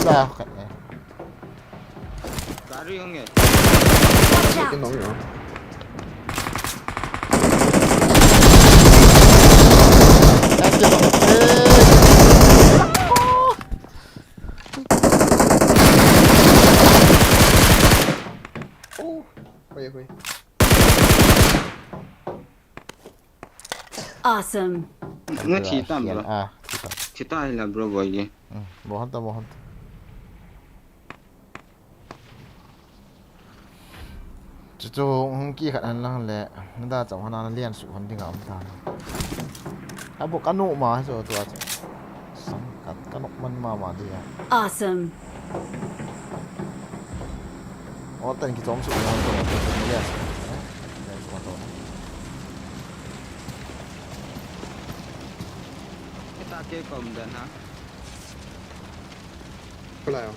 Lah, khat ne. Gari hong e. Watch out! Kin nong yo. Thank you. Oh, hui, hui. Awesome. Nga thi tam bro. Ah, thi tam. Thi ta hi la bro boy ye. Hmm, bohan ta, bohan ta. Chu chu hung ki khat an lang le, na da chang hana na lian su hon ding a um ta. A bu ka nu ma chu tu a chu. Sang kat Ka nok man mama dia. Awesome. Awtan kichom su nang to. Yes. Yes, ma to. Kita ke kom dan ha. Pula yo.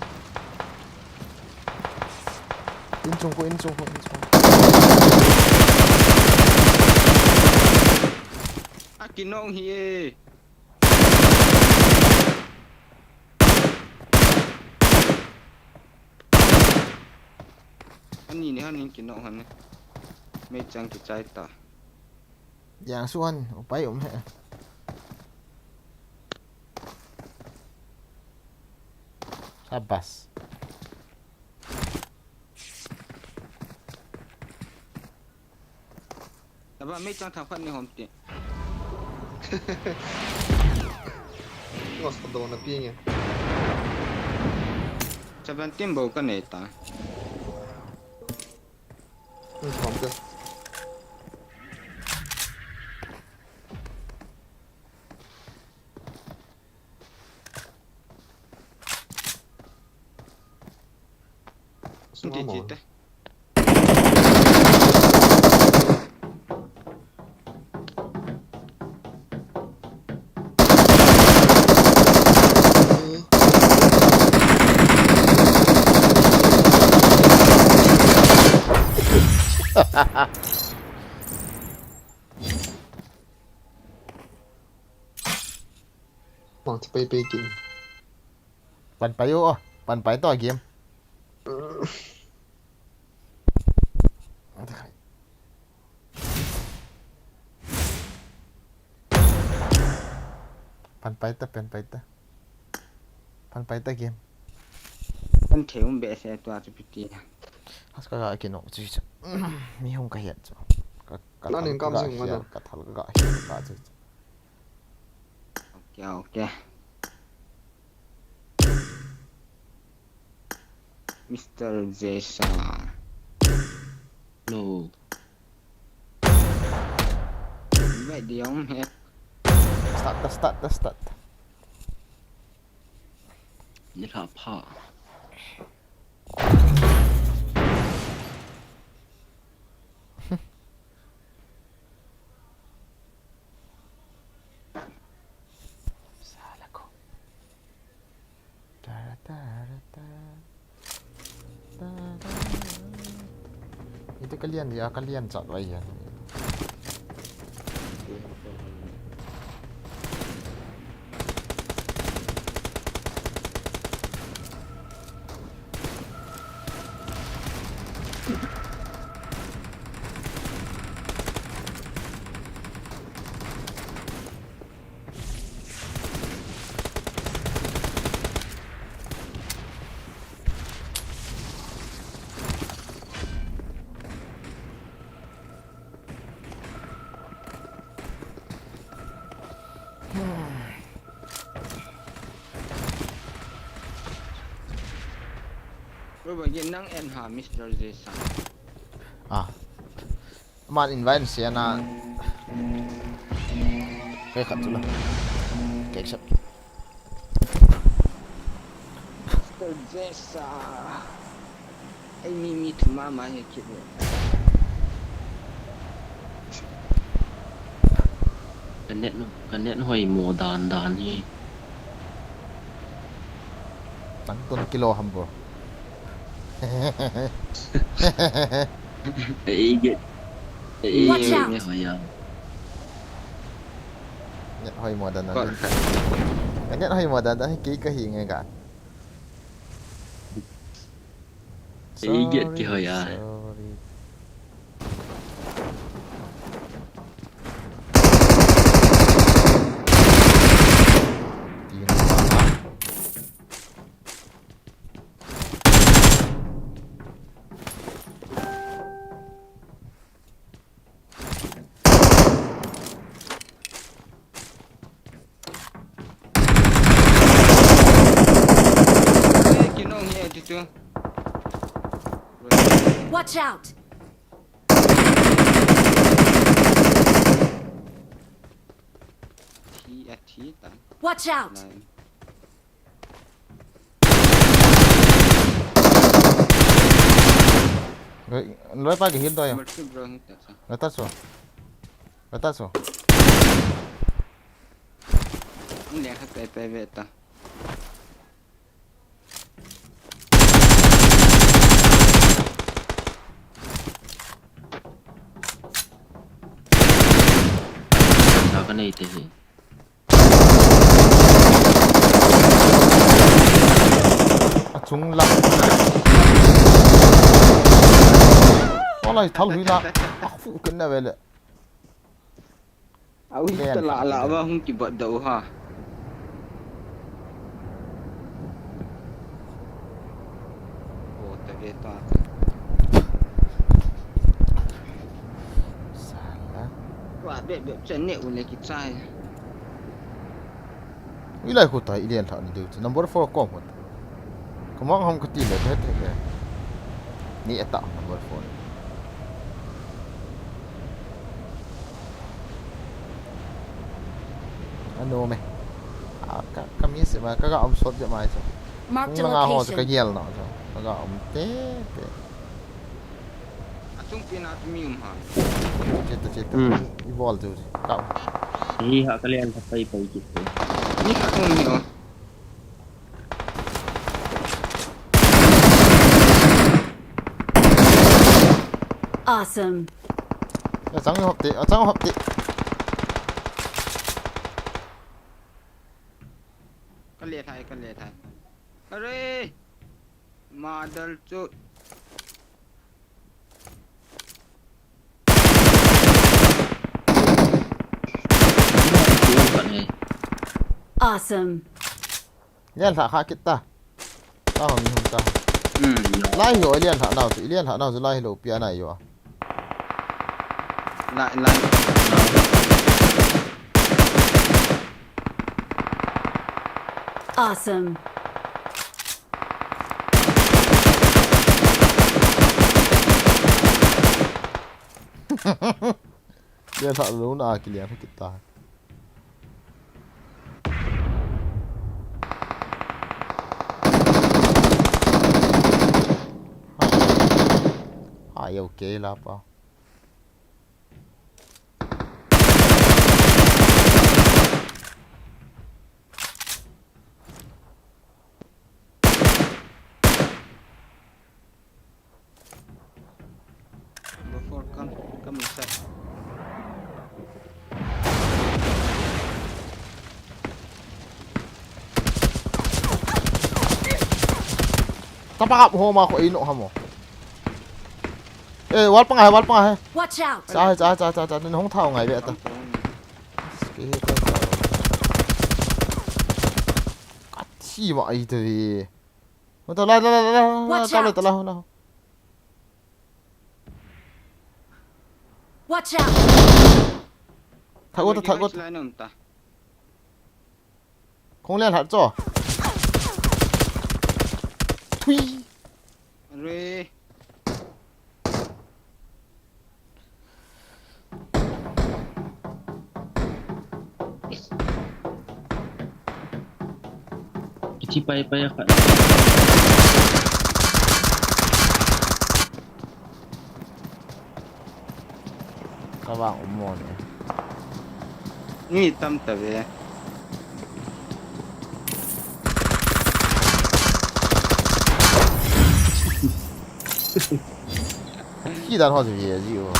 Insung ko, insung ko, insung ko. Akinong hi e. Ani ni hanin kinong han ni. Meichang kichai ta. Yang suan, upai um he. Sabas. Taba meichang thang khat ni hom ti. Ngos ko do na pi nge. Seventeen bo ka nei ta. Ngos ko te. Sunti chite. Mang ti pai pai kin. Pan pai o, pan pai to game. Pan pai ta, pan pai ta. Pan pai ta game. Kan thei um be se tua chu piti. Has ka ga kino chu chu. Mi hung ka hiat chu. Ka, ka thal ka ga hiat, ka thal ka ga hiat ka chu. Okay, okay. Mister Jason. No. Vet diong he. Start, start, start. Ni lha pha. Sala ko. Tara, tara, tara. Tara. Ito kalian dia, kalian chat wai ya. Oi, ba, yen nang en ha, Mister Jason. Ah. Aman invite sia na. Kei khat chu la. Kei accept. Mister Jason. Ei mi mi thu mama hi kit ni. Ka net, ka net hoi mo dan dan hi. Tang tun kilo ham bro. Ei get. Ei get hoi a. Net hoi mo dan dan. Ka net hoi mo dan dan hi kei ka hi nge ka. Ei get kihoi a. Watch out! Watch out! Loi pa ke hit do yo. Mercy bro, hit ta sa. Gata so. Gata so. Ang liya khat kai pai ve ta. Sa ka nei te hi. A chung lang. Wala thal hui na. A khu ken na ve le. Au hi ta la la ba hung ki bat dau ha. O ta ve ta. Sala. Wa be be chen ne u ne ki chai. Ilai khu ta i lian tha ni deu chu number four kom hon. Kamang ham kati le te te te. Ni eta number four. Ano me. A ka ka mi se ma ka ga um sot je mai so. Marked a location. Nga ho ka gel na so. Ka ga um te te. Achung pin a mi um ha. Cheta cheta. Hmm. I bol tu. Ka. Hi ha ka lian ka pai pai kit. Ni ha tung ni o. Awesome. Achang hop te, achang hop te. Ka le thai, ka le thai. Are! Mother chu. Awesome. Lian lha kha kit ta. Ta ho mi hung ta. Hmm. Lai hi o lian lha nau chu, lian lha nau chu lai hi lo pia nai yo. Lai, lai. Awesome. Lian lha lo na ki lian kit ta. Ai, okay la pa. Before come, come inside. Tapa kap ho ma ko ino hamo. Eh, wal panga hai, wal panga hai. Watch out! Cha hai, cha, cha, cha, cha, nin hong thao ngai ve ta. Ke he ka. Ka thi ma ai te ve. Mo ta la, la, la, la, la, Watch ta la, out! Ta la, la. Watch out! Thak go ta, thak go ta. Line um ta. Khong len hat cho. Thui. Are. Kithi pai pai a khat. Ka vang um mo ne. Mi tam ta ve. Khi dan ho ji ji o.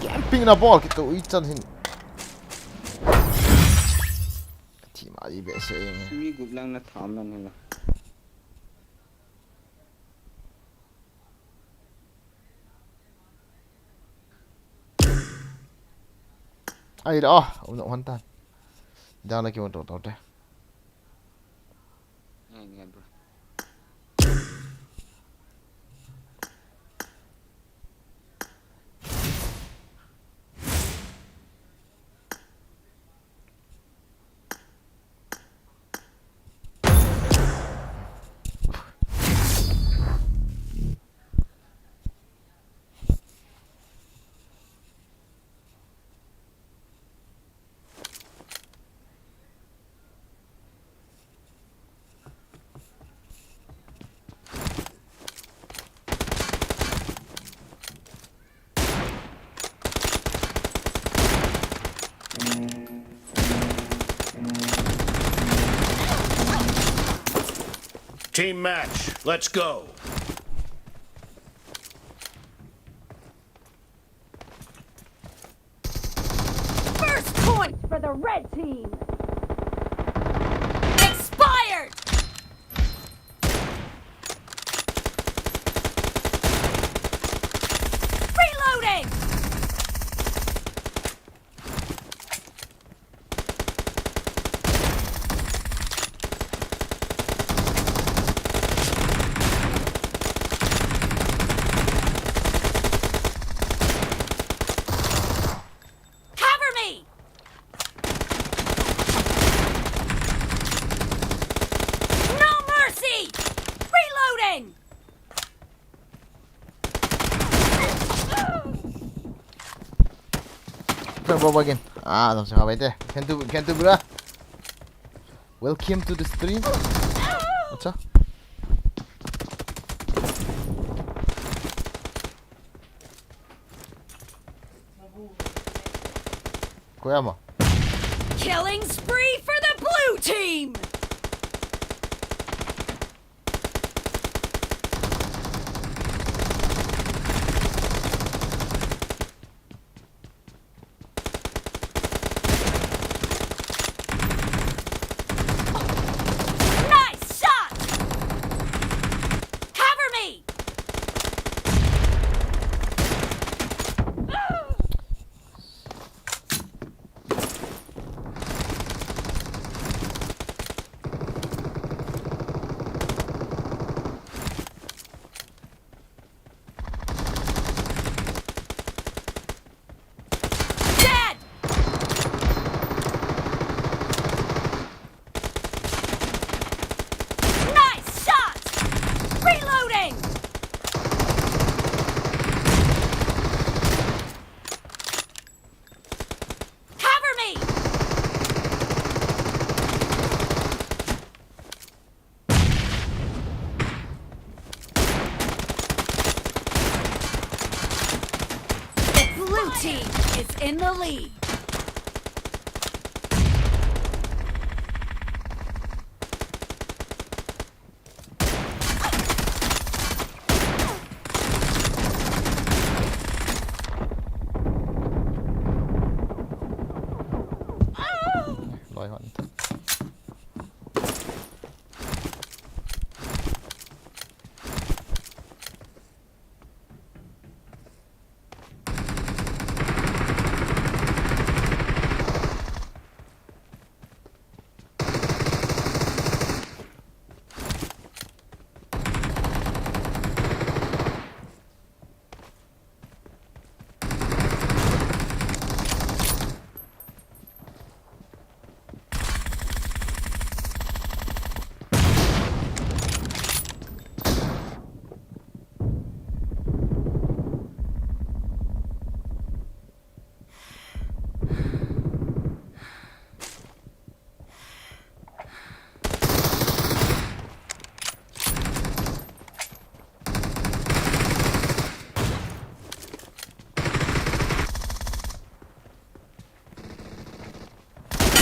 Camping na bol kit to i chan hin. Thi ma ji be se. Mi gup lang na tham lang la. Ai da, oh, no one tan. Dang na ki mo to to te. Nge, nge, bro. Team match, let's go. First point for the red team. Expired! Reloading! Cover me! No mercy! Reloading! Bro, bro, again. Ah, no, se va, vete. Can do, can do, bro. Welcome to the stream. Acha. Koi ama. Killing spree for the blue team! Nice shot! Cover me! Dead! Nice shot! Reloading! Cover me! The blue team is in the lead. Loi hon.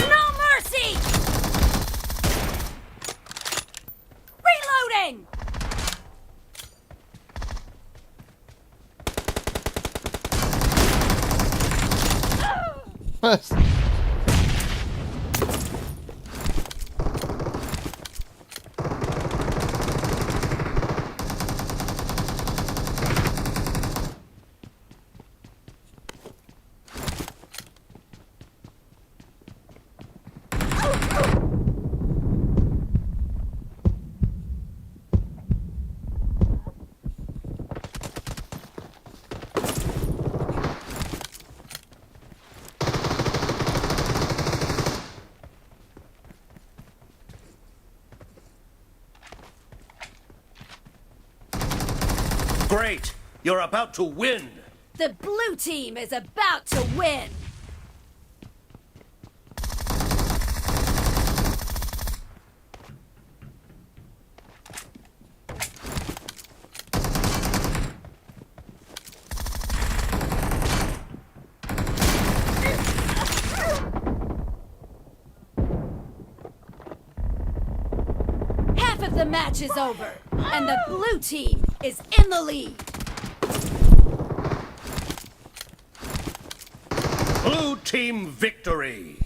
No mercy! Reloading! Great! You're about to win! The blue team is about to win! Half of The match is over, and the blue team is in the lead. Blue team victory.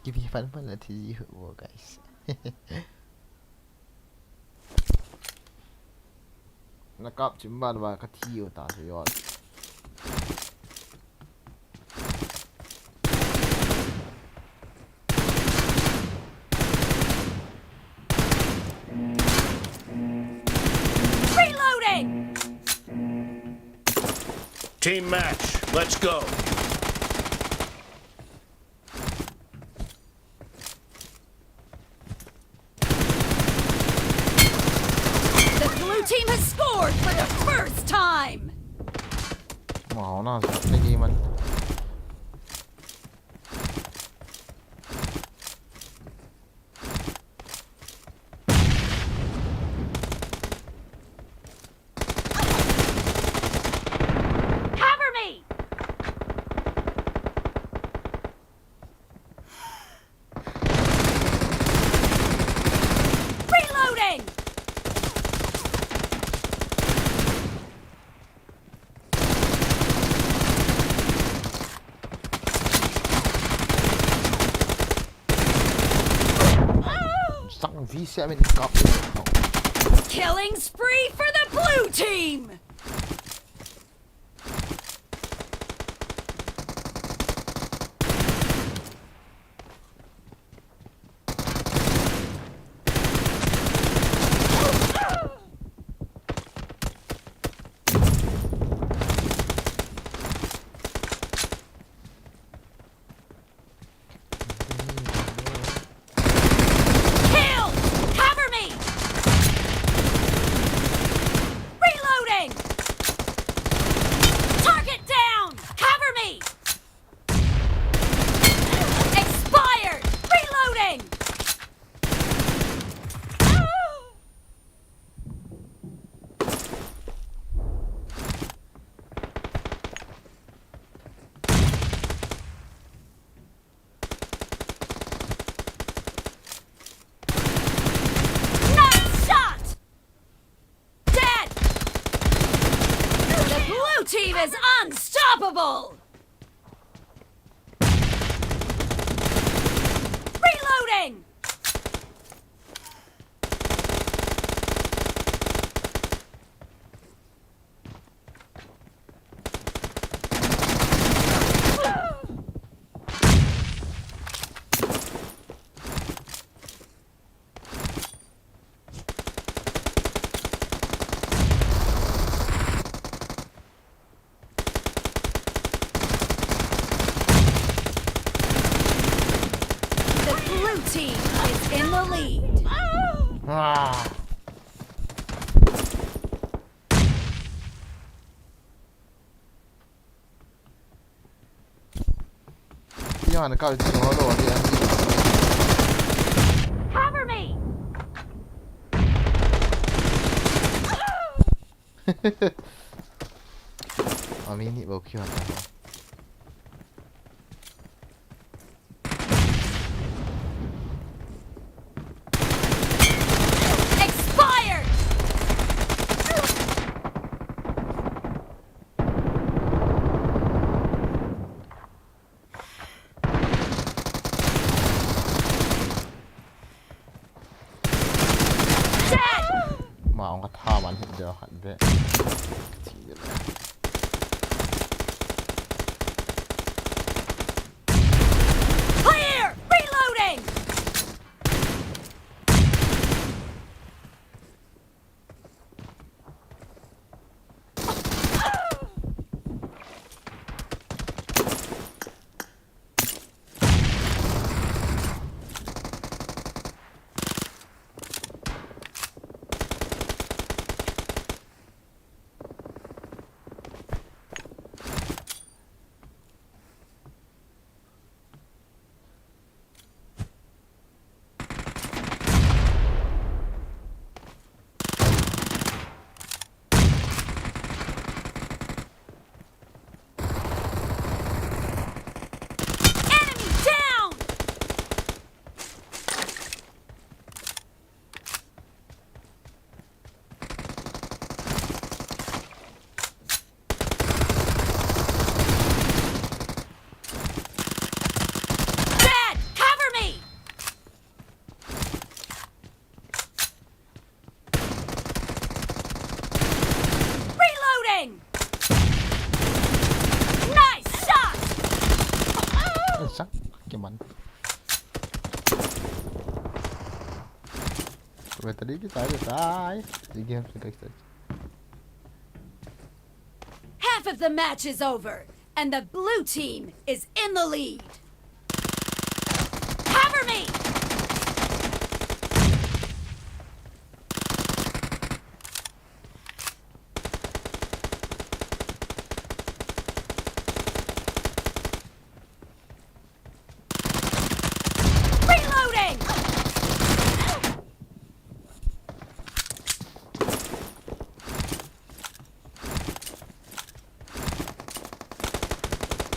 Give me fun, fun, let you, guys. Na kap chim ban ba ka thi u ta su yon. Reloading! Team match, let's go. The blue team has scored for the first time. Wow, nice. Lagi man. Cover me! Reloading! Sang vi se min kap. Killing spree for the blue team! Kill! Cover me! Reloading! Target down! Cover me! Expired! Reloading! Nice shot! Dead! The blue team is unstoppable! Reloading! The blue team is in the lead. Ah. Cover me! Ami ni bau kiu hon ta ho. Expired! Dead! Ma, ong ka tha man hit deu khat be. Clear! Reloading! Battery kichai, kichai. Sige, ham, sige, sige. Half of the match is over, and the blue team is in the lead. Cover me! Reloading!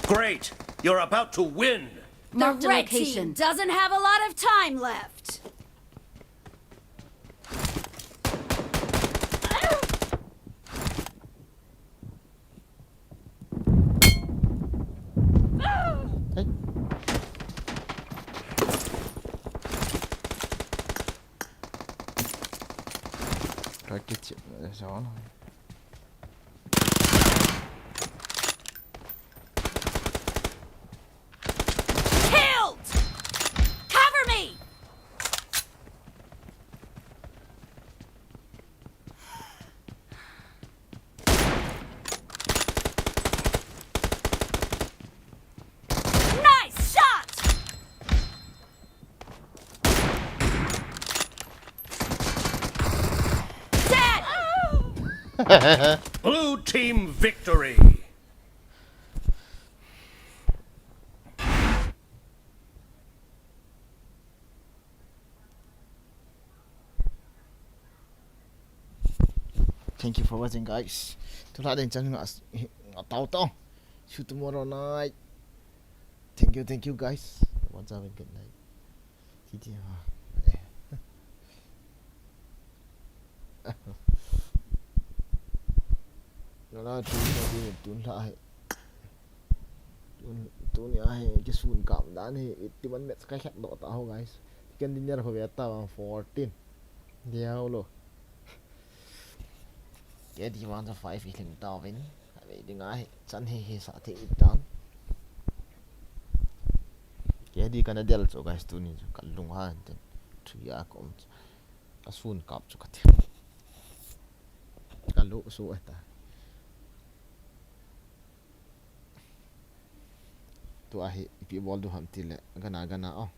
Great! You're about to win! The red team doesn't have a lot of time left. Hey. Ka kichep na sa. Killed! Cover me! Nice shot! Dead! Blue team victory! Thank you for watching, guys. Tulha ding chan nga, nga tao tao. See you tomorrow night. Thank you, thank you, guys. Once again, good night. Titi ha. Eh. Tulha, tulha, tulha, tulha. Tun, tuni ahi, kisun kap dan hi, eighty-one minutes ka khat doh ta ho, guys. Ken dinner ho ve ta bang fourteen. Diau lo. Ke di one to five i lhing ta vin. Ve ding ahi, chan hi hi sa thei dan. Ke di kana del chu, guys, tuni chu ka lung ha ten. Three a kom chu. Ka sun kap chu ka ti. Ka lu su ta. Tua hi ipi bol diu ham tile, gana, gana o.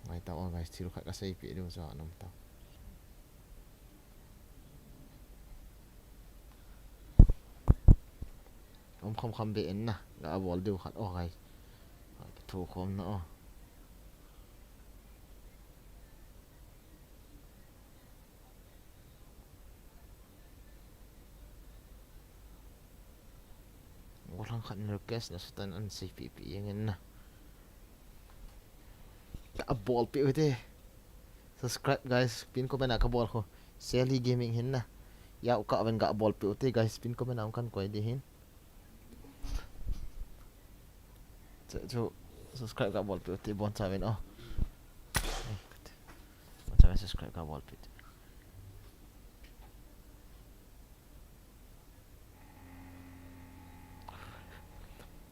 Ngai ta o, guys, thil khat ka seipeh diu chu anom ta. Um kham kham be en na, ga bol diu khat o, guys. Thu khom na o. Gollhang khat in request na satan an seipeh peh jeng in na. Ka bol peh u te. Subscribe, guys, pin comment a ka bol ho. Sally Gaming hin na. Yau ka ven ga bol peh u te, guys, pin comment a kan koi di hin. Chu, chu, subscribe ka bol peh u te, bon chauvin o. Bon chauvin subscribe ka bol peh u te.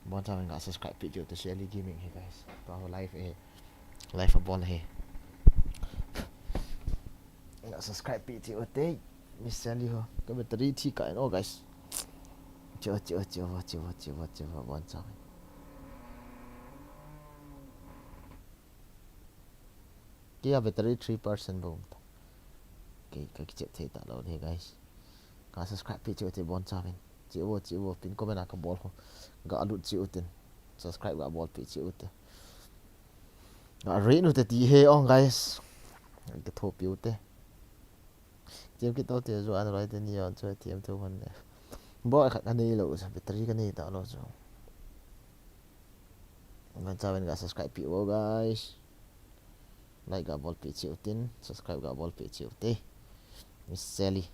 Bon chauvin ga subscribe peh u te, Sally Gaming hi, guys. Tua ho live hi. Live a bol hi. Ga subscribe peh u te. Miss Sally ho. Ka battery thi ka in o, guys. Chu, chu, chu, chu, bon chauvin. Kei a battery three percent bou ta. Kei ka kichep thei ta lou de, guys. Ka subscribe peh u te, bon chauvin. Chu, chu, pin comment a ka bol ho. Ga lut chu tin. Subscribe ga bol peh u te. Ga ring u te ti hi o, guys. Ka thopi u te. Team kit to te chu an roi te ni on chu team tu hon ne. Boi khat ka nei lou chu, battery ka nei ta lou chu. Bon chauvin ga subscribe peh u, guys. Like ga bol peh u tin, subscribe ga bol peh u te. Miss Sally.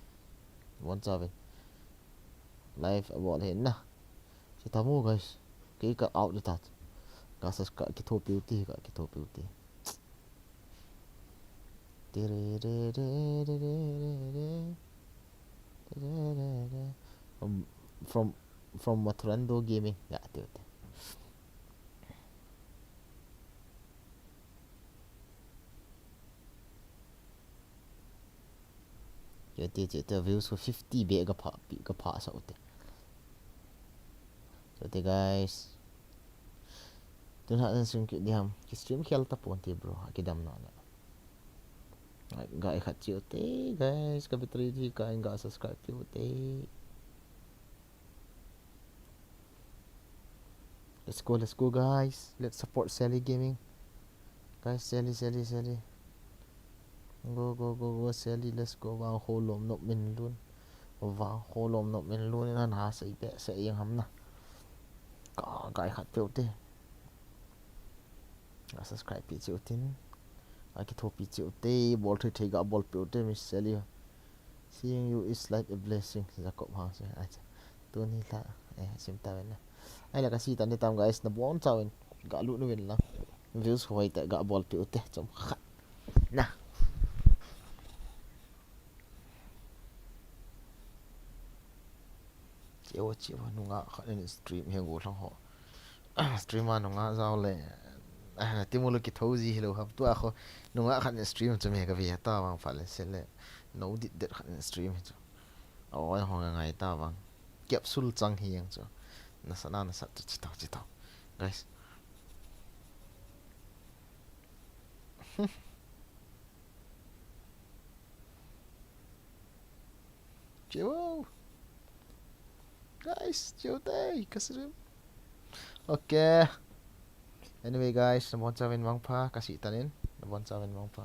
Bon chauvin. Live a bol hin na. Che ta mo, guys. Kei ka out di ta. Ka subscribe, kithopi u te, ka kithopi u te. Um, from, from Mathurando Gaming. Ya, te, te. Chete, chete, views ko fifty beh ka pha, pi, ka pha sa ute. Chete, guys. Tun ha nan sing ki diam. Ki stream khel ta pon te, bro. Ki dam na na. Ga i khat chi ute, guys. Ka battery thi ka in ga subscribe pi ute. Let's go, let's go, guys. Let's support Sally Gaming. Guys, Sally, Sally, Sally. Go, go, go, go, Sally, let's go. Vang kholom nop min lun. Vang kholom nop min lun. Nan ha sei pe, sei yang ham na. Ka, ga i khat pe ute. Ga subscribe pi chi utin. Ga kitho pi chi ute. Bol thei thei ga bol pi ute, Miss Sally. Seeing you is like a blessing, Jacob Hang se. Acha. Tuni la, eh, sim ta ven na. Ai la ka si ta ni tam, guys, na bon cha ven. Ga lu nu ven la. Views hoi ta ga bol pi ute, chom khat. Na. Chiu, chiu, nunga khat in stream he go thang ho. Streamer nunga jao le. Ah, na timu lo kitho ji hilo hap tu a kho. Nunga khat in stream chu me ka ve ta vang fa le se le. No dit det khat in stream chu. Oi, ho nga ngai ta vang. Capsule chang hi yang chu. Na sa na, na sa chu chi tau, chi tau. Guys. Chiu. Guys, chiu te, ka stream. Okay. Anyway, guys, na bon cha ven mangpha, ka si ta nin. Na bon cha ven mangpha.